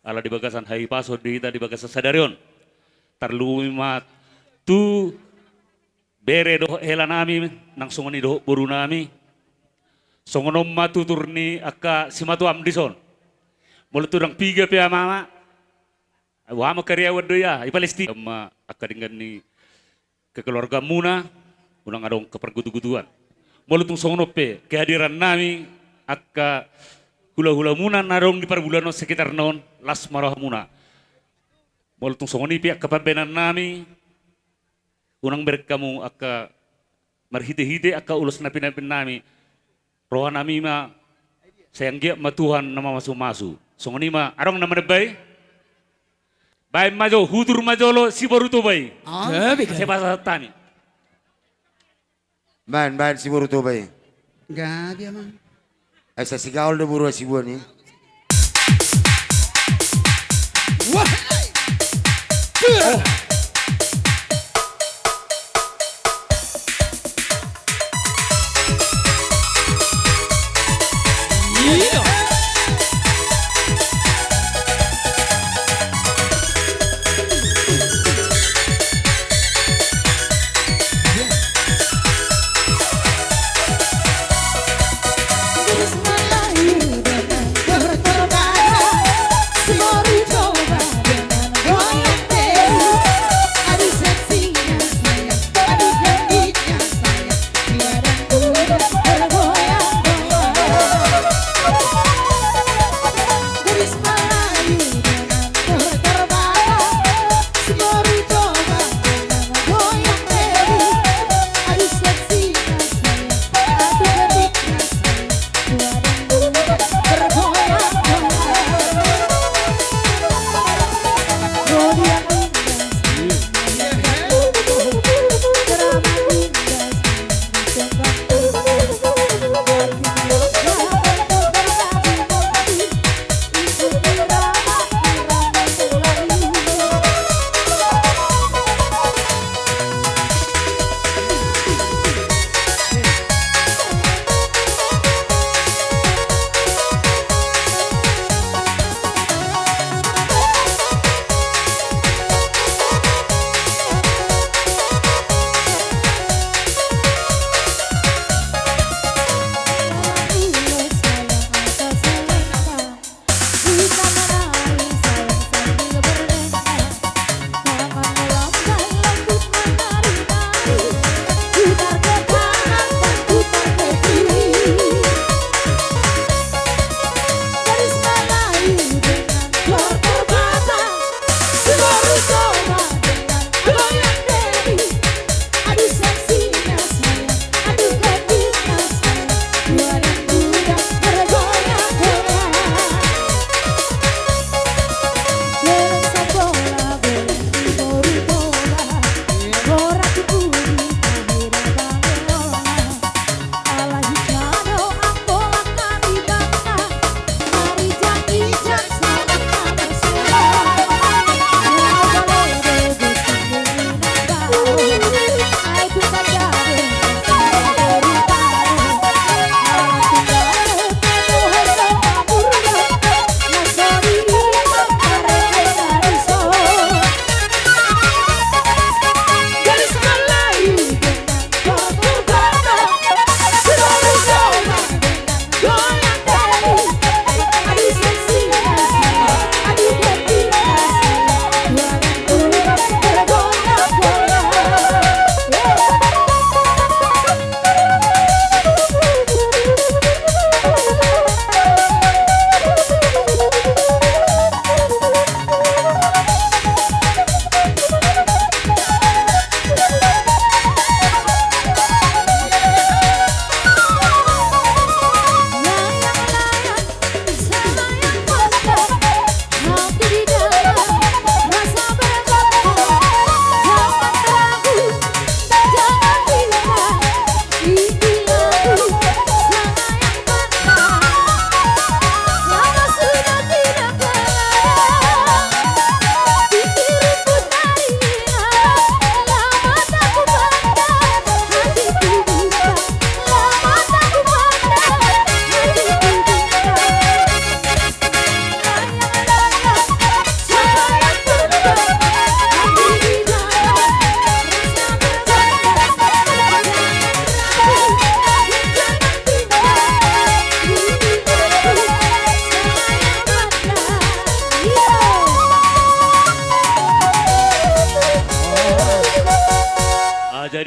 ala di bagasan hahipason di hita di bagasan sadari on. Tarlumobi ma tu bere dohot hela nami, nang songon i dohot boru nami. Songon on ma tutur ni angka simatuam dison. Molo tung dang piga pe amang, boha ma, Karyawan do ia, ipalestik ma angka denggan ni kekeluargamuna, unang adong kepergutu-gutuan. Molo tung songon on pe kehadiran nami, angka hula-hulamuna na adong di parbulan on sekitar na on, las ma rohamuna. Molo tung songon i pe angka pambahenan nami, unang bereng hamu angka marhite-hite angka ulos na pinampin nami. Roha nami ma, sai anggiat ma Tuhan na mamasu-masu. Songon i ma, adong na manembahi? Baen ma jo, hutur ma jolo si boru Toba i. Ah. Gabe, gabe. Sai pasahat hami. Baen, baen si boru Toba i. Gabe, amang. Ai sai sigaol do boru Hasibuan i. Wah.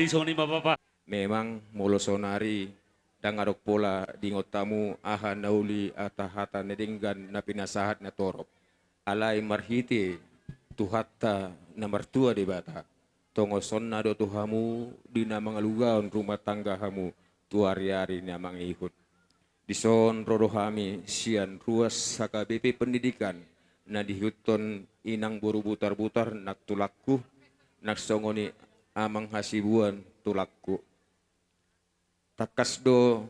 Songon i ma bapa. Memang molo saonari ndang adong pola diingot hamu aha na uli ata hata na denggan na pinasahat na torop. Alai marhite Tuhanta na martua Debata, tongosonna do tu hamu di na mangalugahon rumah tangga hamu tu ari-ari na mangihut. Dison ro do hami sian ruas H K B P Pendidikan na diihuthon inang boru Butar-butar nang tulangku, nang songon i amang Hasibuan tulangku. Tangkas do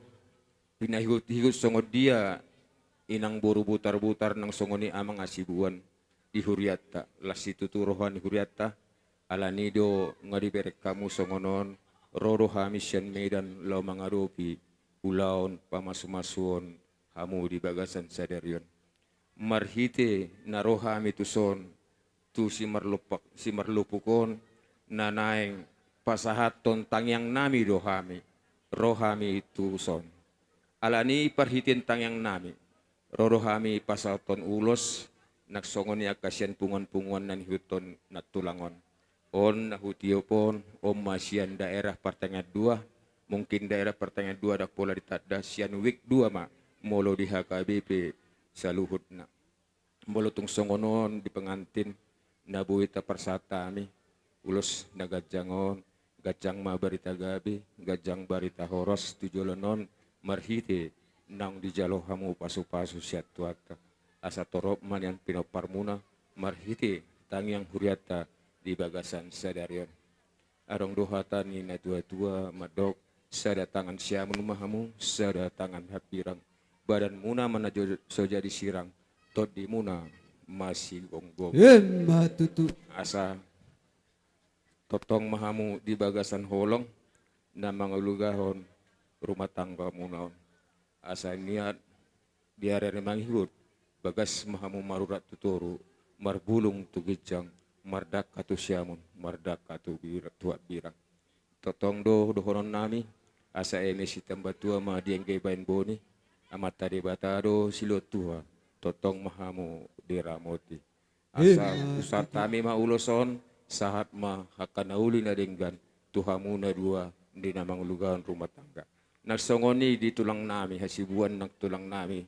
pinaihut-ihut songon dia inang boru Butar-butar nang songon i amang Hasibuan di hurianta, las situtu roha ni hurianta. Alani do nga dibereng hamu songon on, ro do hami sian Medan laho mangadopi ulaon pamasu-masuon hamu di bagasan sadari on. Marhite na ro hami tuson tu simarlupuk, simarlupuk on, na naeng pasahathon tangiangnami do hami, ro hami tuson. Alani parhitean tangiangnami, ro do hami pasahathon ulos, nang songon i angka sian punguan-punguan na niihuthon nang tulang on. On na hutiop on, on ma sian daerah Partangiang dua, mungkin daerah Partangiang dua ndang pola ditanda, sian wik dua ma, molo di H K B P saluhutna. Molo tung songon on di pengantin, na boi taparsahat hami ulos na ganjang on, ganjang ma barita gabe, ganjang barita horas tu joloan on, marhite naung dijalo hamu pasu-pasu sian Tuhanta. Asa torop ma nian pinomparmuna, marhite tangiang hurianta di bagasan sadari on. Adong do hata ni na tua-tua mandok, sada tangan siamun ma hamu, sada tangan hambirang. Badanmuna ma na jo-, so jadi sirang, tondimuna masigomgom. Emma tutu. Asa tongtong ma hamu di bagasan holong, na mangalugahon rumah tanggamuna on. Asa niat di ari-ari mangihut, bagas ma hamu marurat tu toru, marbulung tu ginjang, mardangka tu siamun, mardangka tu bir-, tu hambirang. Tongtong do dohononnami, asa eme sitambatua ma diengge baen boni, Amanta Debata do silehon tuha, tongtong ma hamu diramoti. Asa, eh, husahat hami ma ulos on, sahat ma angka na uli na denggan tu hamu na dua di na mangalugahon rumah tangga. Nang songon i di tulangnami Hasibuan nang tulangnami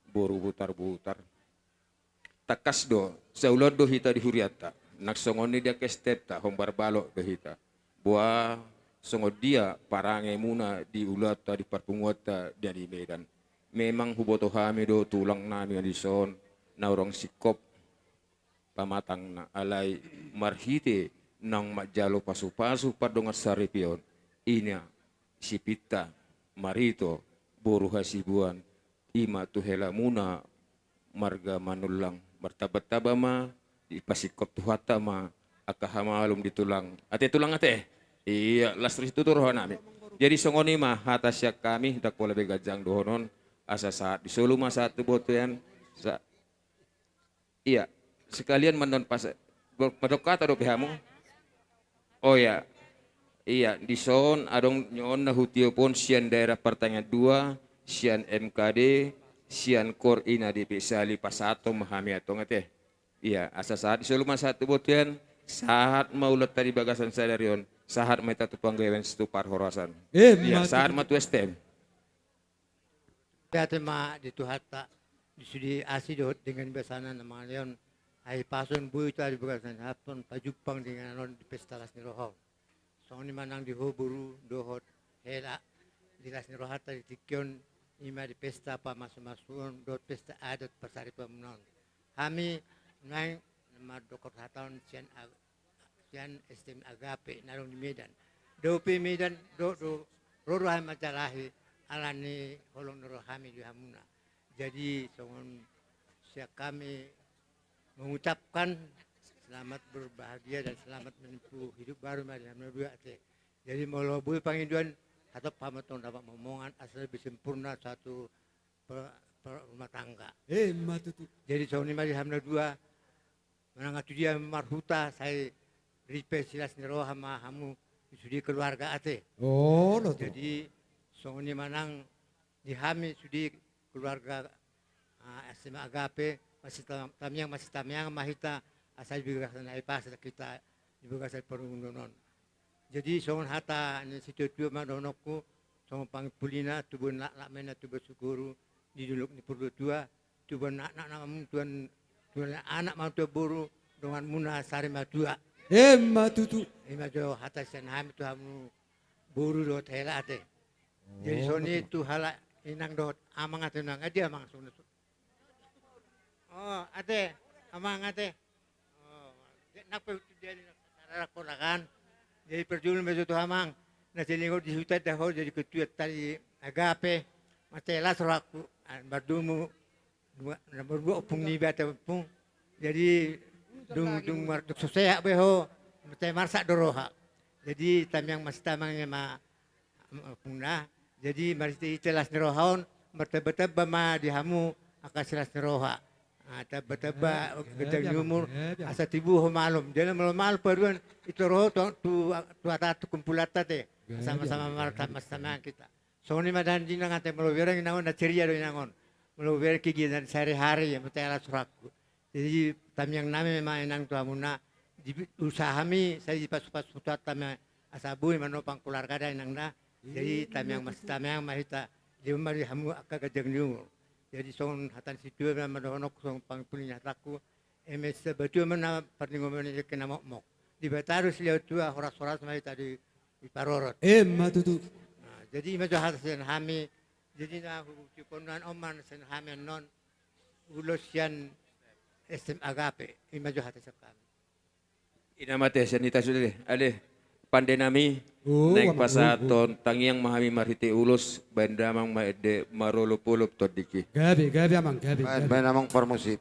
boru Butar-butar. Tangkas do, saulaon do hita di hurianta, nang songon i di angka S T M-ta, hombar balok do hita. Boha songon dia parangemuna di ulaonta di parpunguanta di Medan. Memang huboto hami do tulangnami on dison, naung singkop pamatangna, alai marhite naung manjalo pasu-pasu pardongansaripeon, ina sipinta Marito boru Hasibuan, i ma tu helamuna marga Manullang. Martamba-tamba ma, dipasingkop Tuhanta ma angka hamalum di tulang. Ate tulang ate. Ia, las ro situtu rohanami. Jadi songon i ma hata sian hami, ndang pola be ganjang dohonon, asa sahat di solu ma sahat tu bontean. Sa-, ia, sekalian mandok pas-, mandok hata dope hamu. Oh ia. Ia, dison adong nion na hutiop on sian daerah Partangiang dua, sian M K D, sian KOR i na di Pisali, pasahathon ma hami antong ate. Ia, asa sahat di solu ma sahat tu bontean, sahat ma ulaonta di bagasan sadari on, sahat ma hita tu panggabean, tu parhorasan. Eh, ia, ma sahat tutu ma tu S T M. Ate ma di Tuhanta, di sude asi dohot denggan ni basana na mangalehon hahipason, boi hita di bagasan hahipason pajumpang di inganan on di pesta las ni roha on. Songon i ma nang di ho boru dohot hela, di las ni rohanta di tingki on, i ma di pesta pamasumasuon dohot pesta adat parsaripeonmuna on. Hami naeng mandok hata on sian ag-, sian S T M Agape na adong di Medan. Dope Medan, do, do, ro do hami manjalahi ala ni holong na ro hami di hamuna. Jadi songon sian hami mengucapkan selamat berbahagia dan selamat menempuh hidup baru ma di hamuna dua ate. Jadi molo boi pangidoan, hatop hamu antong dapat momongan asa lebih sempurna satu per-, per-, rumah tangga. Eh, ma tutu. Jadi songon i ma di hamuna dua, manang tu dia marhuta, sai ripe silas ni roha ma hamu di sude keluarga ate. Oh, lo tu. Jadi songon i ma nang di hami sude keluarga, ah, S T M Agape, masita-, tamiang, masitamiang ma hita, asa di bagasan hahipason hita di bagasan parunggunan on. Jadi songon hata ni situatua ma dohononku, songon pangimpulinna, tubuan laklak ma inna tubuan singkoru di dolok ni Purbatua, tubuan anak na mamung tuan, tubuan anak ma tuan boru, donganmuna sari matua. Emma tutu. Ima jo hata sian hami tu hamu boru dohot hela ate. Jadi songon i tu halak inang dohot amang ate, nang adi amang songon i. Oh, ate, amang ate. Oh, nang pe tu dia ni nang sarara ponakan. Jadi parjolo ma jo tu amang. Na jadi ho di huta da ho jadi ketua tali Agape. Mate las rohangku. Ah, mardomu. Dua, nomor dua ompung ni bata ompung. Jadi dung, dung mar-, dung so sehat be ho. Mate marsak do roha. Jadi tamiang ma sitamang ma ompungna. Jadi marhite las ni roha on, martamba-tamba ma di hamu angka silas ni roha. Ah, tamba-tamba ganjang ni umur, asa tibu ho malum. Jadi malum-malum paduan, ito roha tu, tu, tu atas tu kumpulanta te. Sama-sama martamba-tamba kita. Songon i ma dan di nang ate, molo bereng inang on na ceria do inang on. Molo bereng kegiatan sehari-hari, ya mate las rohangku. Jadi tamiang nami ma inang tu hamuna, di usaha hami sai dipasu-pasu Tuhanta ma asa boi manopang keluarga da inang da. Jadi tamiang ma sitamang ma hita, dia ma di hamu angka ganjang ni umur. Jadi songon hata ni situa ma dohononku songon pangimpuli ni hatangku. Eme sabatua ma na parningoman ni dengke na mokmok. Debata do silehon tua, horas-horas ma hita di, diparorot. Emma tutu. Nah, jadi ima jo hata sian hami. Jadi na hutihon on ma sian hami annon. Ulos sian S M Agape, ima jo hata sian hami. Ina mate sian hita sude, ale, pande nami, naeng pasahathon tangiang ma hami marhite ulos, baen damang ma ende marolop-olop tondingki. Gabe, gabe amang, gabe, gabe. Baen amang parmusik.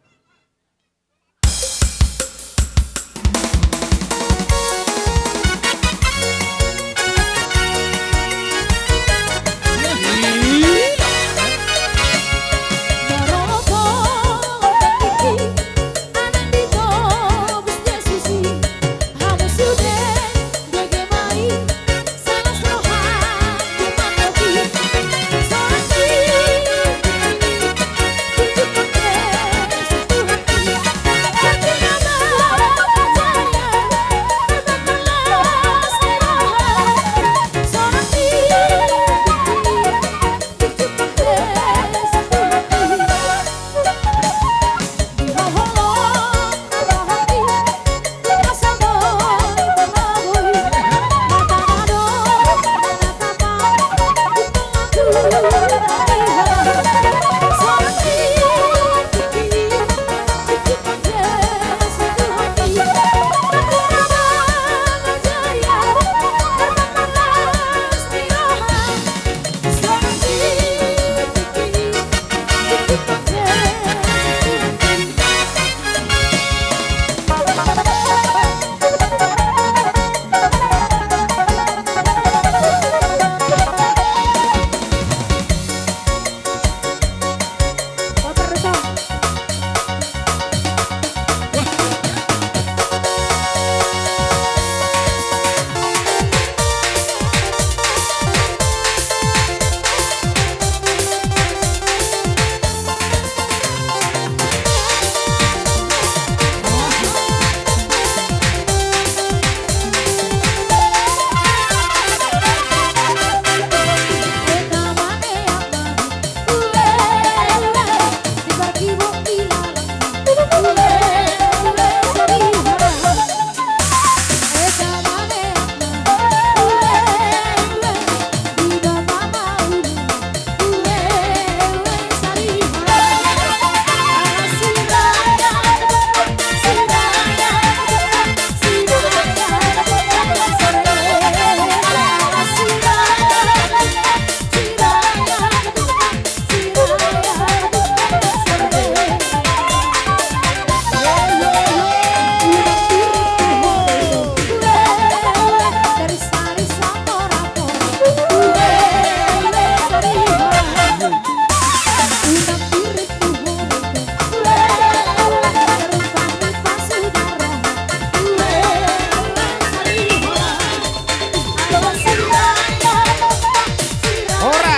Horas.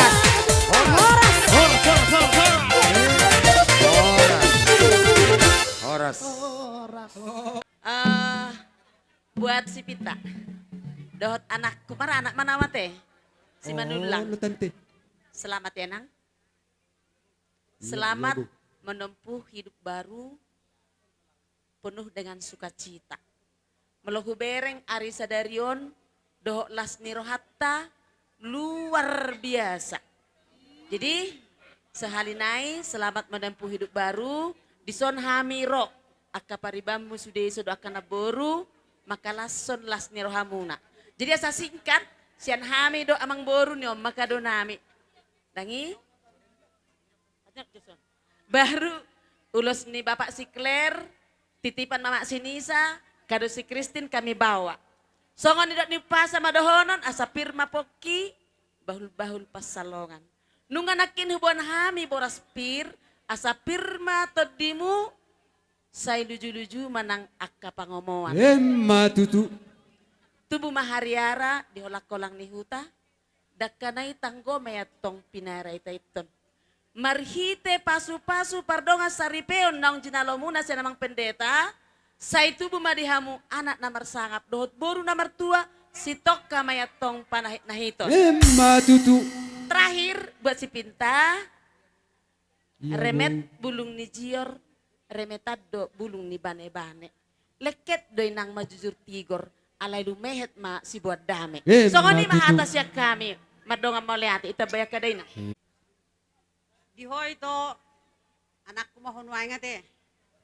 Horas. Horas. Horas. Eh, buat si Pita. Dohot anakku, maranak ma nau ate. Si Manullang. Oh, lo tante. Selamat ya, Nang. Iya, iya, selamat, Bu, menempuh hidup baru penuh dengan sukacita. Molo hubereng ari sadari on dohot las ni rohanta luar biasa. Jadi, sahali nai selamat menempuh hidup baru. Dison hami ro, angka paribanmu sude, so do angka namboru, mangkalashon las ni rohamuna. Jadi asa singkat, sian hami do amangboru ni on ma kado nami. Ndang i? Baru ulos ni Bapak si Claire, titipan Mamak si Nisa, kado si Christine kami bawa. Songon nidok ni umpasa ma dohonon, asa pir ma pongki, bahul-bahul pansalongan. Nunga nangkin huboan hami boras pir, asa pir ma tondimu, sai luju-luju ma nang angka pangomoan. Emma tutu. Tubu ma hariara di holang-holang ni huta, dangka na i tanggo ma i antong pinaraitaiton. Marhite pasu-pasu pardongan saripeon naung jinalomuna sian Amang Pendeta, sai tubu ma di hamu anak na marsangap dohot boru na martua, sitongka ma i antong panahit-nahiton. Emma tutu. Terakhir, buat si Pinta, iya, remet, Bung, bulung ni jior, remetan do bulung ni bane-bane. Lengket do inang ma jujur tigor, alai lumehet ma siboan dame. Emma tutu. Songon i ma hata sian hami, mardongan mauliate, ita bayak kada inang. Di ho ito, anakku ma ho nuaeng ate.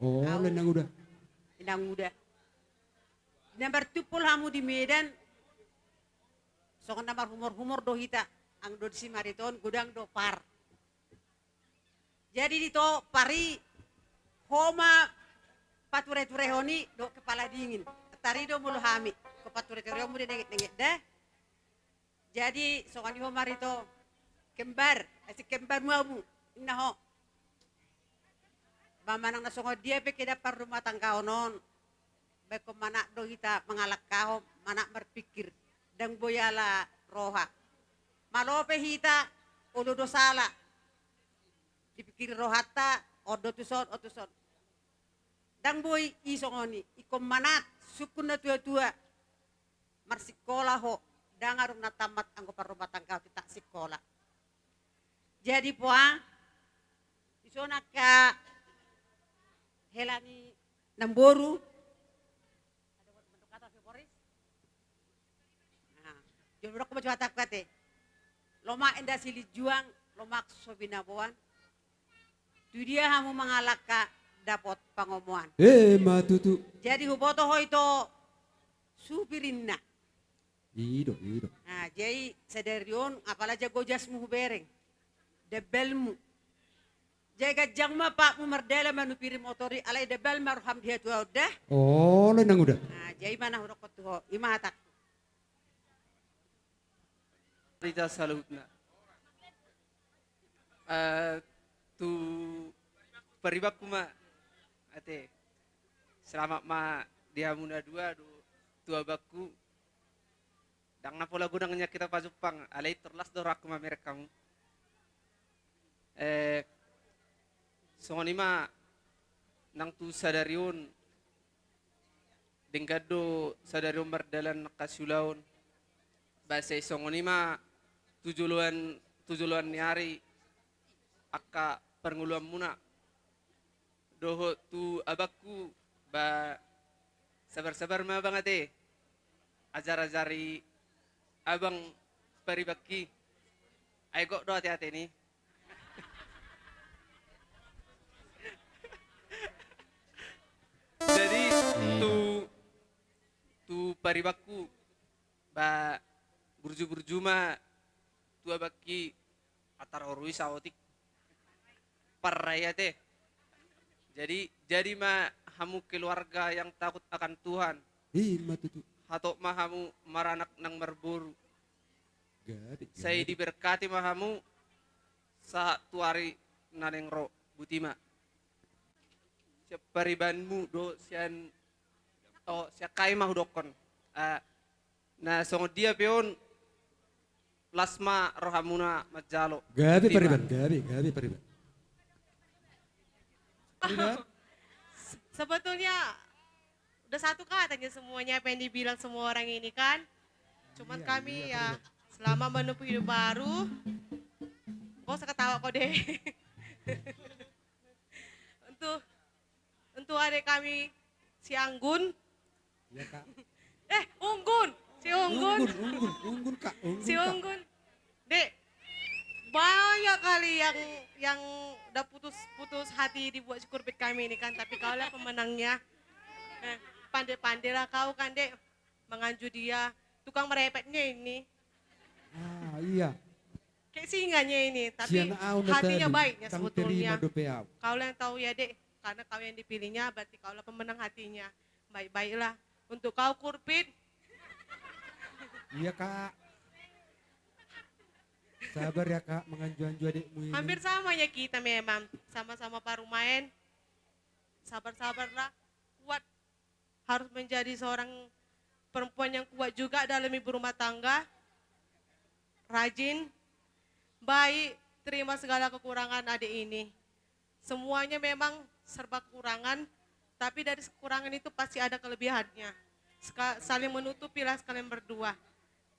Oh, au, inang uda. Inang uda. Na martumpol hamu di Medan, songon na marhumor-humor do hita, anggo di si Mariton, godang do par. Jadi di to par i, ho ma pature-turehon i dohot kepala dingin. Tari do molo hami, ho pature-turehonmu di nenget-nenget da. Jadi, songon i ho Marito, kembar, asi kembar mu amu, inna ho. Ba manang na songon dia pe kehidupan rumah tangga on, baen manat do hita mangalangkahon, manat marpikir, ndang boi ala roha. Malo pe hita, olo do sala. Dipikiri rohanta, on do tuson, on tuson. Ndang boi i songon i, ingkon manat, sungkun na tua-tua. Marsikola ho, ndang adong na tamat anggo parrumah tangga ho, tetap sikola. Jadi poa, dison angka hela ni namboru. Nah, jolo dok ma jo hatangku ate. Lomak enda silinjuang, lomak so binaboan. Tu dia hamu mangalangka dapot pangomoan. Emma tutu. Jadi huboto ho ito supir inna. I do, i do. Nah, jadi sadari on, apala jago jasmu hubereng. Debelmu. Jadi ganjang ma patmu mardalan manupiri motor i, alai debel ma roham di hatuaon da. Oh, lo inang uda. Nah, jadi mana hudokkon tu ho, i ma hatangku. Rita saluhutna. Eh, tu paribanku ma, ate. Selamat ma di hamu na dua, do, tu abangku. Ndang na pola godang nian hita pajumpang, alai tor las do rohangku mamereng hamu. Eh, songon i ma nang tu sadari on, denggan do sadari on mardalan angka siulaon. Ba sai songon i ma tu joloan, tu joloan ni ari angka parngoluanmuna. Dohot tu abangku, ba sabar-sabar ma abang ate. Ajar-ajari abang paribanki. Ai gok do ate-ate ni. Jadi, iya, tu, tu paribanku, ba burju-burju ma tu abangki, antar horui saotik. Parrai ate. Jadi, jadi ma hamu keluarga yang takut akan Tuhan. Ima tutu. Hatop ma hamu maranak nang marboru. Gabe, gabe. Sai diberkati ma hamu sahat tu ari na naeng ro. Botima. Sian paribanmu do sian, oh, sian hami ma hudokkon. Ah, na songon dia pe on, las ma rohamuna manjalo. Gabe, botima, pariban, gabe, gabe pariban. Pariban? Se-, sebetulnya udah satu kata aja semuanya apa yang dibilang semua orang ini kan. Cuman kami ya, selamat menempuh hidup baru. Kok seketawa kok deh. Untuk, untuk adik kami si Anggun. Iya, Kak. Eh, Unggun. Si Unggun. Unggun, Unggun, Unggun, Kak. Unggun, si Kak. Unggun. Dek, banyak kali yang, yang udah putus, putus hati dibuat si Kurpit kami ini kan, tapi kau lah pemenangnya. Eh, pandai-pandailah kau kan, Dek, menganju dia. Tukang merepetnya ini. Ah, iya. Kayak singanya ini, tapi hatinya baiknya sebetulnya. Kau lah yang tahu ya, Dek, karena kau yang dipilihnya, berarti kau lah pemenang hatinya. Baik-baiklah. Untuk kau, Kurpit. Iya, Kak. Sabar ya, Kak, menganju-anju adikmu ini. Hampir sama ya kita memang, sama-sama baru main. Sabar-sabarlah, kuat. Harus menjadi seorang perempuan yang kuat juga dalam ibu rumah tangga. Rajin, baik, terima segala kekurangan adik ini. Semuanya memang serba kekurangan, tapi dari kekurangan itu pasti ada kelebihannya. Seka-, saling menutupilah sekalian berdua.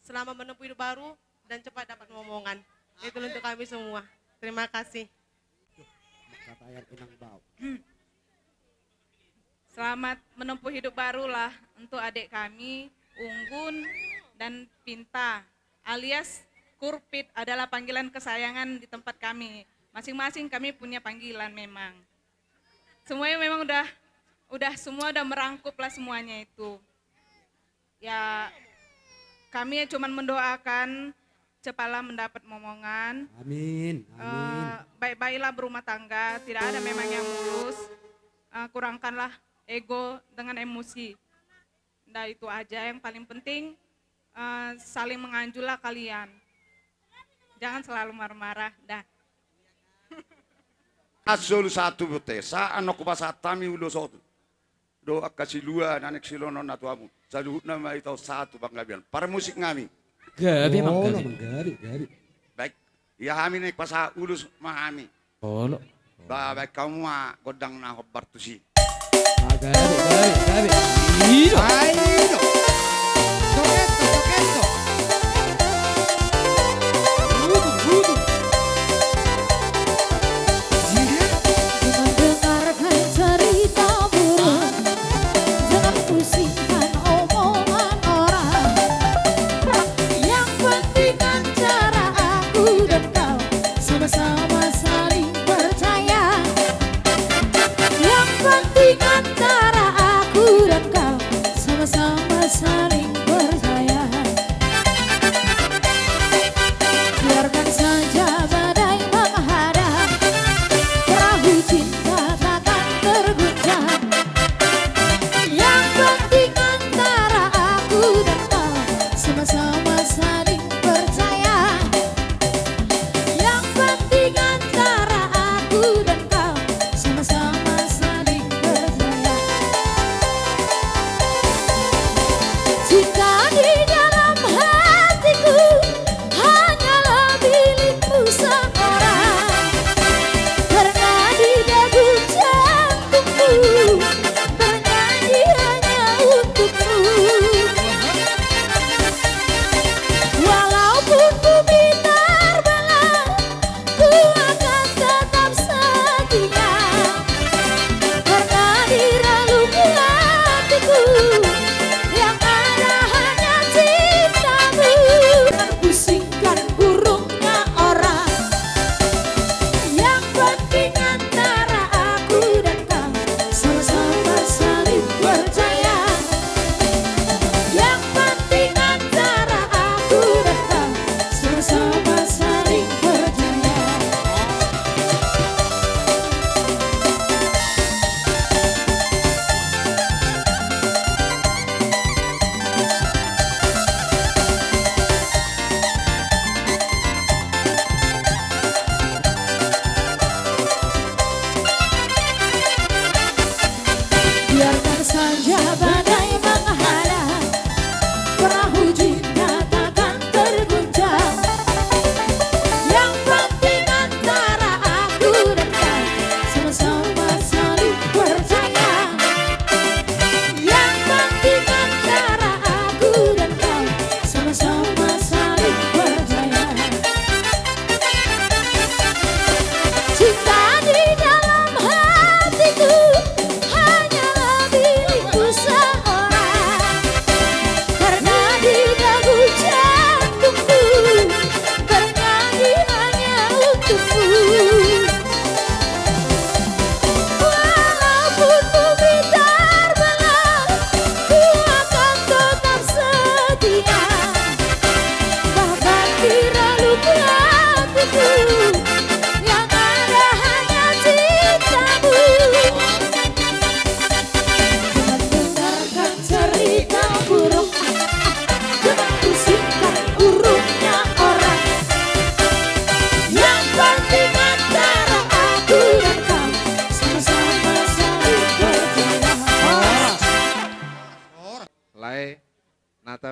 Selamat menempuh hidup baru dan cepat dapat momongan. Itu untuk kami semua. Terima kasih. Selamat menempuh hidup barulah untuk adik kami, Unggun dan Pinta, alias Kurpit adalah panggilan kesayangan di tempat kami. Masing-masing kami punya panggilan memang. Semuanya memang udah, udah semua udah merangkup lah semuanya itu. Ya, kami ya cuman mendoakan cepatlah mendapat momongan. Amin, amin. Eh, baik-baiklah berumah tangga, tidak ada memang yang mulus. Eh, kurangkanlah ego dengan emosi. Nah, itu aja yang paling penting, eh, saling menganjulah kalian. Jangan selalu marah-marah, dah. Asolu satu botesa, annon hupasahat hami ulos on. Do angka silua na naeng siulahon on na tu hamu. Saluhutna ma hita on sahat tu panggabean. Parmusik nami. Gabe, Mang, gabe. Baik. Ia hami naeng pasahat ulos ma hami. Olo. Ba, baen hamu ma gondang na hombar tusi. Ah, gabe, gabe, gabe. Iyo. Ai do. Joget do, joget do. Udung, udung. Mendengarkan cerita burung, jangan pusingkan omongan orang. Yang penting antara aku dan kau sama-sama saling percaya. Yang penting antara aku dan kau sama-sama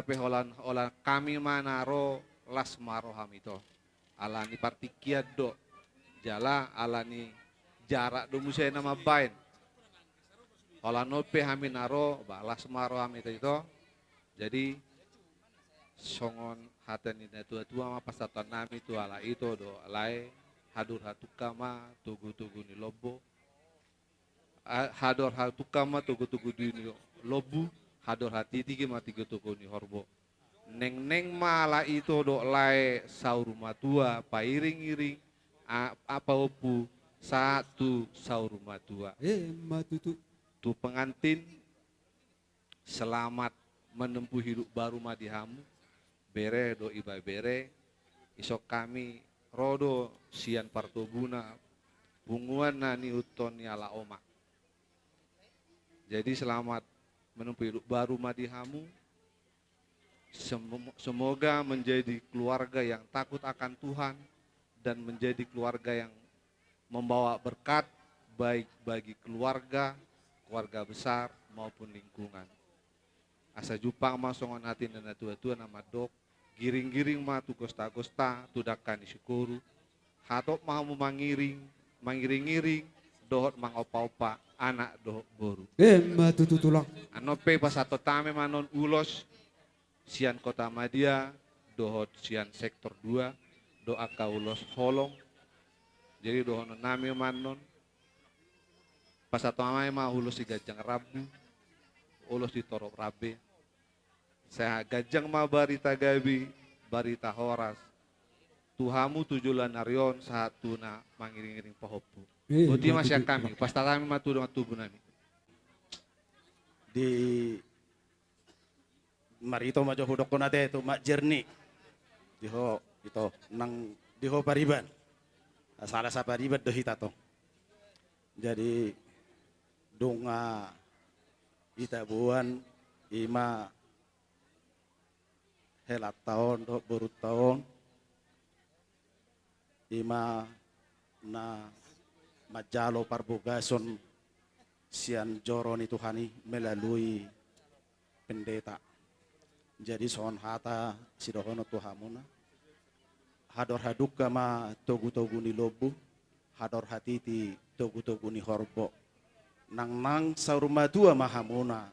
pe holan, holan hami ma na ro, las ma rohami, ito. Ala ni partingkian do, jala ala ni jarak do muse na mambaen. Holan on pe hami na ro, ba, las ma rohami, ito, ito. Jadi songon hata ni natuatua ma pasahaton nami tu halak ito dohot lae: Hador hatungka ma togutogu ni lombu, a, hador hatungka ma togutogu ni lombu, hador hatiti ma togutogu ni horbo. Nengneng ma halak ito dohot lae saur matua, pairingiring, a, a, pahompu sahat tu saur matua. Emma tutu. Tu pengantin, selamat menempuh hidup baru ma di hamu, bere dohot ibebere. Dison hami ro do sian partobuna, punguan na niihuthon ni halak omak. Jadi selamat menempuh hidup baru ma di hamu. Sem-, semoga menjadi keluarga yang takut akan Tuhan dan menjadi keluarga yang membawa berkat, baik bagi keluarga, keluarga besar, maupun lingkungan. Asa jumpang ma songon hata ni natuatua na mandok: Giringgiring ma tu gostagosta, tu dangka ni sikoru. Hatop ma hamu mangiring, mangiringiring dohot mangompaompa anak dohot boru. Emma tutu, Tulang. Annon pe pasahaton hami ma annon ulos sian Kota Madya dohot sian sektor dua, dohot angka ulos holong. Jadi dohonon nami ma annon, pasahaton hami ma ulos siganjang rambu, ulos sitorop rambe. Sai ganjang ma barita gabe, barita horas tu hamu tu joloan ni ari on sahat tu na mangiringiring pahompu. Eh, boti ma sian hami, pasahaton hami ma tu dongan tubu nami. Di marito ma jo hudokkon ate tu Mak Jerni. Di ho, ito, nang di ho pariban. Salah sapariban do hita, tong. Jadi dung hita boan, i ma helanta on dohot borunta on, i ma na manjalo parbogason sian joro ni Tuhan i melalui pendeta. Jadi songon hata sidohonon tu hamuna: Hador hatungka ma togutogu ni lombu, hador hatiti togutogu ni horbo. Nangnang saur matua ma hamuna,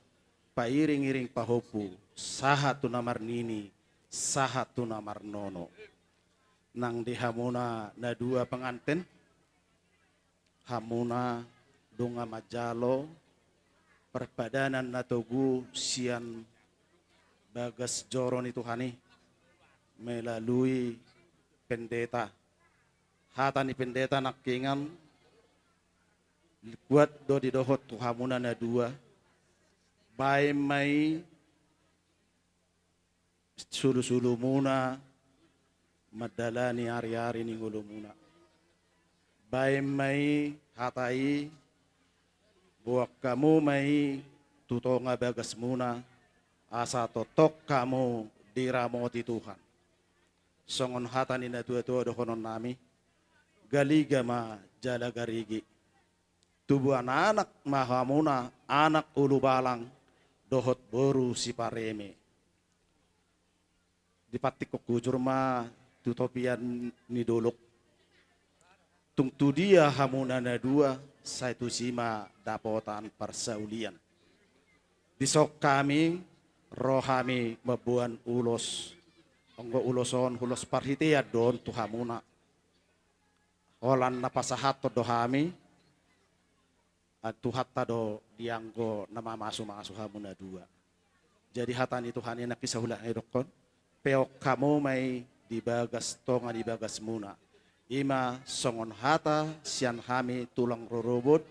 pairingiring pahompu, sahat tu na marnini, sahat tu na marnono. Nang di hamuna na dua pengantin, hamuna dung manjalo parpadanan na togu sian bagas joro ni Tuhan i melalui pendeta. Hata ni pendeta nangkiningan, kuat do didohot tu hamuna na dua: Baen ma i sulusulumuna mandalani ariari ni ngolumuna. Baen ma i hata i, boan hamu ma i tu tonga bagasmuna, asa tongtong hamu diramoti Tuhan. Songon hata ni natuatua dohonon nami: Galiga ma jala garigi. Tubuan anak ma hamuna, anak ulubalang dohot boru sipareme. Dipantikkon hujur ma tu topian ni dolok. Tung tu dia hamuna na dua, sai tusi ma dapotan parsaulian. Dison hami ro hami mamboan ulos. Anggo ulos on, ulos parhitean do on tu hamuna. Holan na pasahathon do hami, an Tuhanta do dianggo na mamasumasu hamu na dua. Jadi hata ni Tuhan i nangkin saulak na didokkon: Peok hamu ma i di bagas tonga ni bagasmuna. I ma songon hata sian hami tulang rorobot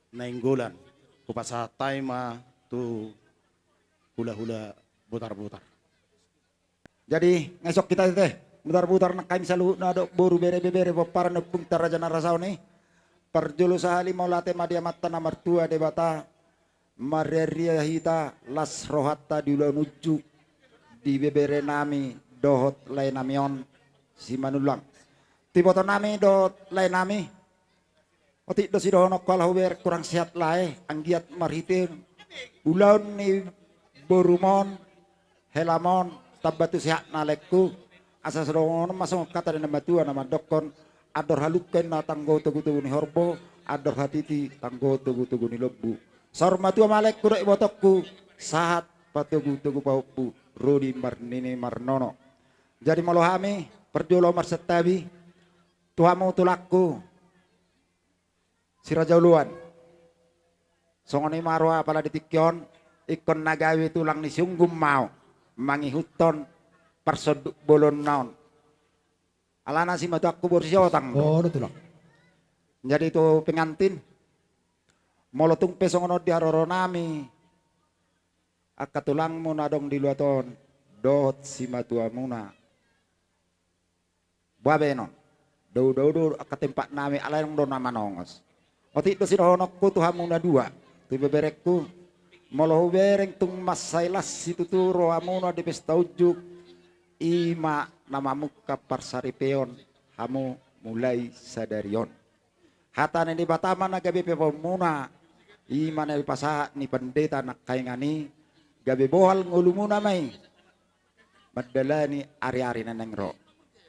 Nainggolan. Hupasahat hami ma tu hulahula Butarbutar. Jadi nunga isop hita ate, Butarbutar, nang hami saluhutna dohot boru, bere, ibebere, pomparan ni ompungta Raja Narasaon i. Parjolo sahali mauliate ma di Amanta na martua Debata, marria hita, las rohanta di ulaon unjuk di ibebere nami dohot lae nami on Simanullang. Tu iboto nami dohot lae nami, otik do sidohononku, ala hubereng kurang sehat lae, anggiat marhite ulaon ni borum on, helamon, tamba tu sehatna laengku. Asa songon on ma songon hata ni na matua na mandokkon: Andor halungka inna tanggo togu-togu ni horbo, andor hatiti tanggo togu-togu ni lombu. Saur matua ma laengku dohot ibotongku, sahat patogu-togu pahompu, ro di marnini marnono. Jadi molo hami parjolo marsantabi tu hamu tulangku si Raja Uluan. Songon i ma roha, apala di tingki on ingkon na gabe tulang ni si Unggun ma ahu mangihuthon parsonduk bolon na on. Alana simatuangku boru Siotang do. Oh, do tulang. Jadi tu pengantin, molo tung pe songon on di haroro nami, angka tulangmu na adong di luat on dohot simatuamuna, boa baenon, dao-dao do angka tempat nami, alai adong do na manongos. Otik do sidohononku tu hamu na dua, tu ibeberengku: Molo hubereng tung mansai las situtu rohamuna di pesta unjuk, i ma na mamungka parsaripeon hamu mulai sadari on. Hata ni Debata ma na gabe pepaonmuna, i ma na dipasahat ni pandita nangkaningan i, gabe bohal ngolumuna ma i mandalani ari-ari na naeng ro.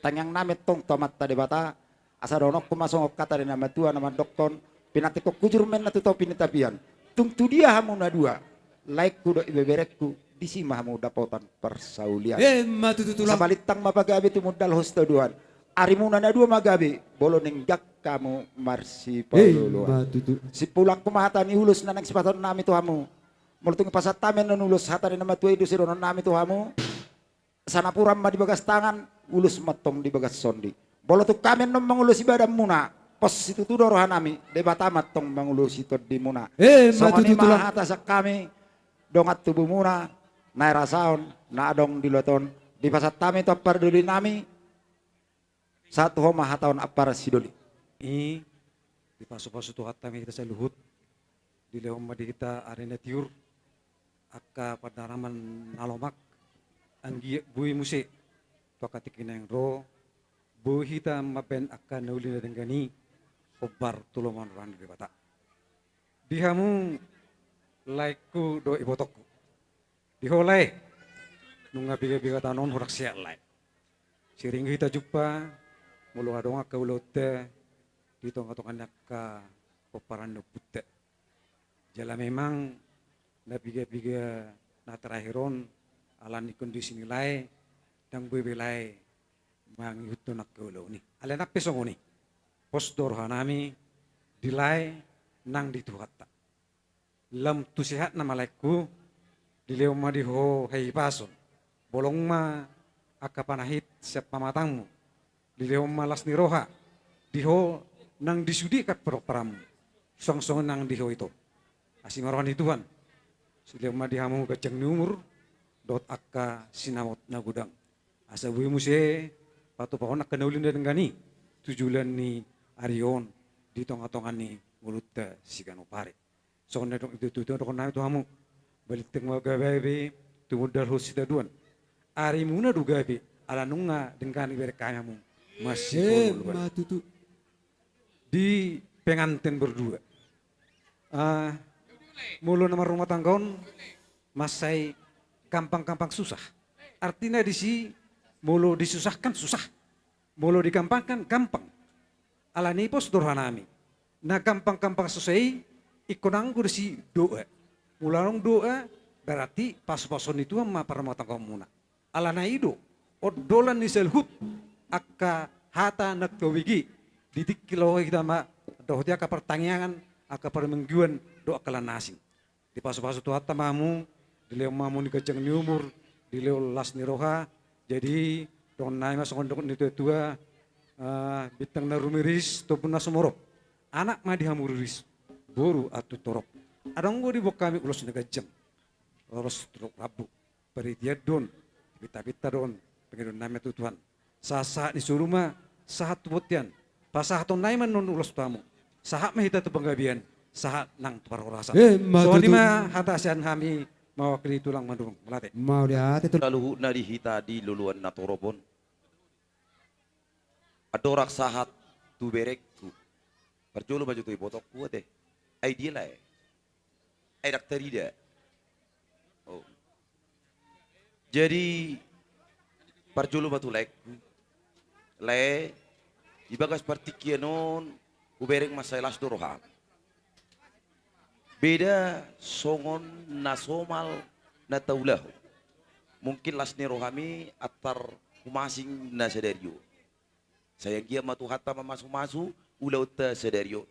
Tangiang nami antong tu Amanta Debata, asa dohononku ma songon hata ni na matua na mandokkon: Pinantikhon hujur ma inna tu topi ni tapian. Tung tu dia hamu na dua, laengku dohot ibeberengku, disi ma hamu dapotan parsaulian. Emma tutu tulang. Asa balintang ma pagabe, tumundalhon sitadoan. Arimuna na dua ma gabe, molo denggan hamu marsipaolo-oloan. Emma tutu. Simpulangku ma hata ni ulos na naeng sipasahaton nami tu hamu. Molo tung dipasahat hami annon ulos, hata ni na matua i do sidohonon nami tu hamu: Sanapuran ma di bagas tangan, ulos ma antong di bagas tondi. Molo tung hami annon mangulosi badanmuna, pos situtu do roha nami, Debata ma antong mangulosi tondimuna. Emma tutu tulang. Songon i ma hata sian hami, dongan tubumuna, na hirasaon na adong di luat on, dipasahat hami tu ampara doli nami, sahat tu ho ma hata on ampara sidoli. I, dipasu-pasu Tuhanta ma hita saluhut, dilehon ma di hita ari na tiur, angka pandaraman na lomak, anggiat boi muse tu angka tingki na naeng ro, boi hita mambaen angka na uli na denggan i, hombar tu lomo ni roha ni Debata. Di hamu laengku dohot ibotongku, di ho lae, nunga piga-piga taon on hurang sehat lae. Sering hita jumpa molo adong angka ulaonta di tonga-tonga ni angka pomparan ni ompunta. Jala memang na piga-piga na terakhir on, alani kondisi ni lae, ndang boi be lae mangihuthon angka ulaon i. Alai nang pe songon i, pos do roha nami di lae nang di Tuhanta. Lam tu sehatna ma laengku, dilehon ma di ho hahipason, bolong ma angka panahit sian pamatangmu, dilehon ma las ni roha di ho nang di sude angka pomparanmu, songon-songon nang di ho ito. Asi ma roha ni Tuhan, dilehon ma di hamu ganjang ni umur dohot angka sinamot na godang, asa boi muse patupahon angka na uli na denggan i tu joloan ni ari on di tonga-tonga ni ngolunta siganup ari. Songon na didok ni tuatua, dohonon nami tu hamu, balintang ma gabe, tumundalhon sitadoan. Arimuna do gabe, ala nunga denggan ibereng hami hamu marsipaolo-oloan. Emma tutu. Di pengantin berdua, ah, molo na marrumah tangga on mansai gampang-gampang susah. Artina disi, molo disusahkan susah, molo digampangkan gampang. Alani i pos do roha nami, na gampang-gampang susah i, ingkon anggo disi doa. Molo adong doa, berarti pasu-pasuon ni Tuhan ma parrumahtanggaonmuna. Alana i do ondolan ni saluhut angka hata na hubege di tingki laho hita mandohoti angka partangiangan, angka parmingguan dohot angka na asing. Dipasu-pasu Tuhanta ma hamu, dilehon ma hamu ni ganjang ni umur, dilehon las ni roha. Jadi dohonon nami ma songon didok ni tuatua, ah, bintang na rumiris, tombun na sumorop. Anak ma di hamu riris, boru antu torop. Adong do diboan hami ulos na ganjang, ulos torop rambu. Paritian do on, pinta-pinta do on, pangidoan nami tu Tuhan. Sahat-sahat ni solu ma, sahat tu bontean. Pasahaton nami ma annon ulos tu hamu. Sahat ma hita tu panggabean, sahat nang tu parhorasan. Emma tutu. Songon i ma hata sian hami mewakili tulang mandungkon. Mauliate. Mauliate tulang. Saluhutna di hita di loloan na torop on, andorang sahat tu berengku, parjolo ma jo tu ibotongku ate. Ai dia lae? Ai ndang tarida. Oh. Jadi, parjolo ma tu laengku. Lae, di bagas partingkian on, hubereng mansai las do roham. Beda songon na somal na taulahon. Mungkin las ni rohami antar humasing na sadari on. Sai anggiat ma Tuhanta mamasumasu ulaonta sadari on.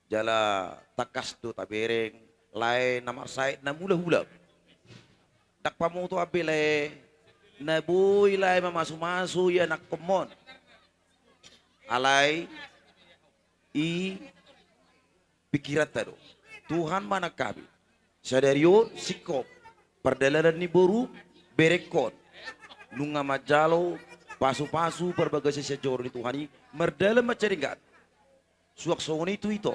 Jala tangkas do tabereng, lae na marsaet na mulahula. Ndang pamotoan be lae, na boi lae mamasumasu ianakhonmon. Alai, i pikiranta do. Tuhan manangkapi. Sadari on, singkop. Pardalanan ni boru, berengkon. Nunga manjalo, pasupasu, parbagasan sian joro ni Tuhan i, mardalan mansai denggan. Suang songon i tu ito.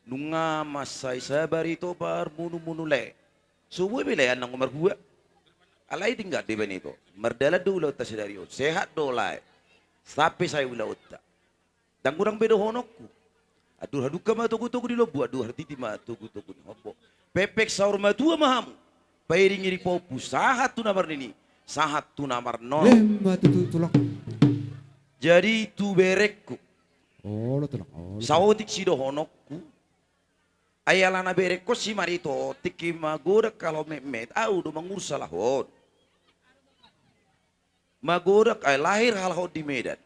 Nunga mansai sabar ito parmunumunu lae. So boi be lae an nang marhua. Alai denggan do dibaen ito. Mardalan do ulaonta sadari on. Sehat do lae. Sampe sae ulaonta. Ndang godang be dohononku. Andor hadungka ma togutogu ni lombu, andor hatiti ma togutogu ni hombo. Pengpeng saur matua ma hamu. Pairingiring pahompu, sahat tu na marnini, sahat tu na marnono. Emma tutu, Tulang. Jadi tu berengku. Olo, Tulang, olo. Saotik sidohononku. Ai alana berengkon si Marito, tingki magodang halak metmet, ahu do mangurus halak on. Magodang, ai lahir halak on di Medan.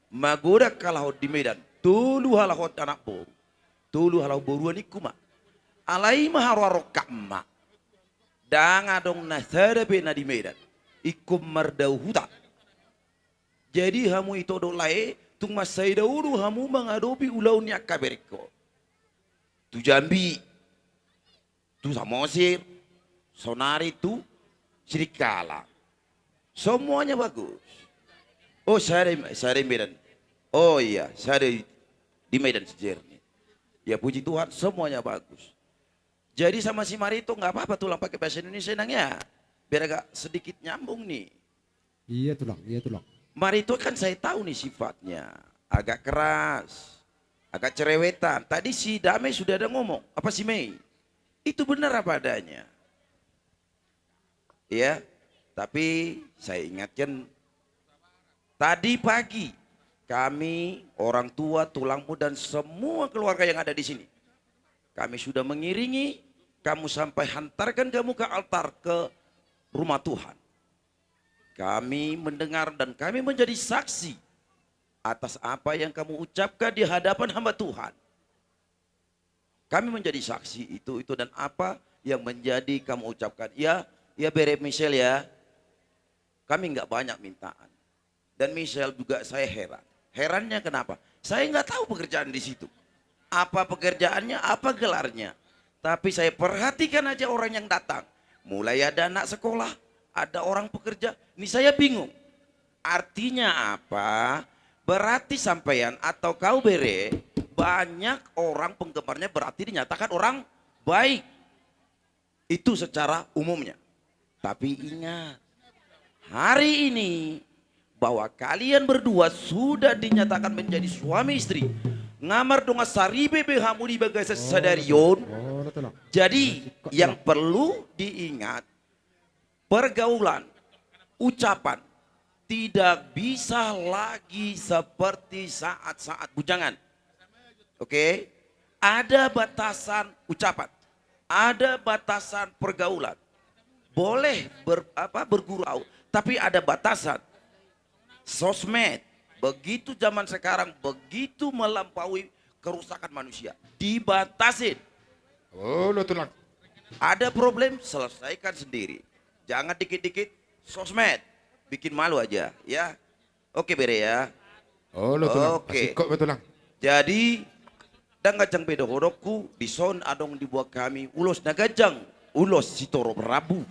Magodang halak on di Medan. Tolu halak on anak boru. Tolu halak on boruan, ingkon ma. Alai ma haroa rongkap ma. Ndang adong na sada pe na di Medan. Ingkon mardao huta. Jadi hamu ito do lae, tung mansai dao do hamu mangadopi ulaon ni angka berengkon. Tu Jambi, tu Samosir, saonari tu Sirikala. Semuanya bagus. Oh, sada, sada Medan. Oh iya, sada di Medan si Jerni. Ya puji Tuhan, semuanya bagus. Jadi sama si Marito nggak apa-apa, Tulang, pakai bahasa Indonesia, Nang, ya. Biar agak sedikit nyambung nih. Iya, Tulang, iya, Tulang. Marito kan saya tahu nih sifatnya. Agak keras, agak cerewetan. Tadi si Dame sudah ada ngomong, apa si Mei? Itu benar apa adanya. Ya, tapi saya ingatkan, tadi pagi kami, orang tua, tulangmu, dan semua keluarga yang ada di sini, kami sudah mengiringi kamu sampai hantarkan kamu ke altar, ke rumah Tuhan. Kami mendengar dan kami menjadi saksi atas apa yang kamu ucapkan di hadapan hamba Tuhan. Kami menjadi saksi itu, itu dan apa yang menjadi kamu ucapkan. Ya, ya, Bere Michel, ya. Kami nggak banyak mintaan. Dan Michel juga, saya heran. Herannya kenapa? Saya nggak tahu pekerjaan di situ. Apa pekerjaannya, apa gelarnya. Tapi saya perhatikan aja orang yang datang. Mulai ada anak sekolah, ada orang pekerja. Ini saya bingung. Artinya apa? Berarti sampean atau kau, Bere, banyak orang penggemarnya berarti dinyatakan orang baik. Itu secara umumnya. Tapi ingat, hari ini bahwa kalian berdua sudah dinyatakan menjadi suami istri. Nga mardongan saripe be hamu di bagasan sadari on. Jadi, yang perlu diingat, pergaulan, ucapan, tidak bisa lagi seperti saat-saat bujangan. Oke? Ada batasan ucapan, ada batasan pergaulan. Boleh ber-, apa, bergurau, tapi ada batasan. Sosmed, begitu zaman sekarang, begitu melampaui kerusakan manusia. Dibatasin. Olo, Tulang. Ada problem, selesaikan sendiri. Jangan dikit-dikit sosmed, bikin malu aja, ya. Oke, Bere, ya. Olo, Tulang. Oke. Asik kok, Tulang. Jadi, ndang ganjang be dohononku, dison adong diboan hami ulos na ganjang, ulos sitorop rambu.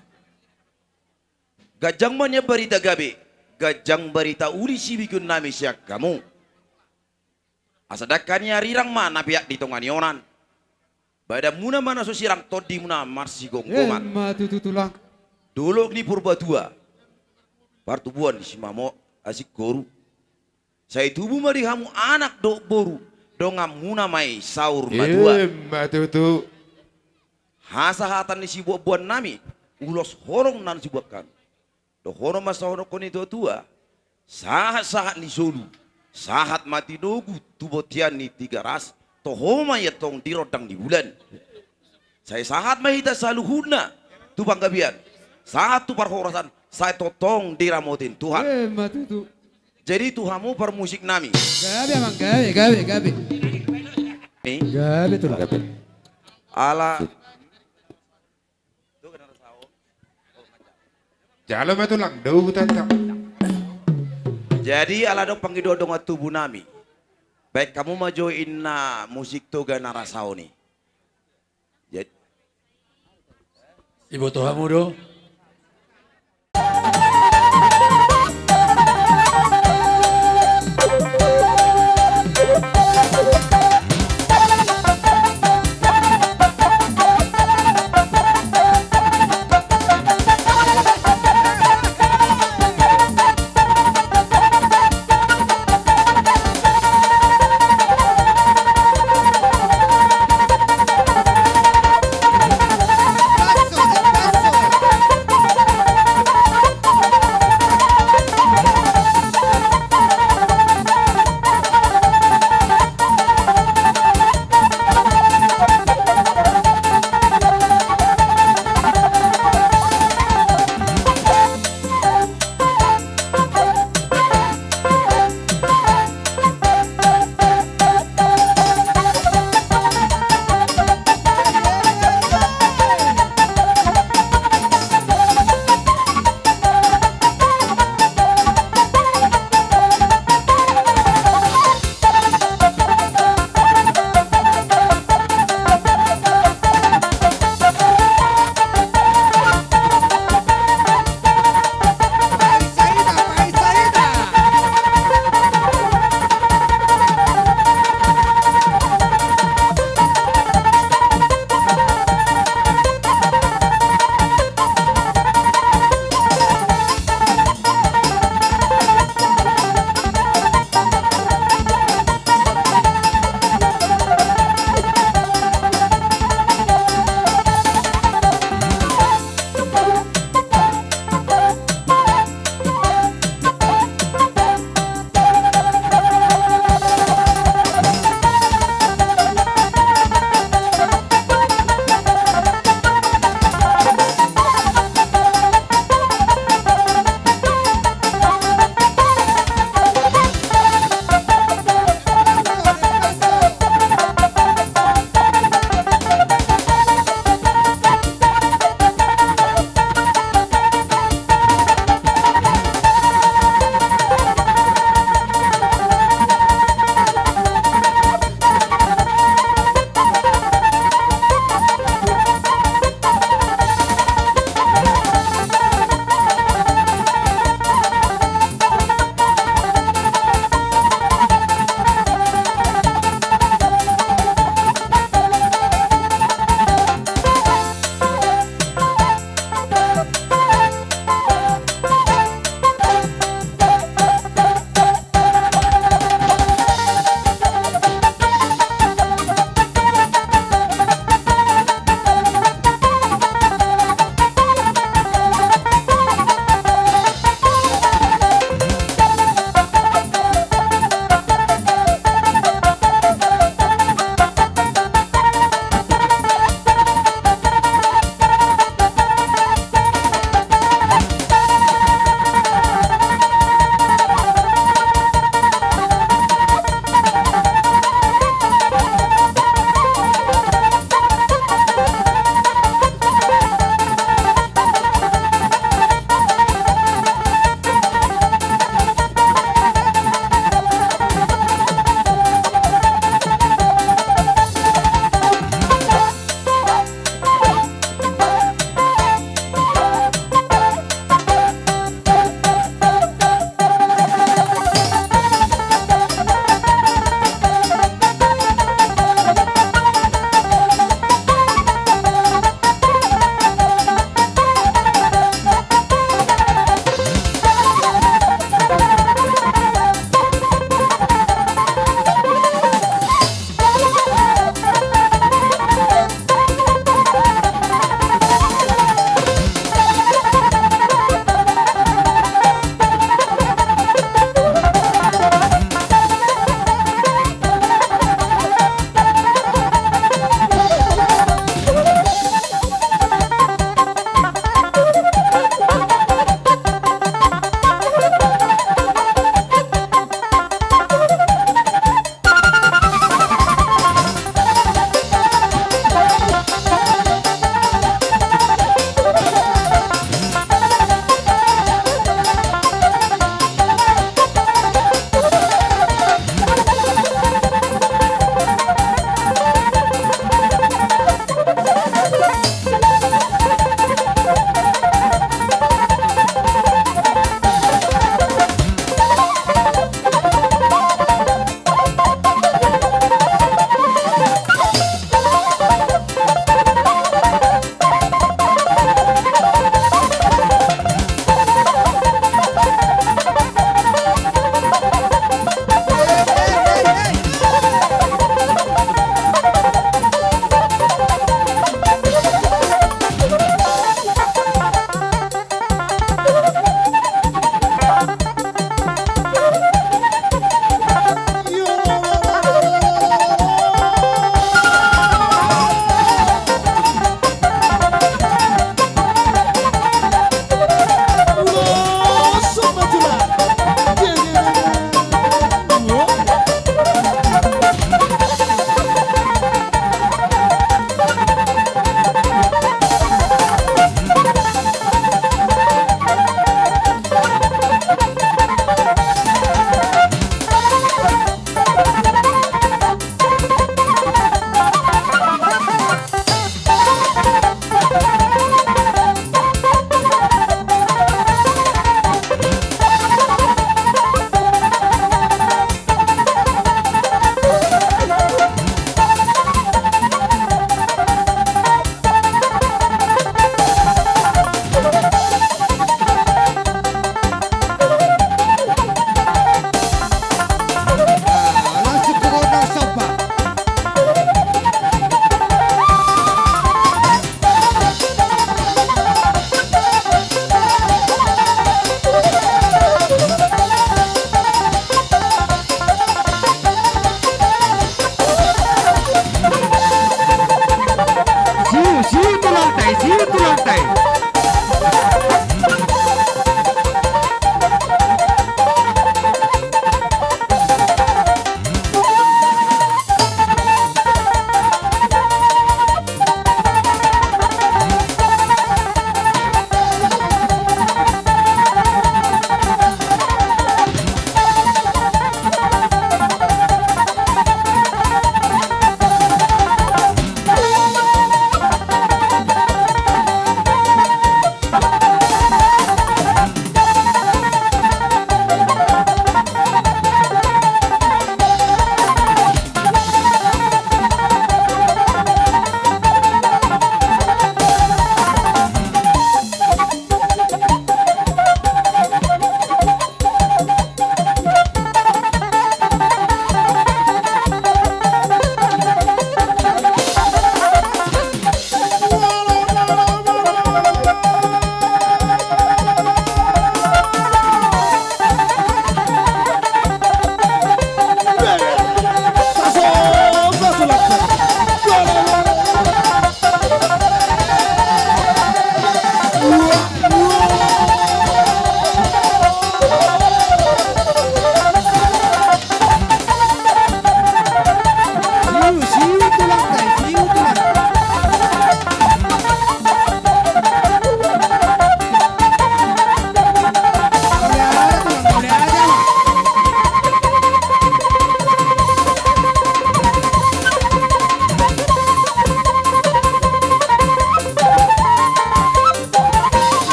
Ganjang ma nian barita gabe, ganjang barita uli sibegennami sian hamu. Asa dangka ni arirang ma na peak di tonga ni onan. Badanmuna ma na so sirang, tondimuna marsigomgoman. Emma tutu, Tulang. Dolok ni Purbatua, partubuan ni Simamot Asingkoru. Sai tubu ma di hamu anak dohot boru, donganmuna ma i saur matua. Emma tutu. Hasahatan ni siboanboannami, ulos horong na sibuat hami. Dohonon ma songon nidok ni tuatua: Sahat-sahat ni solu, sahat ma tinogu tu bontean ni Tigaras, toho ma i antong di rondang ni bulan. Sai sahat ma hita saluhutna tu panggabean, sahat tu parhorasan, sai tongtong diramotin Tuhan. Emma tutu. Jadi tu hamu parmusik nami. Gabe, amang, gabe, gabe, gabe. Ni? Gabe tulang. Gabe. Ala Jalo ma tulang, dou hutanta. Jadi ala dong pangido dongan tubu nami, baen hamu ma jo inna musik Toga na ra saon i. Jadi iboto hamu do.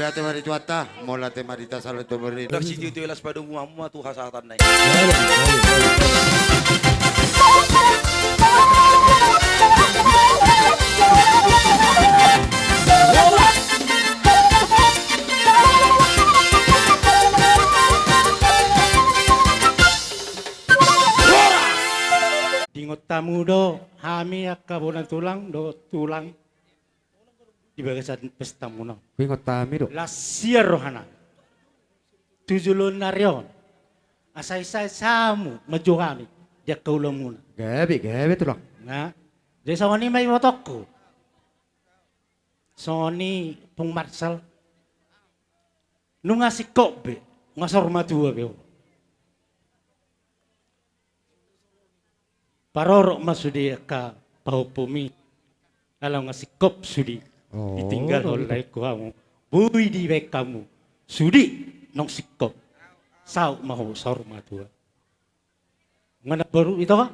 Ate marituanta, mauliate ma di hita saluhutna. Dang sitio-tio las padomu, hamu ma tu hasahatan na i. Diingot hamu do hami angka bona tulang dohot tulang di bagasan pestamuna on. Huingot hami do. Las sian rohanami tu joloan ni ari on, asa isaisa hamu manjou hami di angka ulaonmuna. Gabe, gabe tulang. Nah, jadi songon i ma ibotongku. Songon i Pung Marsal. Nunga singkop be, nunga saur matua be ho. Parorot ma sude angka pahompumi, ala nunga singkop sude. Oh, ditinggalhon laengku hamu. Boi dibaen hamu sude naung singkop. Saut ma ho saur matua. Nunga namboru ito ka?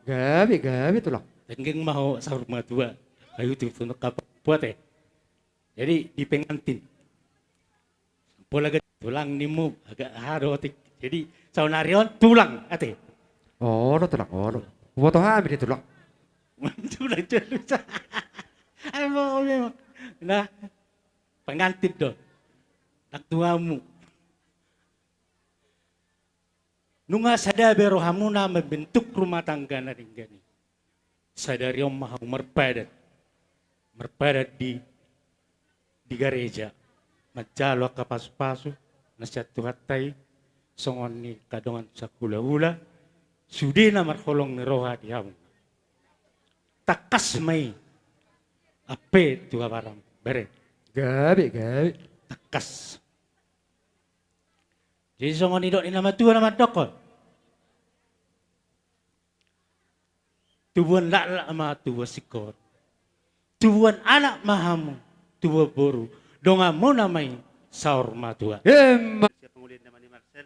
Gabe, gabe tulang. Tenggeng ma ho saur matua. Ayo tu tunuk kapal buat eh. Jadi di pengantin. Pola gede tulang nimu, agak aha do otik. Jadi saonari on tulang ate. Olo tulang, olo. Huboto hami di tulang. Tulang jolus. Ayo mau memang. Nah, pengantin do. Nang tuamu. Nunga sada be rohamuna membentuk rumah tangga na denggan i. Sadari on ma hamu marpadan, marpadan di, di gareja, manjalo angka pasupasu na sian Tuhanta i, songon ni angka dongan sahulahula, sudena marholong ni roha di hamu. Tangkas ma i, ampe tu habaram, bere. Gabe, gabe. Tangkas. Jadi songon nidok ni na matua na mandokkon. Tubuan laklak ma tubuan singkoru. Tubuan anak ma hamu, tubuan boru. Donganmuna ma i saur matua. Emma. Siap pangulin nama ni Marcel.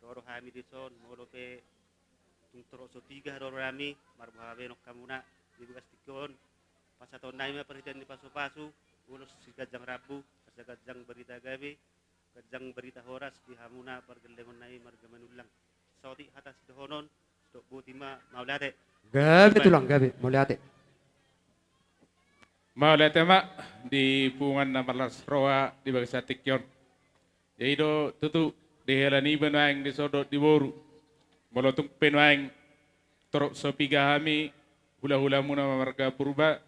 Roro hami dison, molo pe tung torop so piga roro nami, marboha be nang hamuna di bagas tingki on. Pasahaton nami ma parhitean ni pasupasu, ulos siganjang rambu, asa ganjang barita gabe, ganjang barita horas di hamuna pargellengon nami marga Manullang. Saotik hata sidohonon, sidok boti ma, mauliate. Gabe tulang, gabe, mauliate. Mauliate ma di punguan na marlas roha di bagasan tingki on. Jadi do tutu, di hela niba nuaeng di son dohot di boru. Molo tung pe nuaeng torop so piga hami, hulahulamuna marga Purba,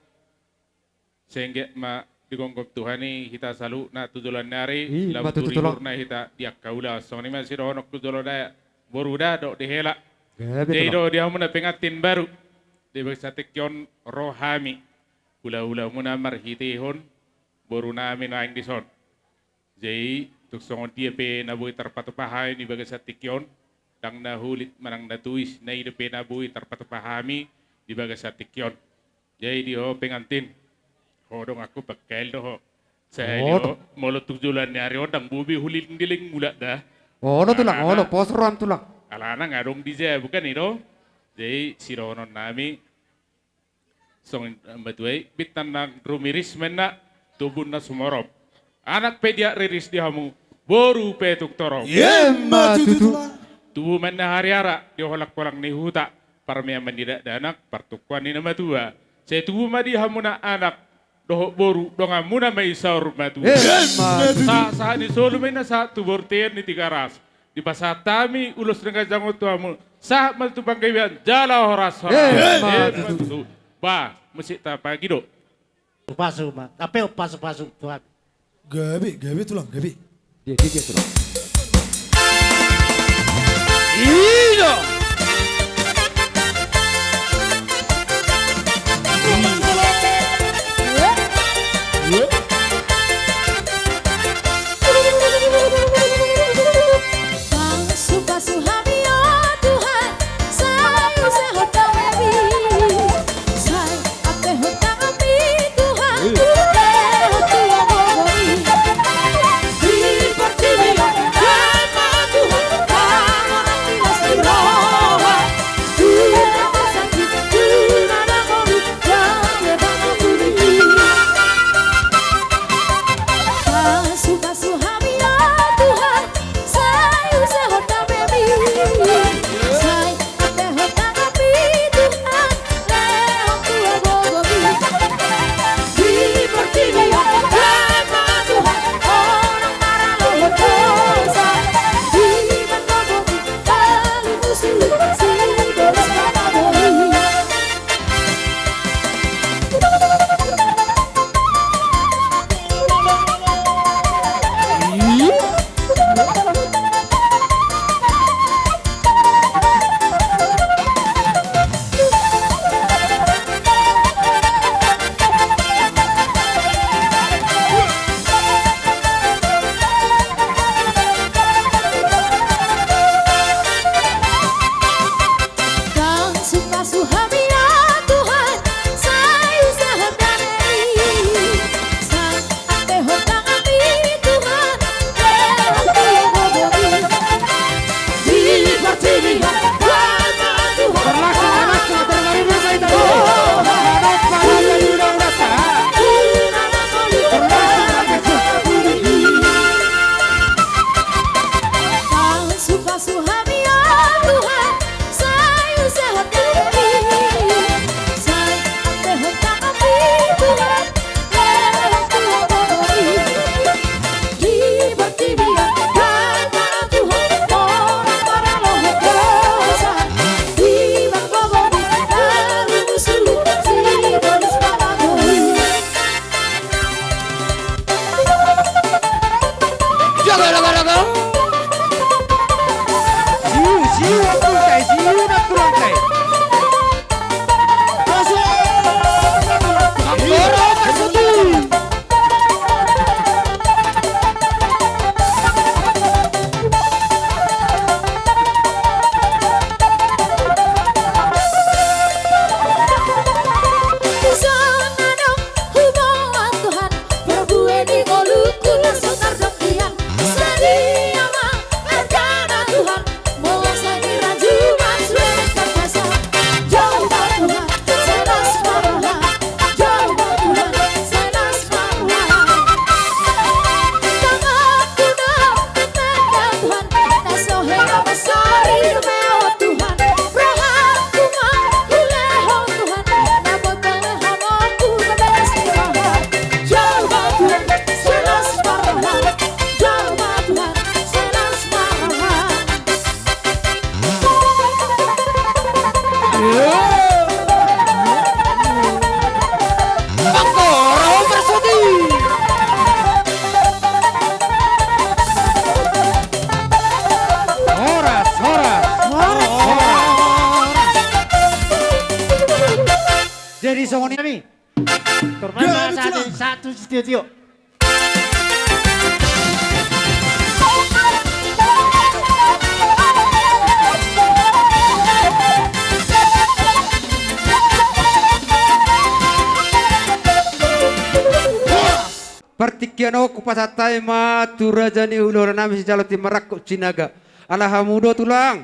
sai anggiat ma digomgom Tuhan i hita saluhutna tu joloan ni ari, i, lamu ma tutu tulang. Hurihurna hita di angka ulaon. Songon i ma sidohononku jolo da, boru da, dohot di hela. Gabe tulang. Jadi do di hamuna pengantin baru, di bagasan tingki on ro hami, hulahulamuna marhitehon boru nami nuaeng di son. Jadi tung songon dia pe na boi tarpatupa hami di bagasan tingki on, ndang na hulit manang na tuis, na ida pe na boi tarpatupa hami di bagasan tingki on. Jadi di ho pengantin, ho donganku, pangkail do ho. Sai di ho, molo tu joloan ni ari on ndang boi be huliling-liling mulak da. Olo tulang, olo, pos roham tulang. Alana nga adong di jabu kan i do. Jadi sidohonon nami, songon matua i, bintang na rumiris ma inna, tubu na sumorop. Anak pe diak riris di hamu, boru pe tung torop. Emma tutu. Tubu ma inna hariara di holang-holang ni huta, parmeaman ni dakdanak, partukkoan ni na matua. Sai tubu ma di hamuna anak dohot boru, donganmuna ma i saur matua. Emma tutu. Sahat-sahat ni solu ma inna sahat tu bontean ni Tigaras. Dipasahat hami ulos na ganjang on tu hamu. Sahat ma tu panggabean jala horas-horas. Emma tutu. Bah, mesti tapagi do. Pasu ma. Ape pasu-pasu tu hami. Gabe, gabe tulang, gabe. Dia, dia, dia tulang. Iya. Pasu-pasu hami, o Tuhan, sai sehot hami, sai ampehon hami, Tuhan, lehon tu agogo i. Di portibi on, Ama Tuhan, Ama Tuhan, Tongoni nami. Turman. Gabe ma saat tulang. Satu sitio-tio. Partingkian on hupasahat hami ma tu raja ni hulahula nami sijalo ti marangkup Sinaga. Ala hamu do tulang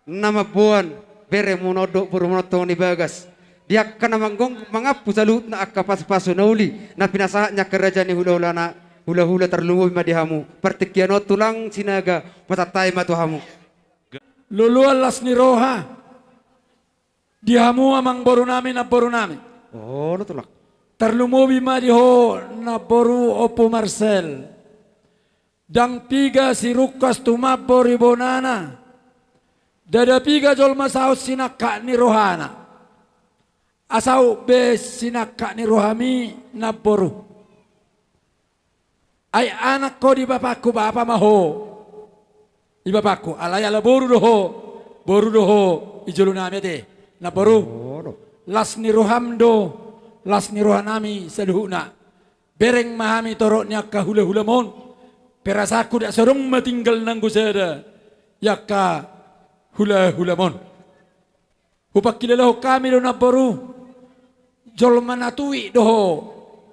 na mamboan beremuna on dohot borumuna on Tongoni Bagas. Di angka na manggong mangampu saluhutna angka pasupasu na uli na pinasahat ni angka raja ni hulahula na hulahula tarlumobi ma di hamu. Partingkian on tulang Sinaga hupasahat hami ma tu hamu. Loloan las ni roha. Di hamu amangboru nami, namboru nami. Olo tulang. Tarlumobi ma di ho namboru Ompu Marcel. Ndang piga sirungkas tumambor ibonana. Ndada piga jolma saut sinangkap ni rohana. Asa saut be sinangkap ni rohami namboru. Ai anak ho di bapakku, bapa ma ho di bapakku. Alai ala boru do ho, boru do ho di jolo nami ate. Namboru. Olo. Las ni roham do las ni roha nami saluhutna. Bereng ma hami torop ni angka hulahulam on. Perasaanku ndang so adong ma tinggal nanggo sada di angka hulahulam on. Hupangkilalahon hami do namboru, jolma na tuik do ho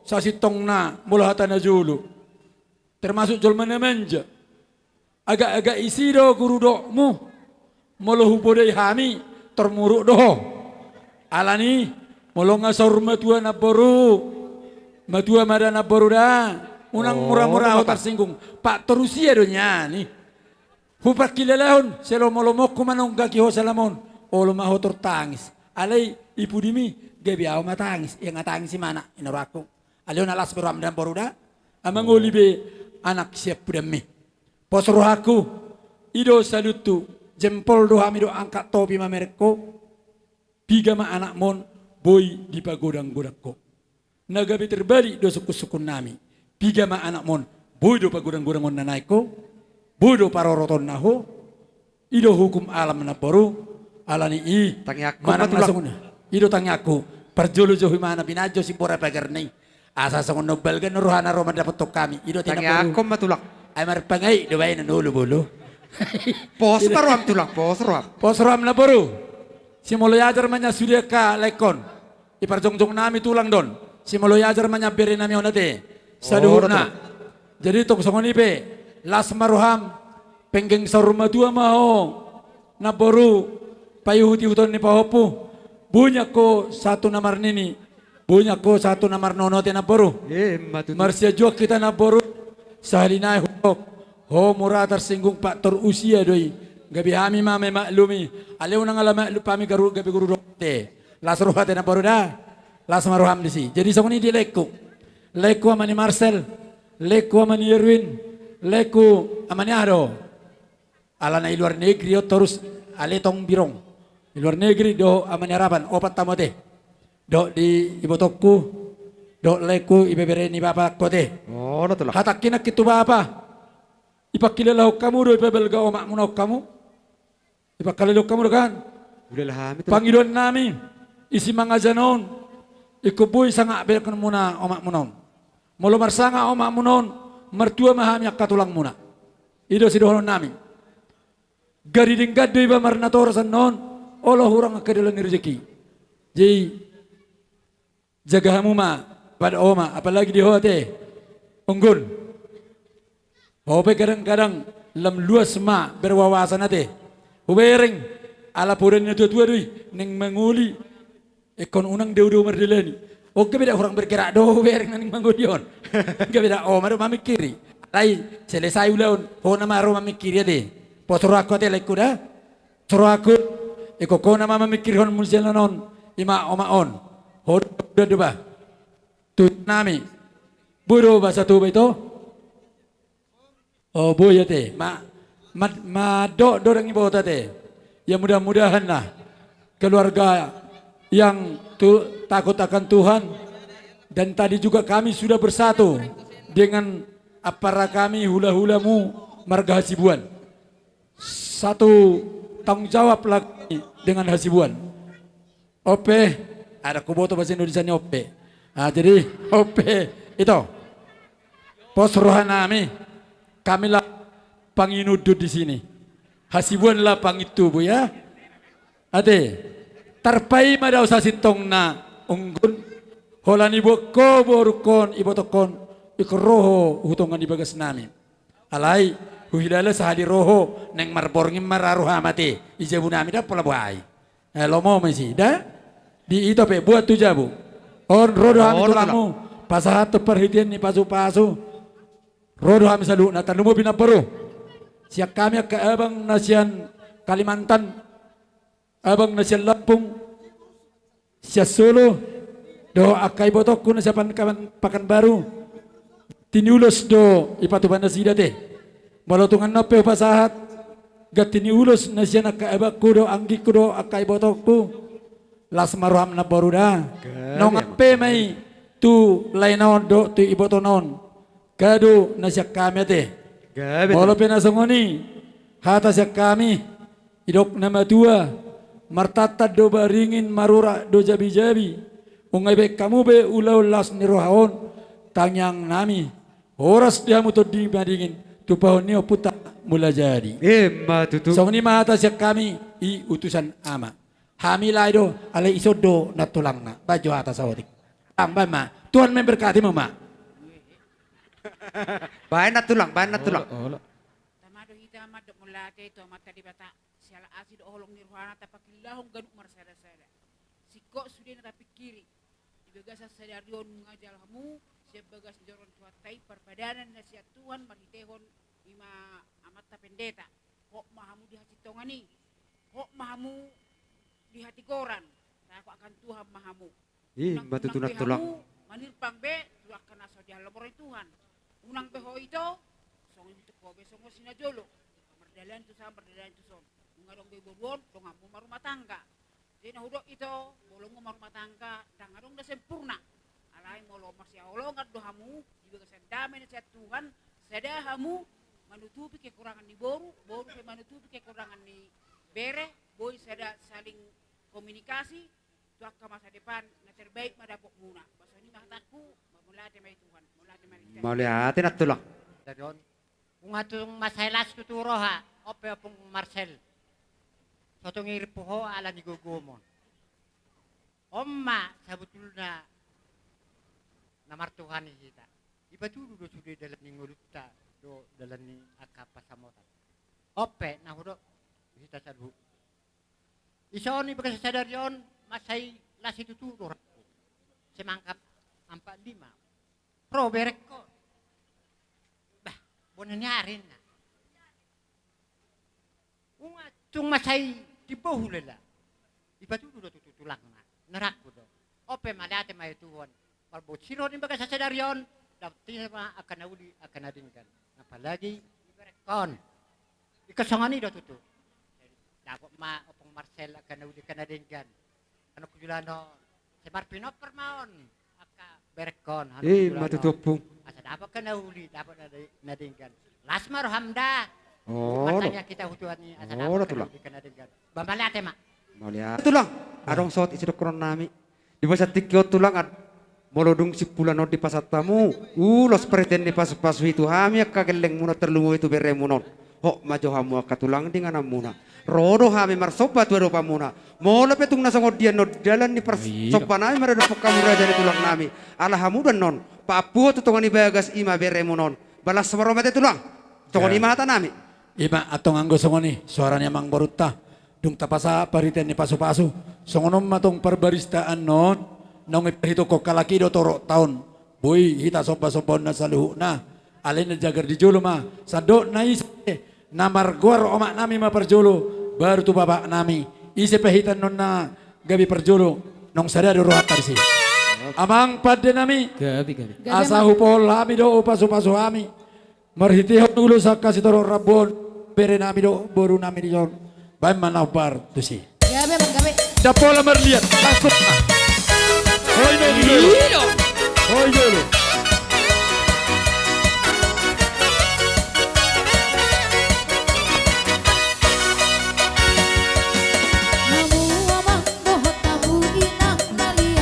sasintongna molo hata na jolo. Termasuk jolma na manja. Agak-agak isi do guru dokmu, molo hubodai hami tor muruk do ho. Alani, molo nga saur matua namboru, matua ma da namboru da, unang mura-mura ho tarsinggung. Pak torusia do nian i. Hupangkilalahon, selomolomonku manonggaki ho salam on, olo ma ho tor tangis. Alai i pudimi, gabe ahu ma tangis, ia nga tangis imana, ina rohangku. Alai on alas be roham da namboru da, amang oli be anak sian pudammi. Pos rohangku, i do saluhuthu, jempol do hami do angkat topi mamereng ho. Piga ma anakmon boi dipagodang-godang ho. Na gabe terbalik do sungkun-sungkun nami. Piga ma anakmon boi do pagodang-godangon na naeng ho. Boi do parorotonna ho. I do hukum alam namboru. Alani i. Tangiangku ma tulang. I do tangiangku. Parjolo jo himana pinajo simbora pagarna i. Asa songon na umbalga na rohana ro mandapothon hami. I do tangiangku ma tulang. Ai marpangaik do baenon olo bolo. Pos ma roham tulang, pos roham. Pos roham namboru. Simoloi ajar ma nian sude angka laengkon. Di parjongjong nami tulang do on. Simoloi ajar ma nian bere nami on ate. Saluhutna. Jadi tong songon i pe. Las ma roham. Penggeng saur matua ma ho. Namboru. Paihuti-ihuton ni pahompu. Boi nian ho satu na marnini. Boi nian ho satu na marnono ate namboru. Emma tutu. Marsiajuan hita namboru. Sahali nai hudok. Ho mura tarsinggung faktor usia do i. Gabe hami ma memaklumi. Alai unang ala maklum hami garu gabe guru dokter. Las roha ate namboru da. Las ma roham disi. Jadi songon i di laengku. Laengku ama ni Marcel. Laengku ama ni Erwin. Laengku ama ni aha do. Alana i luar negeri on torus ale tong birong. I luar negeri dohot ama ni Harapan, opat hamu ate. Dohot di ibotongku, dohot laengku ibebere ni bapangku ate. Olo tulang. Hatangki nangkin tu bapa. Ipangkilalahon hamu do ipabalga omakmuna on hamu. Ipangkilalahon hamu do kan. Pangidoan nami, isi mangajan on. Ingkon boi sangap be muna omakmuna on. Molo marsangap omakmuna on, martua ma hami angka tulangmuna. I do sidohonon nami. Gari denggan do iba marnatorasna on, olo hurang angka dalan ni rejeki. Jadi jaga hamu ma, pala oma, apalagi di ho ate. Unggun. Ho pe kadang-kadang lam luas ma berwawasan ate. Hubereng, ala poda ni na tua-tua do i, naeng mangoli. Ingkon unang dao-dao mardalani. O gabe da hurang bergerak do hubereng naeng mangoli on. Gabe da oma do mamingkiri. Alai selesai ulaon, ho nama ro mamingkiri ate. Pos rohangku ate laengku da. Pos rohangku. Ingkon ho nama mamingkirihon muse na on. Ima oma on. Ho do ba. Tu nami. Boi do ba satu ba ito. O boi ate, ma, ma, mandok do dang iboto ate. Ya mudah-mudahan lah keluarga yang tu, takut akan Tuhan, dan tadi juga kami sudah bersatu dengan apara kami hula-hulamu marga Hasibuan. Satu tanggung jawab lagi dengan Hasibuan. Ope, Ada huboto bahasa Indonesia ni ope. Ah, jadi ope. Ito. Pos rohanami. Kami lah panginundun di sini. Hasibuan lah pangintubu ya. Ate. Tarpaima do au sasintongna unggun. Holan iboan ho borungkon, ibotongkon. Ingkon ro ho tu tonga ni bagasnami. Alai, huhilala sahali ro ho, naeng marborngin ma ra roham ate, di jabunami da pola boha i. Eh, lomo ma isi, da? Di ito pe, buat tu jabu. On, ro do hami tulangmu, pasahat tu parhitean ni pasupasu. Ro do hami saluhutna, tarlumobi na baru. Sian hami angka abang na sian Kalimantan, abang na sian Lampung, sian Solo, dohot angka ibotongku na sian Pakan-, Pakanbaru, tiniulos do ipatupa nasida ate. Molo tung annon pe hupasahat, ganti ni ulos na sian angka abangku dohot anggingku dohot angka ibotongku, las ma roham na boru da. Gabe. Nunga pe ma i tu lae na on dohot tu iboto na on. Kado na sian hami ate. Gabe. Molo pe na songon i, hata sian hami, didok na matua, martantan do baringin, marurat do jabijabi. Nunga dibaen hamu be ulaon las ni roha on, tangiangnami. Horas di hamu Tondi Madingin, tupahon ni Ompunta Mulajadi. Ima tutu. Songon i ma hata sian hami, i utusan ama. Hami lae do, alai ison do nantulangna. Baen jo hata saotik. Baen ma. Tuhan memberkati ma. Baen nantulang, baen nantulang. Olo, olo. Tama do hita mandok mauliate tu Amanta Debata, siala asi dohot holong ni rohana tapangkilahon ganup marsadasada. Singkop sude na tapingkiri. Di bagasan sadari on nunga jalo hamu, sian bagas ni joro ni Tuhanta i, parpadanan na sian Tuhan marhitehon ima Amanta Pendeta. Hot ma hamu di hasintongan i. Hot ma hamu di hatigoran. Tangkas Tuhan ma hamu. Ima tutu nantulang. Unang, unang be hamu manirpang be tu angka na so dialomor ni Tuhan. Unang be ho ito, songon i tung ho be songon si najolo. Mardalan tuson, mardalan tuson. Nunga adong be boru on, donganmu marumah tangga. Jadi na hudok ito, molo nunga marumah tangga, ndang adong na sempurna. Alai molo marsihaholongan do hamu, di bagasan dame na sian Tuhan, sada hamu manutupi kekurangan ni boru, boru pe manutupi kekurangan ni bere, boi sada saling komunikasi, tu angka masa depan na terbaik ma dapotmuna. Bah, songon i ma hatangku, bah, mauliate ma di Tuhan, mauliate ma di Tuhan. Mauliate nantulang. Dari on. Nunga tung mansai las tutu roha, on pe Ompung Marsel. So tung irimpu ho ala ni gogomon. On ma sabotulna na martuhani hita. Dipatudu do sude dalan ni ngolunta, dohot dalan ni angka pansamotan. On pe na hudok hita saluhut. Dison di bagasan sadari on, mansai las situtu do rohangku. Semangkap ampat lima. Ro berengkon. Bah, bona ni ari na. Nunga tung mansai timbo hulela. Dipatudu do tutu tulangna. Narangku do. On pe mauliate ma di Tuhan. Marbot siro di bagasan sadari on, dapot hita ma angka na uli, angka na denggan. Apalagi di berengkon. Ingkon songon i do tutu. Dapot ma Ompung Marsel angka na uli, angka na denggan. Anak ku jolana on. Sai marpinompar ma on. Angka berengkon. Ima tutu Ompung. Asa dapot angka na uli, dapot na de-, na denggan. Las ma roham da. Olo. Martangiang hita tu Tuhan i, asa dapot angka na uli, angka na denggan. Bah, mauliate ma. Mauliate. Tulang, adong saotik sidohonon nami. Di bagasan tingki on tulang, ad-, molo dung simpul on dipasahat hamu ulos parhitean ni pasupasu i tu hami angka gellengmuna, tarlumobi tu beremuna on. Hot ma jo hamu angka tulang di ingananmuna. Ro do hami marsomba tu adopanmuna. Molo pe tung na songon dia annon dalan ni par-, sombanami maradophon hamu raja ni tulang nami. Ala hamu do annon paampuhon tu tonga ni bagas, ima beremuna on. Bah, las ma roham ate tulang. Songon i ma hatanami. Ima antong anggo songon i soara ni amangborunta. Dung tapasahat parhitean ni pasupasu, songon on ma tong parbarista annon, naung diparhitehon halak i do torop taon, boi hita sombasomba on na saluhutna. Alai na jagar di jolo ma, sandok na ise na margoar omaknami ma parjolo, baru tu bapaknami. Ise pe hita annon na gabe parjolo, naung sada do rohanta disi. Amang pandenami, gabe, gabe, asa hupaol hami do, hupasupasu hami. Marhitehon ulos angka sitorop rambu on, berenami do, borunami dison. Baen ma na hombar tusi. Gabe, Amang, gabe. Ndang pola marliat, langsung. Hoi do, hoi do. Hoi do. Hamu amang dohot hamu inang, mauliate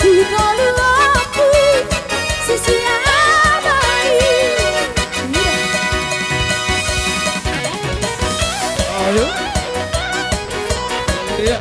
Di tolu opi, sisi amai. Ayo. Iya.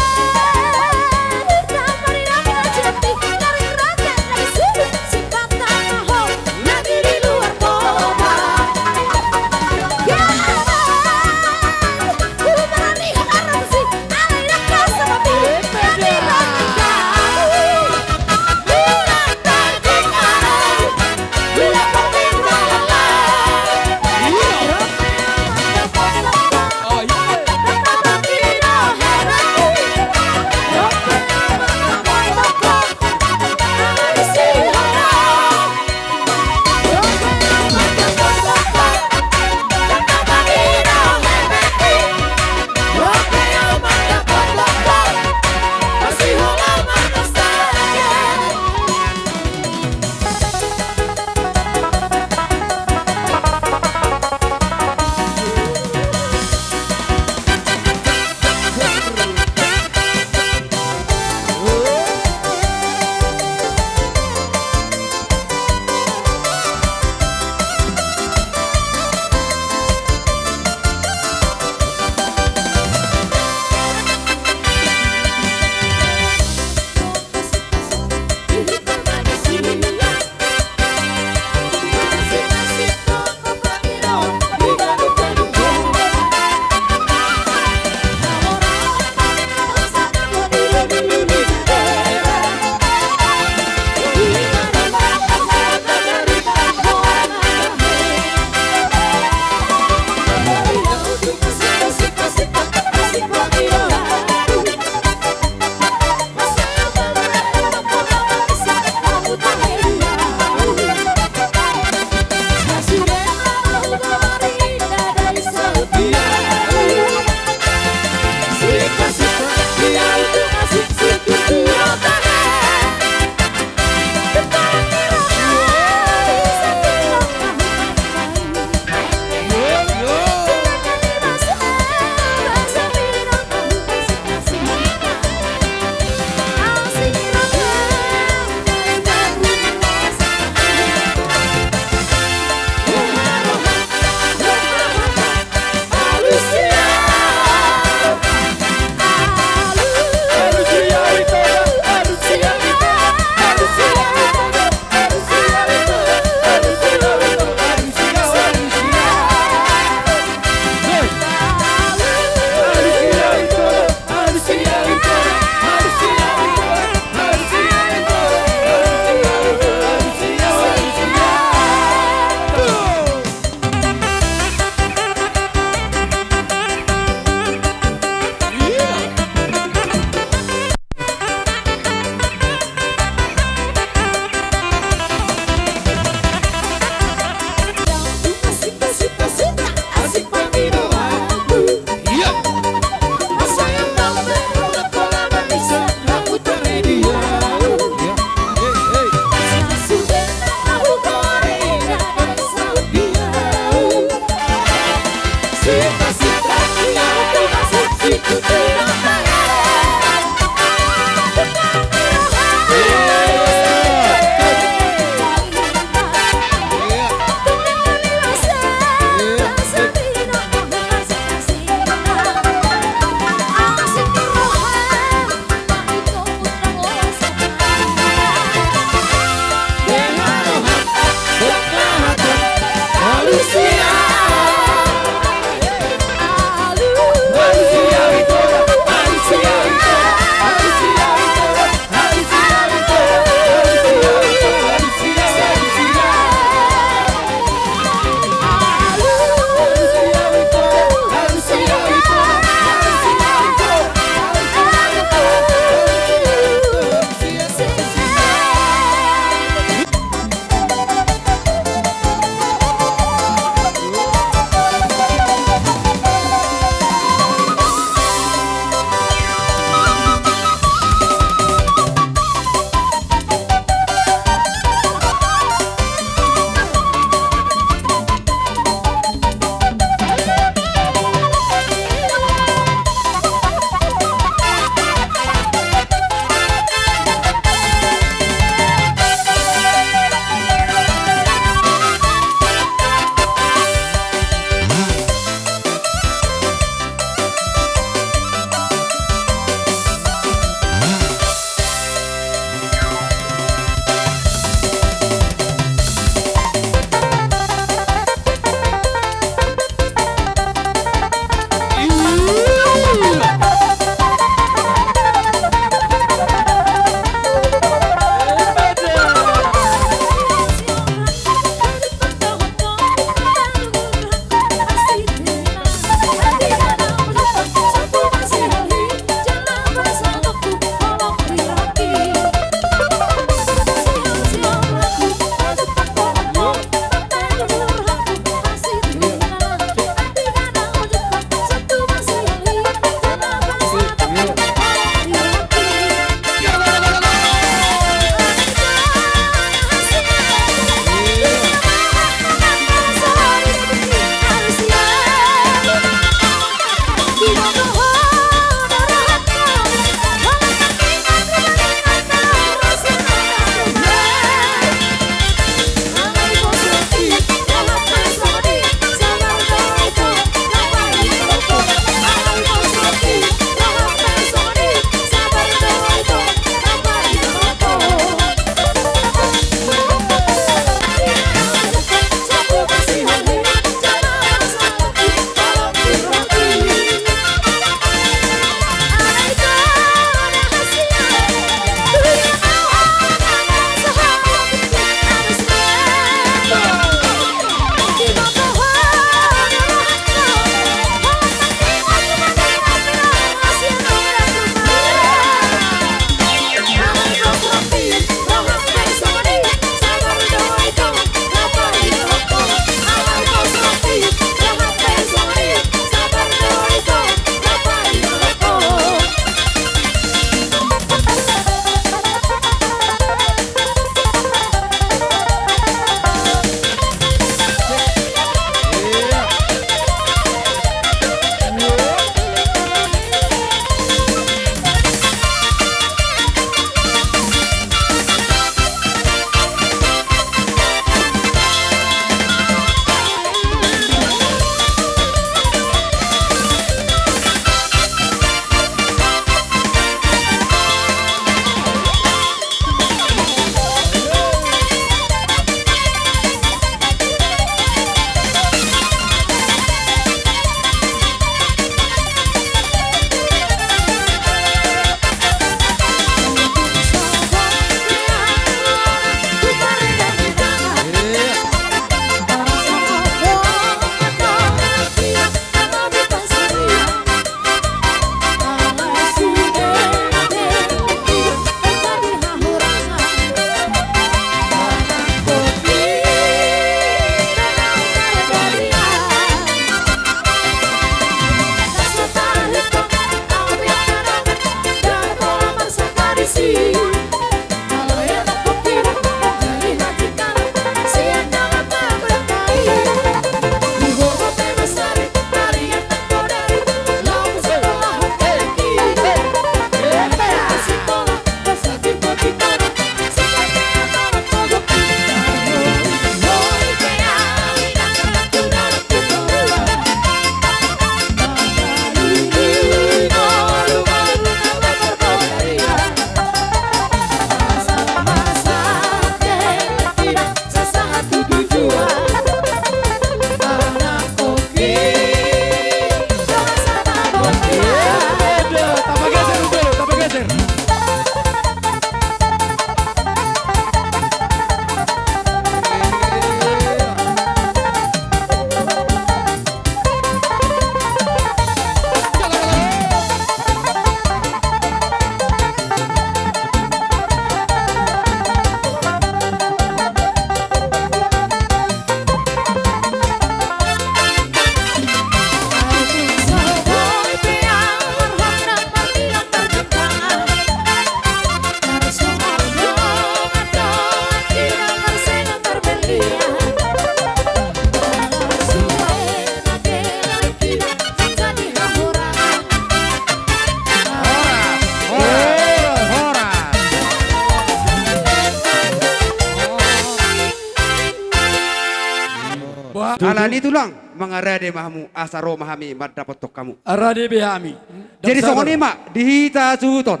Songon i tulang, mangarade ma hamu, asa ro ma hami mandapothon hamu. Arade be hami. Jadi songon i ma di hita suhut on.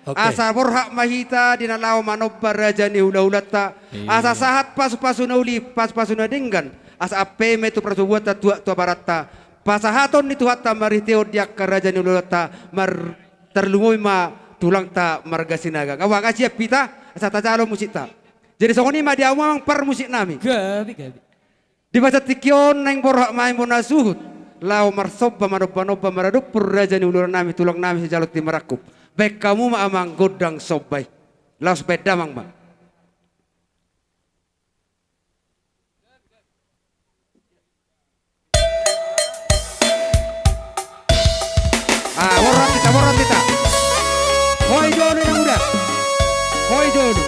Oke. Asa borhat ma hita di na laho manomba raja ni hulahulanta. Iya. Asa sahat pasupasu na uli, pasupasu na denggan. Asa ampe ma i tu parsobuanta, tuak tu abaranta. Pasahaton ni Tuhanta marhitehon di angka raja ni hulahulanta, mar-, tarlumobi ma tulangta marga Sinaga. Nga, asa siap hita, asa tajalo musikta. Jadi songon i ma di hamu amang parmusik nami. Gabe, gabe. Di bagasan tingki on naeng borhat ma hami bona suhut laho marsomba, manombanomba, maradophon raja ni hulahula nami, tulang nami sijalo tintin marangkup. Baen hamu ma amang gondang somba i. Laos baen damang ma. Ah, borhat hita, borhat hita. Hoi jolo na muda. Hoi jolo.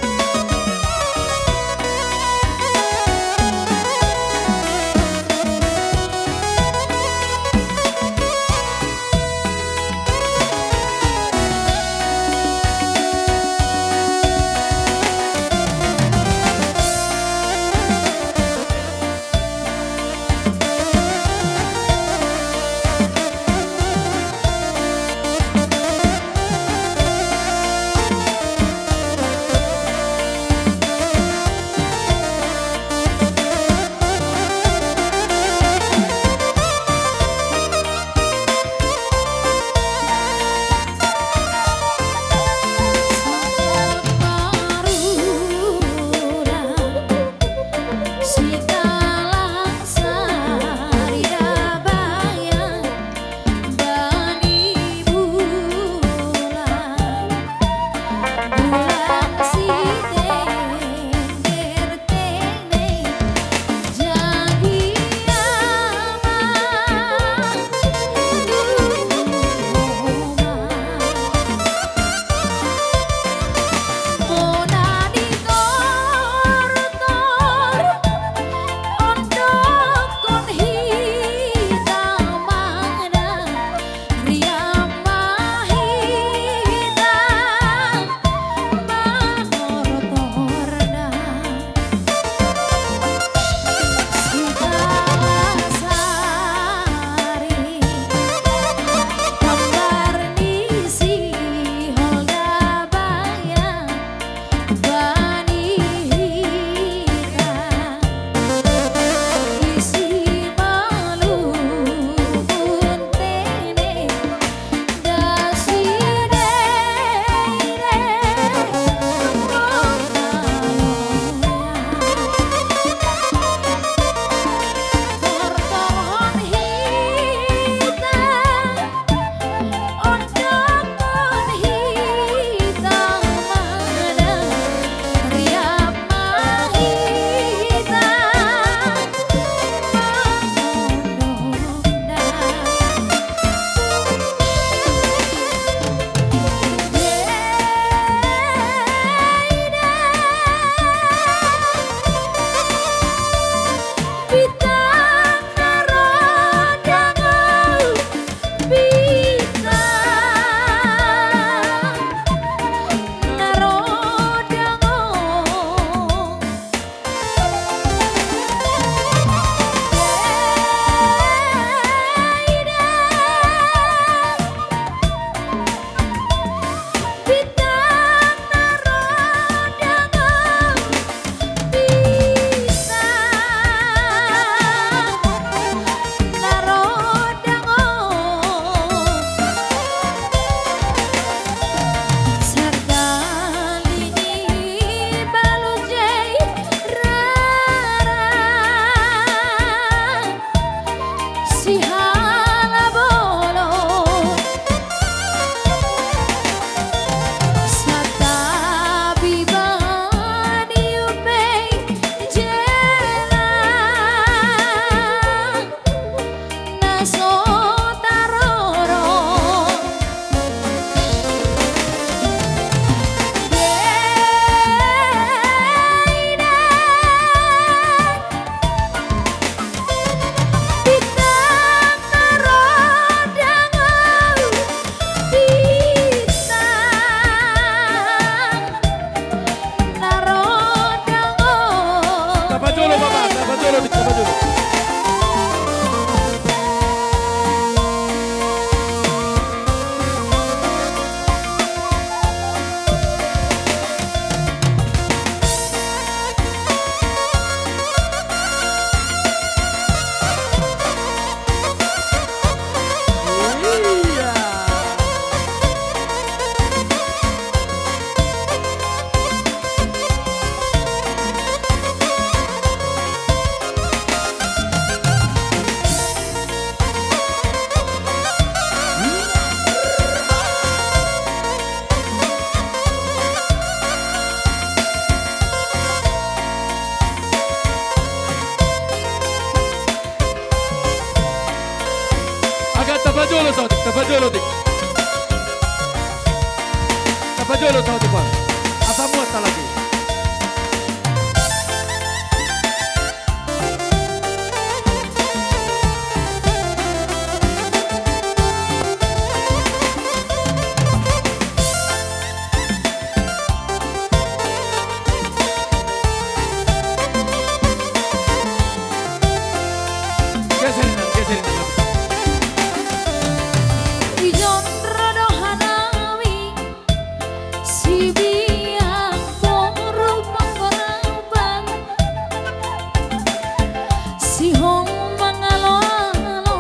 Jolo saotik, tamba jolo otik. Tamba jolo saotik, Bang. Asa muat halak i. Geser inang, geser inang. Ijon ro do hanami, sibiang boru panggorapan, sihol mangaloalo,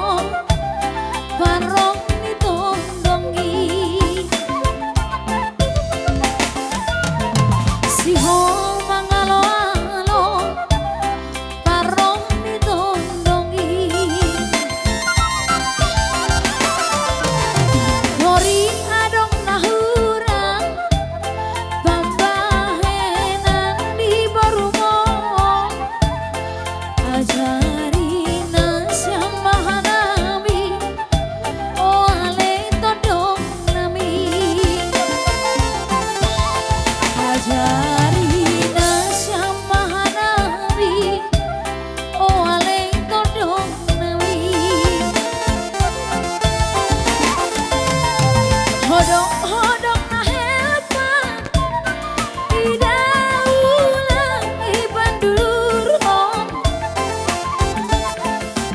parrong ni tondong i. Sihol mangaloalo, parrong ni tondong i. Tori adong na hurang, pambahenan ni borumu on. Ajari nasiam ma hanami, o ale tondong nami. Ajari nasiam ma hanami, o ale tondong nami. Hodong, hodong na helpa, ida ulang ipandurhon.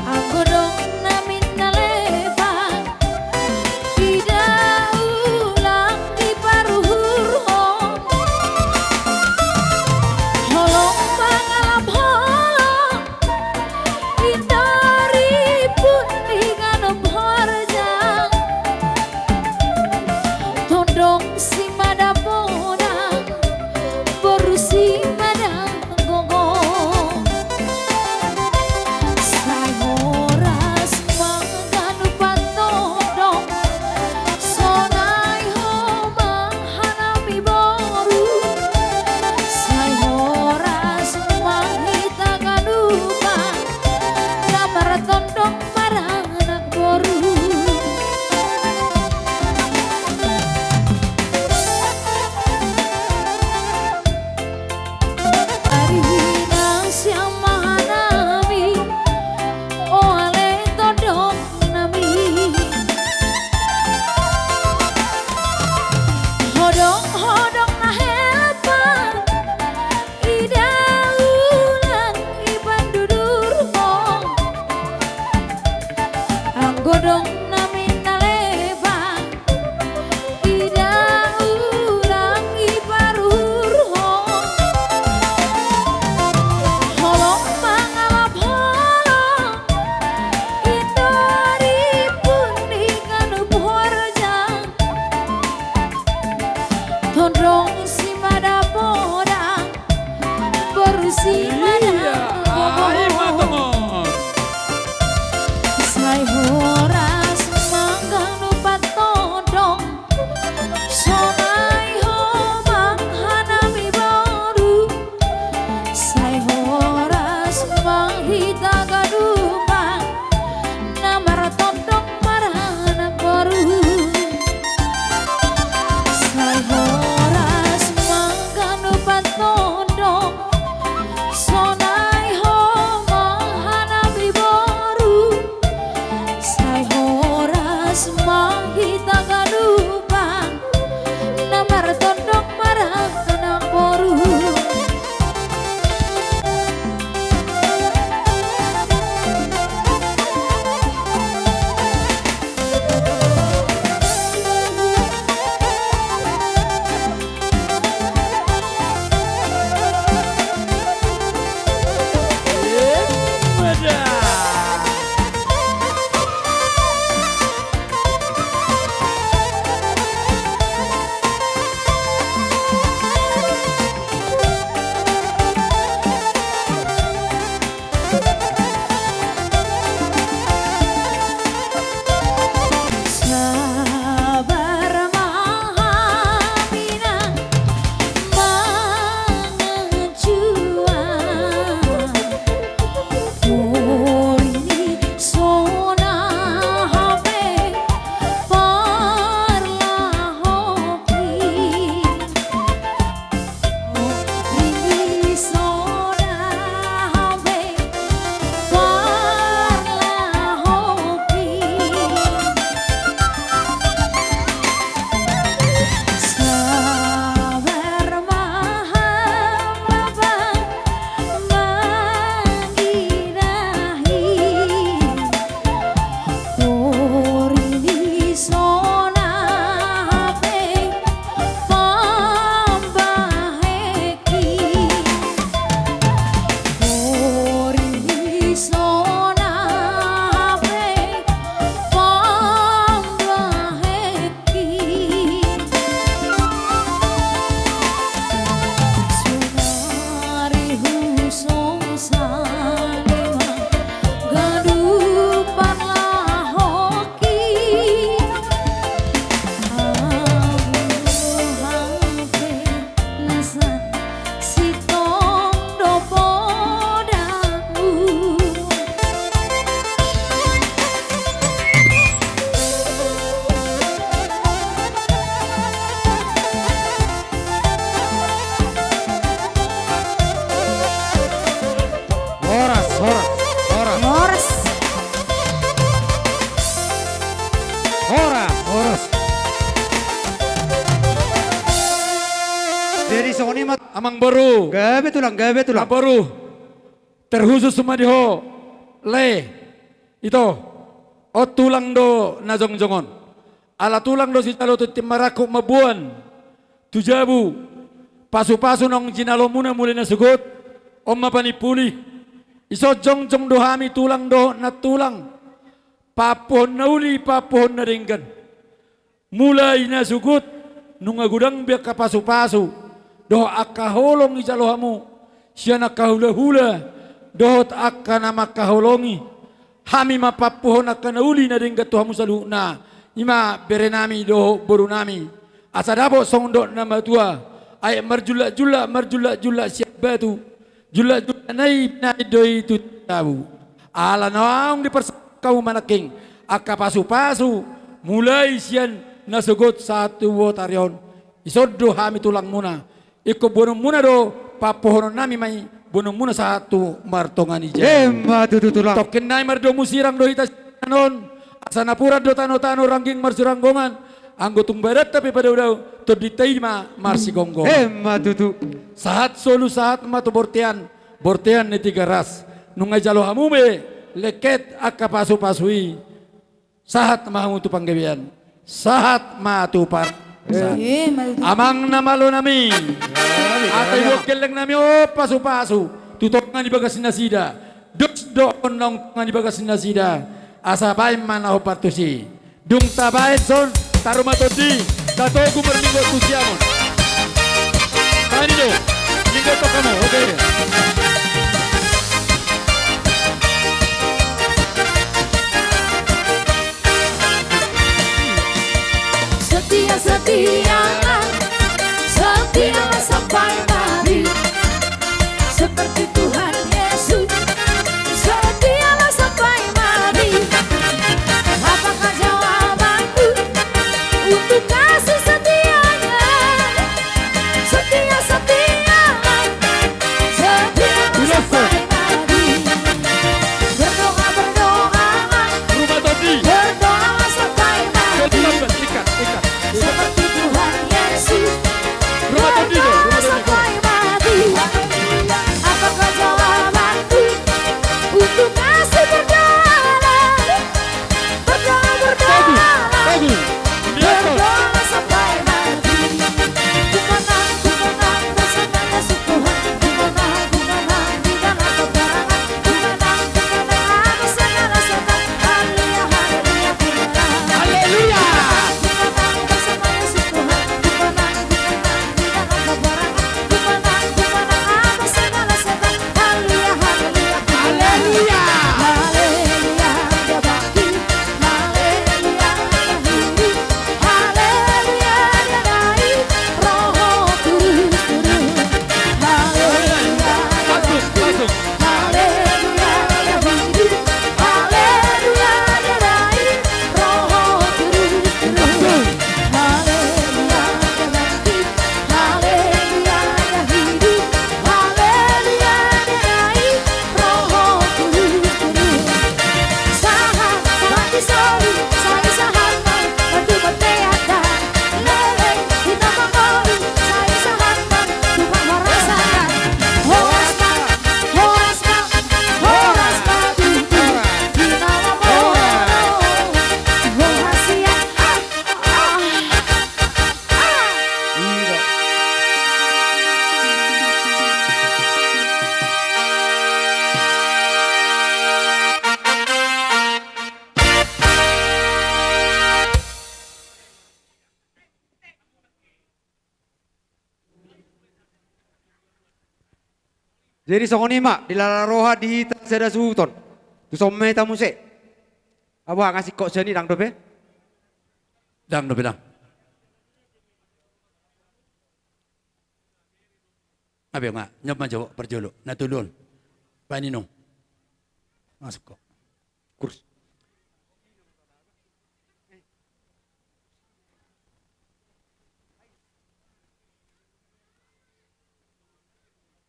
Anggo dong namin na lepa, ida ulang diparuhurhon. Holong mangalap holong, intori pun di ganup horja. Tondong simada podang, boru simada gogo. Sai horas ma ganup patondong, sonai ho ma hanami boru. Sai horas ma hita ganupan, na martondong maranak boru. Ari nasiam ma hanami, o ale tondong nami. Hodong, hodong na helpa, ida ulang ipandudurhon. Anggo dong namin na lepa, ida ulang iparuhurhon. Holong mangalap holong, intori pun di ganup horja. Tondong simada podang, boru simada gogo. Sai horas ma ganup patondong, sonai ho ma hanami boru. Sai horas ma hita ganupan, na martondong maranak boru. Sai horas ma ganup patondong, sonai ho ma hanami boru. Amangboru. Gabe tulang, gabe tulang. Amangboru. Terkhusus ma di ho, lae. Ito. On tulang do na jongjong on. Ala tulang do sijalo tintin marangkup mamboan tu jabu. Pasupasu naung jinalomuna mulai nasogot. On ma panimpuli. Dison jongjong do hami tulang dohot nantulang. Paampuhon na uli, paampuhon na denggan. Mulai nasogot, nunga godang be angka pasupasu dohot angka holong dijalo hamu sian angka hulahula dohot angka na mangkaholongi. Hami ma paampuhon angka na uli na denggan tu hamu saluhutna. I ma berenami dohot borunami. Asa dapot songon dok ni na matua, aek marjullakjullak, marjullakjullak sian batu. Jullakjullak na i, na i do i tu jabu. Ala naung diparsahat hamu manangkin angka pasupasu, mulai sian nasogot sahat tu botari on. Dison do hami tulangmuna. Ingkon boanonmuna do, paampuhononnami ma i, boanonmuna sahat tu martonga ni jabu. Emma tutu tulang. Tongkin nai mardomu sirang do hita sian on. Asa napuran do tanotano, rangging marsiranggongan. Anggo tung badanta pe padaodao, tondinta i ma marsigomgoman. Emma tutu. Sahat solu, sahat ma tu bontean, bontean ni Tigaras. Nunga dijalo hamu be lengket angka pasupasu i. Sahat ma hamu tu panggabean. Sahat ma tu par- Emma tutu. Amang na malonami. Ate, buat gellengnami on pasupasu tu tonga ni bagas nasida. Dos do on naung tonga ni bagas nasida. Asa baen ma na hombar tusi. Dung tabaen son, taruma tondi, tatogu marlinggo tu Siamun. Tani do, linggo tong hamu, oke. Setia, setia, setia sampai mati. Seperti Tuhan Yesus, setialah sampai mati. Apakah jawabanku untuk kasih setianya? Setia, setia, setia sampai mati. Berdoa, berdoa, berdoa sampai mati. Seperti Tuhan Yesus, rumah tadi, rumah tadi, sampai mati. Apakah jawabanku untuk kasih berdoa? Berdoa, berdoa. Bagus, bagus. Berdoa sampai mati. Ku menang, ku menang, bersama Yesus Tuhan. Ku menang, ku menang di dalam peperangan. Ku menang, ku menang atas segala setan. Haleluya, haleluya, ku menang. Haleluya. Ku menang bersama Yesus Tuhan. Ku menang, ku menang di dalam peperangan. Ku menang, ku menang atas segala setan. Haleluya, haleluya, ku menang. Haleluya. Haleluya, dia bangkit. Haleluya, dia hidup. Haleluya, dia naik. Roh Kudus turun. Haleluya, dia bangkit. Haleluya, dia hidup. Haleluya, dia naik. Roh Kudus turun. Haleluya, dia bangkit. Haleluya, dia hidup. Haleluya, dia naik. Roh Kudus turun. Sahat, sahat di soli, sai sahat ma tu bonteanta. Leleng, hita mangolu, sai sahat ma tu pamarasan. Horas ma, horas ma, horas ma tutu. Di na mamora, horas ia. Ah, ah, ah. Jadi songon i ma, dilala roha di hita sada suhuton. Tu son ma hita muse. Abo nga singkop sian i, dang dope? Dang dope, dang. Abe nga, nyop ma jo parjolo, na tolu on. Baen inong. Masuk ko. Kurs.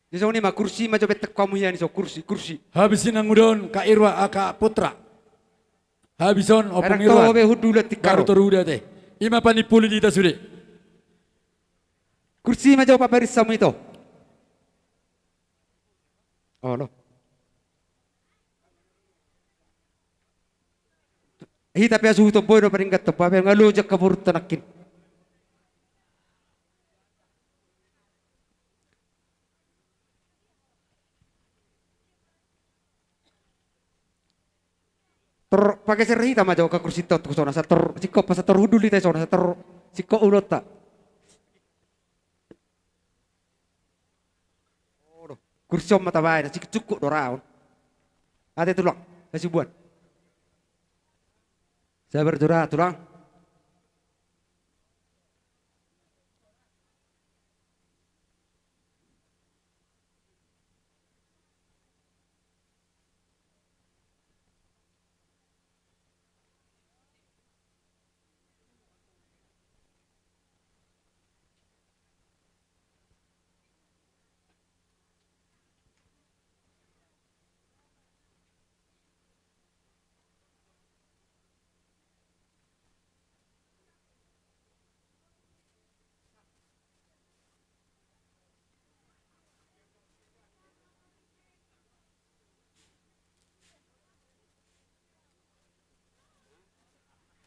Jadi songon i ma, kursi ma jo, betek hamu hian i so, kursi, kursi. Habis i nang udaon, Kak Irwa, Kak Putra. Habis on, Ompung Irwan. Baru toru uda te. I ma panimpuli di hita sude. Kursi ma jo pabaris hamu ito. Olo. Hita pe asa hutomboi do paringgatta, pape nga loja haborunta nangkin. Tor pageser hita ma jo angka kursinta on tu son, asa tor singkop, asa tor hundul hita di son, asa tor singkop ulaonta. Kursi on ma tabaen, singkop do ra on. Ate tulang, hasibuan. Sabar jo ra tulang.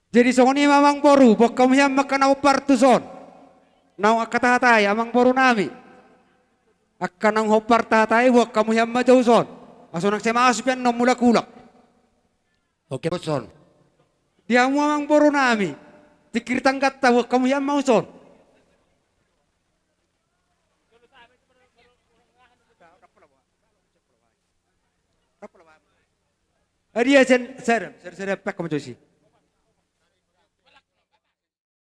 Jadi songon i ma amang boru, boan hamu hian ma angka na hombar tu son. Naung angka tahatai amang boru nami. Angka naung hombar tahatai boan hamu hian ma jo tu son. Asa unang sai masup hian na mulak-ulak. Oke, boan. Di hamu amang boru nami. Tingkir tangganta boan hamu hian ma tu son. Adia sian sada, sada, sada pek ma jo disi.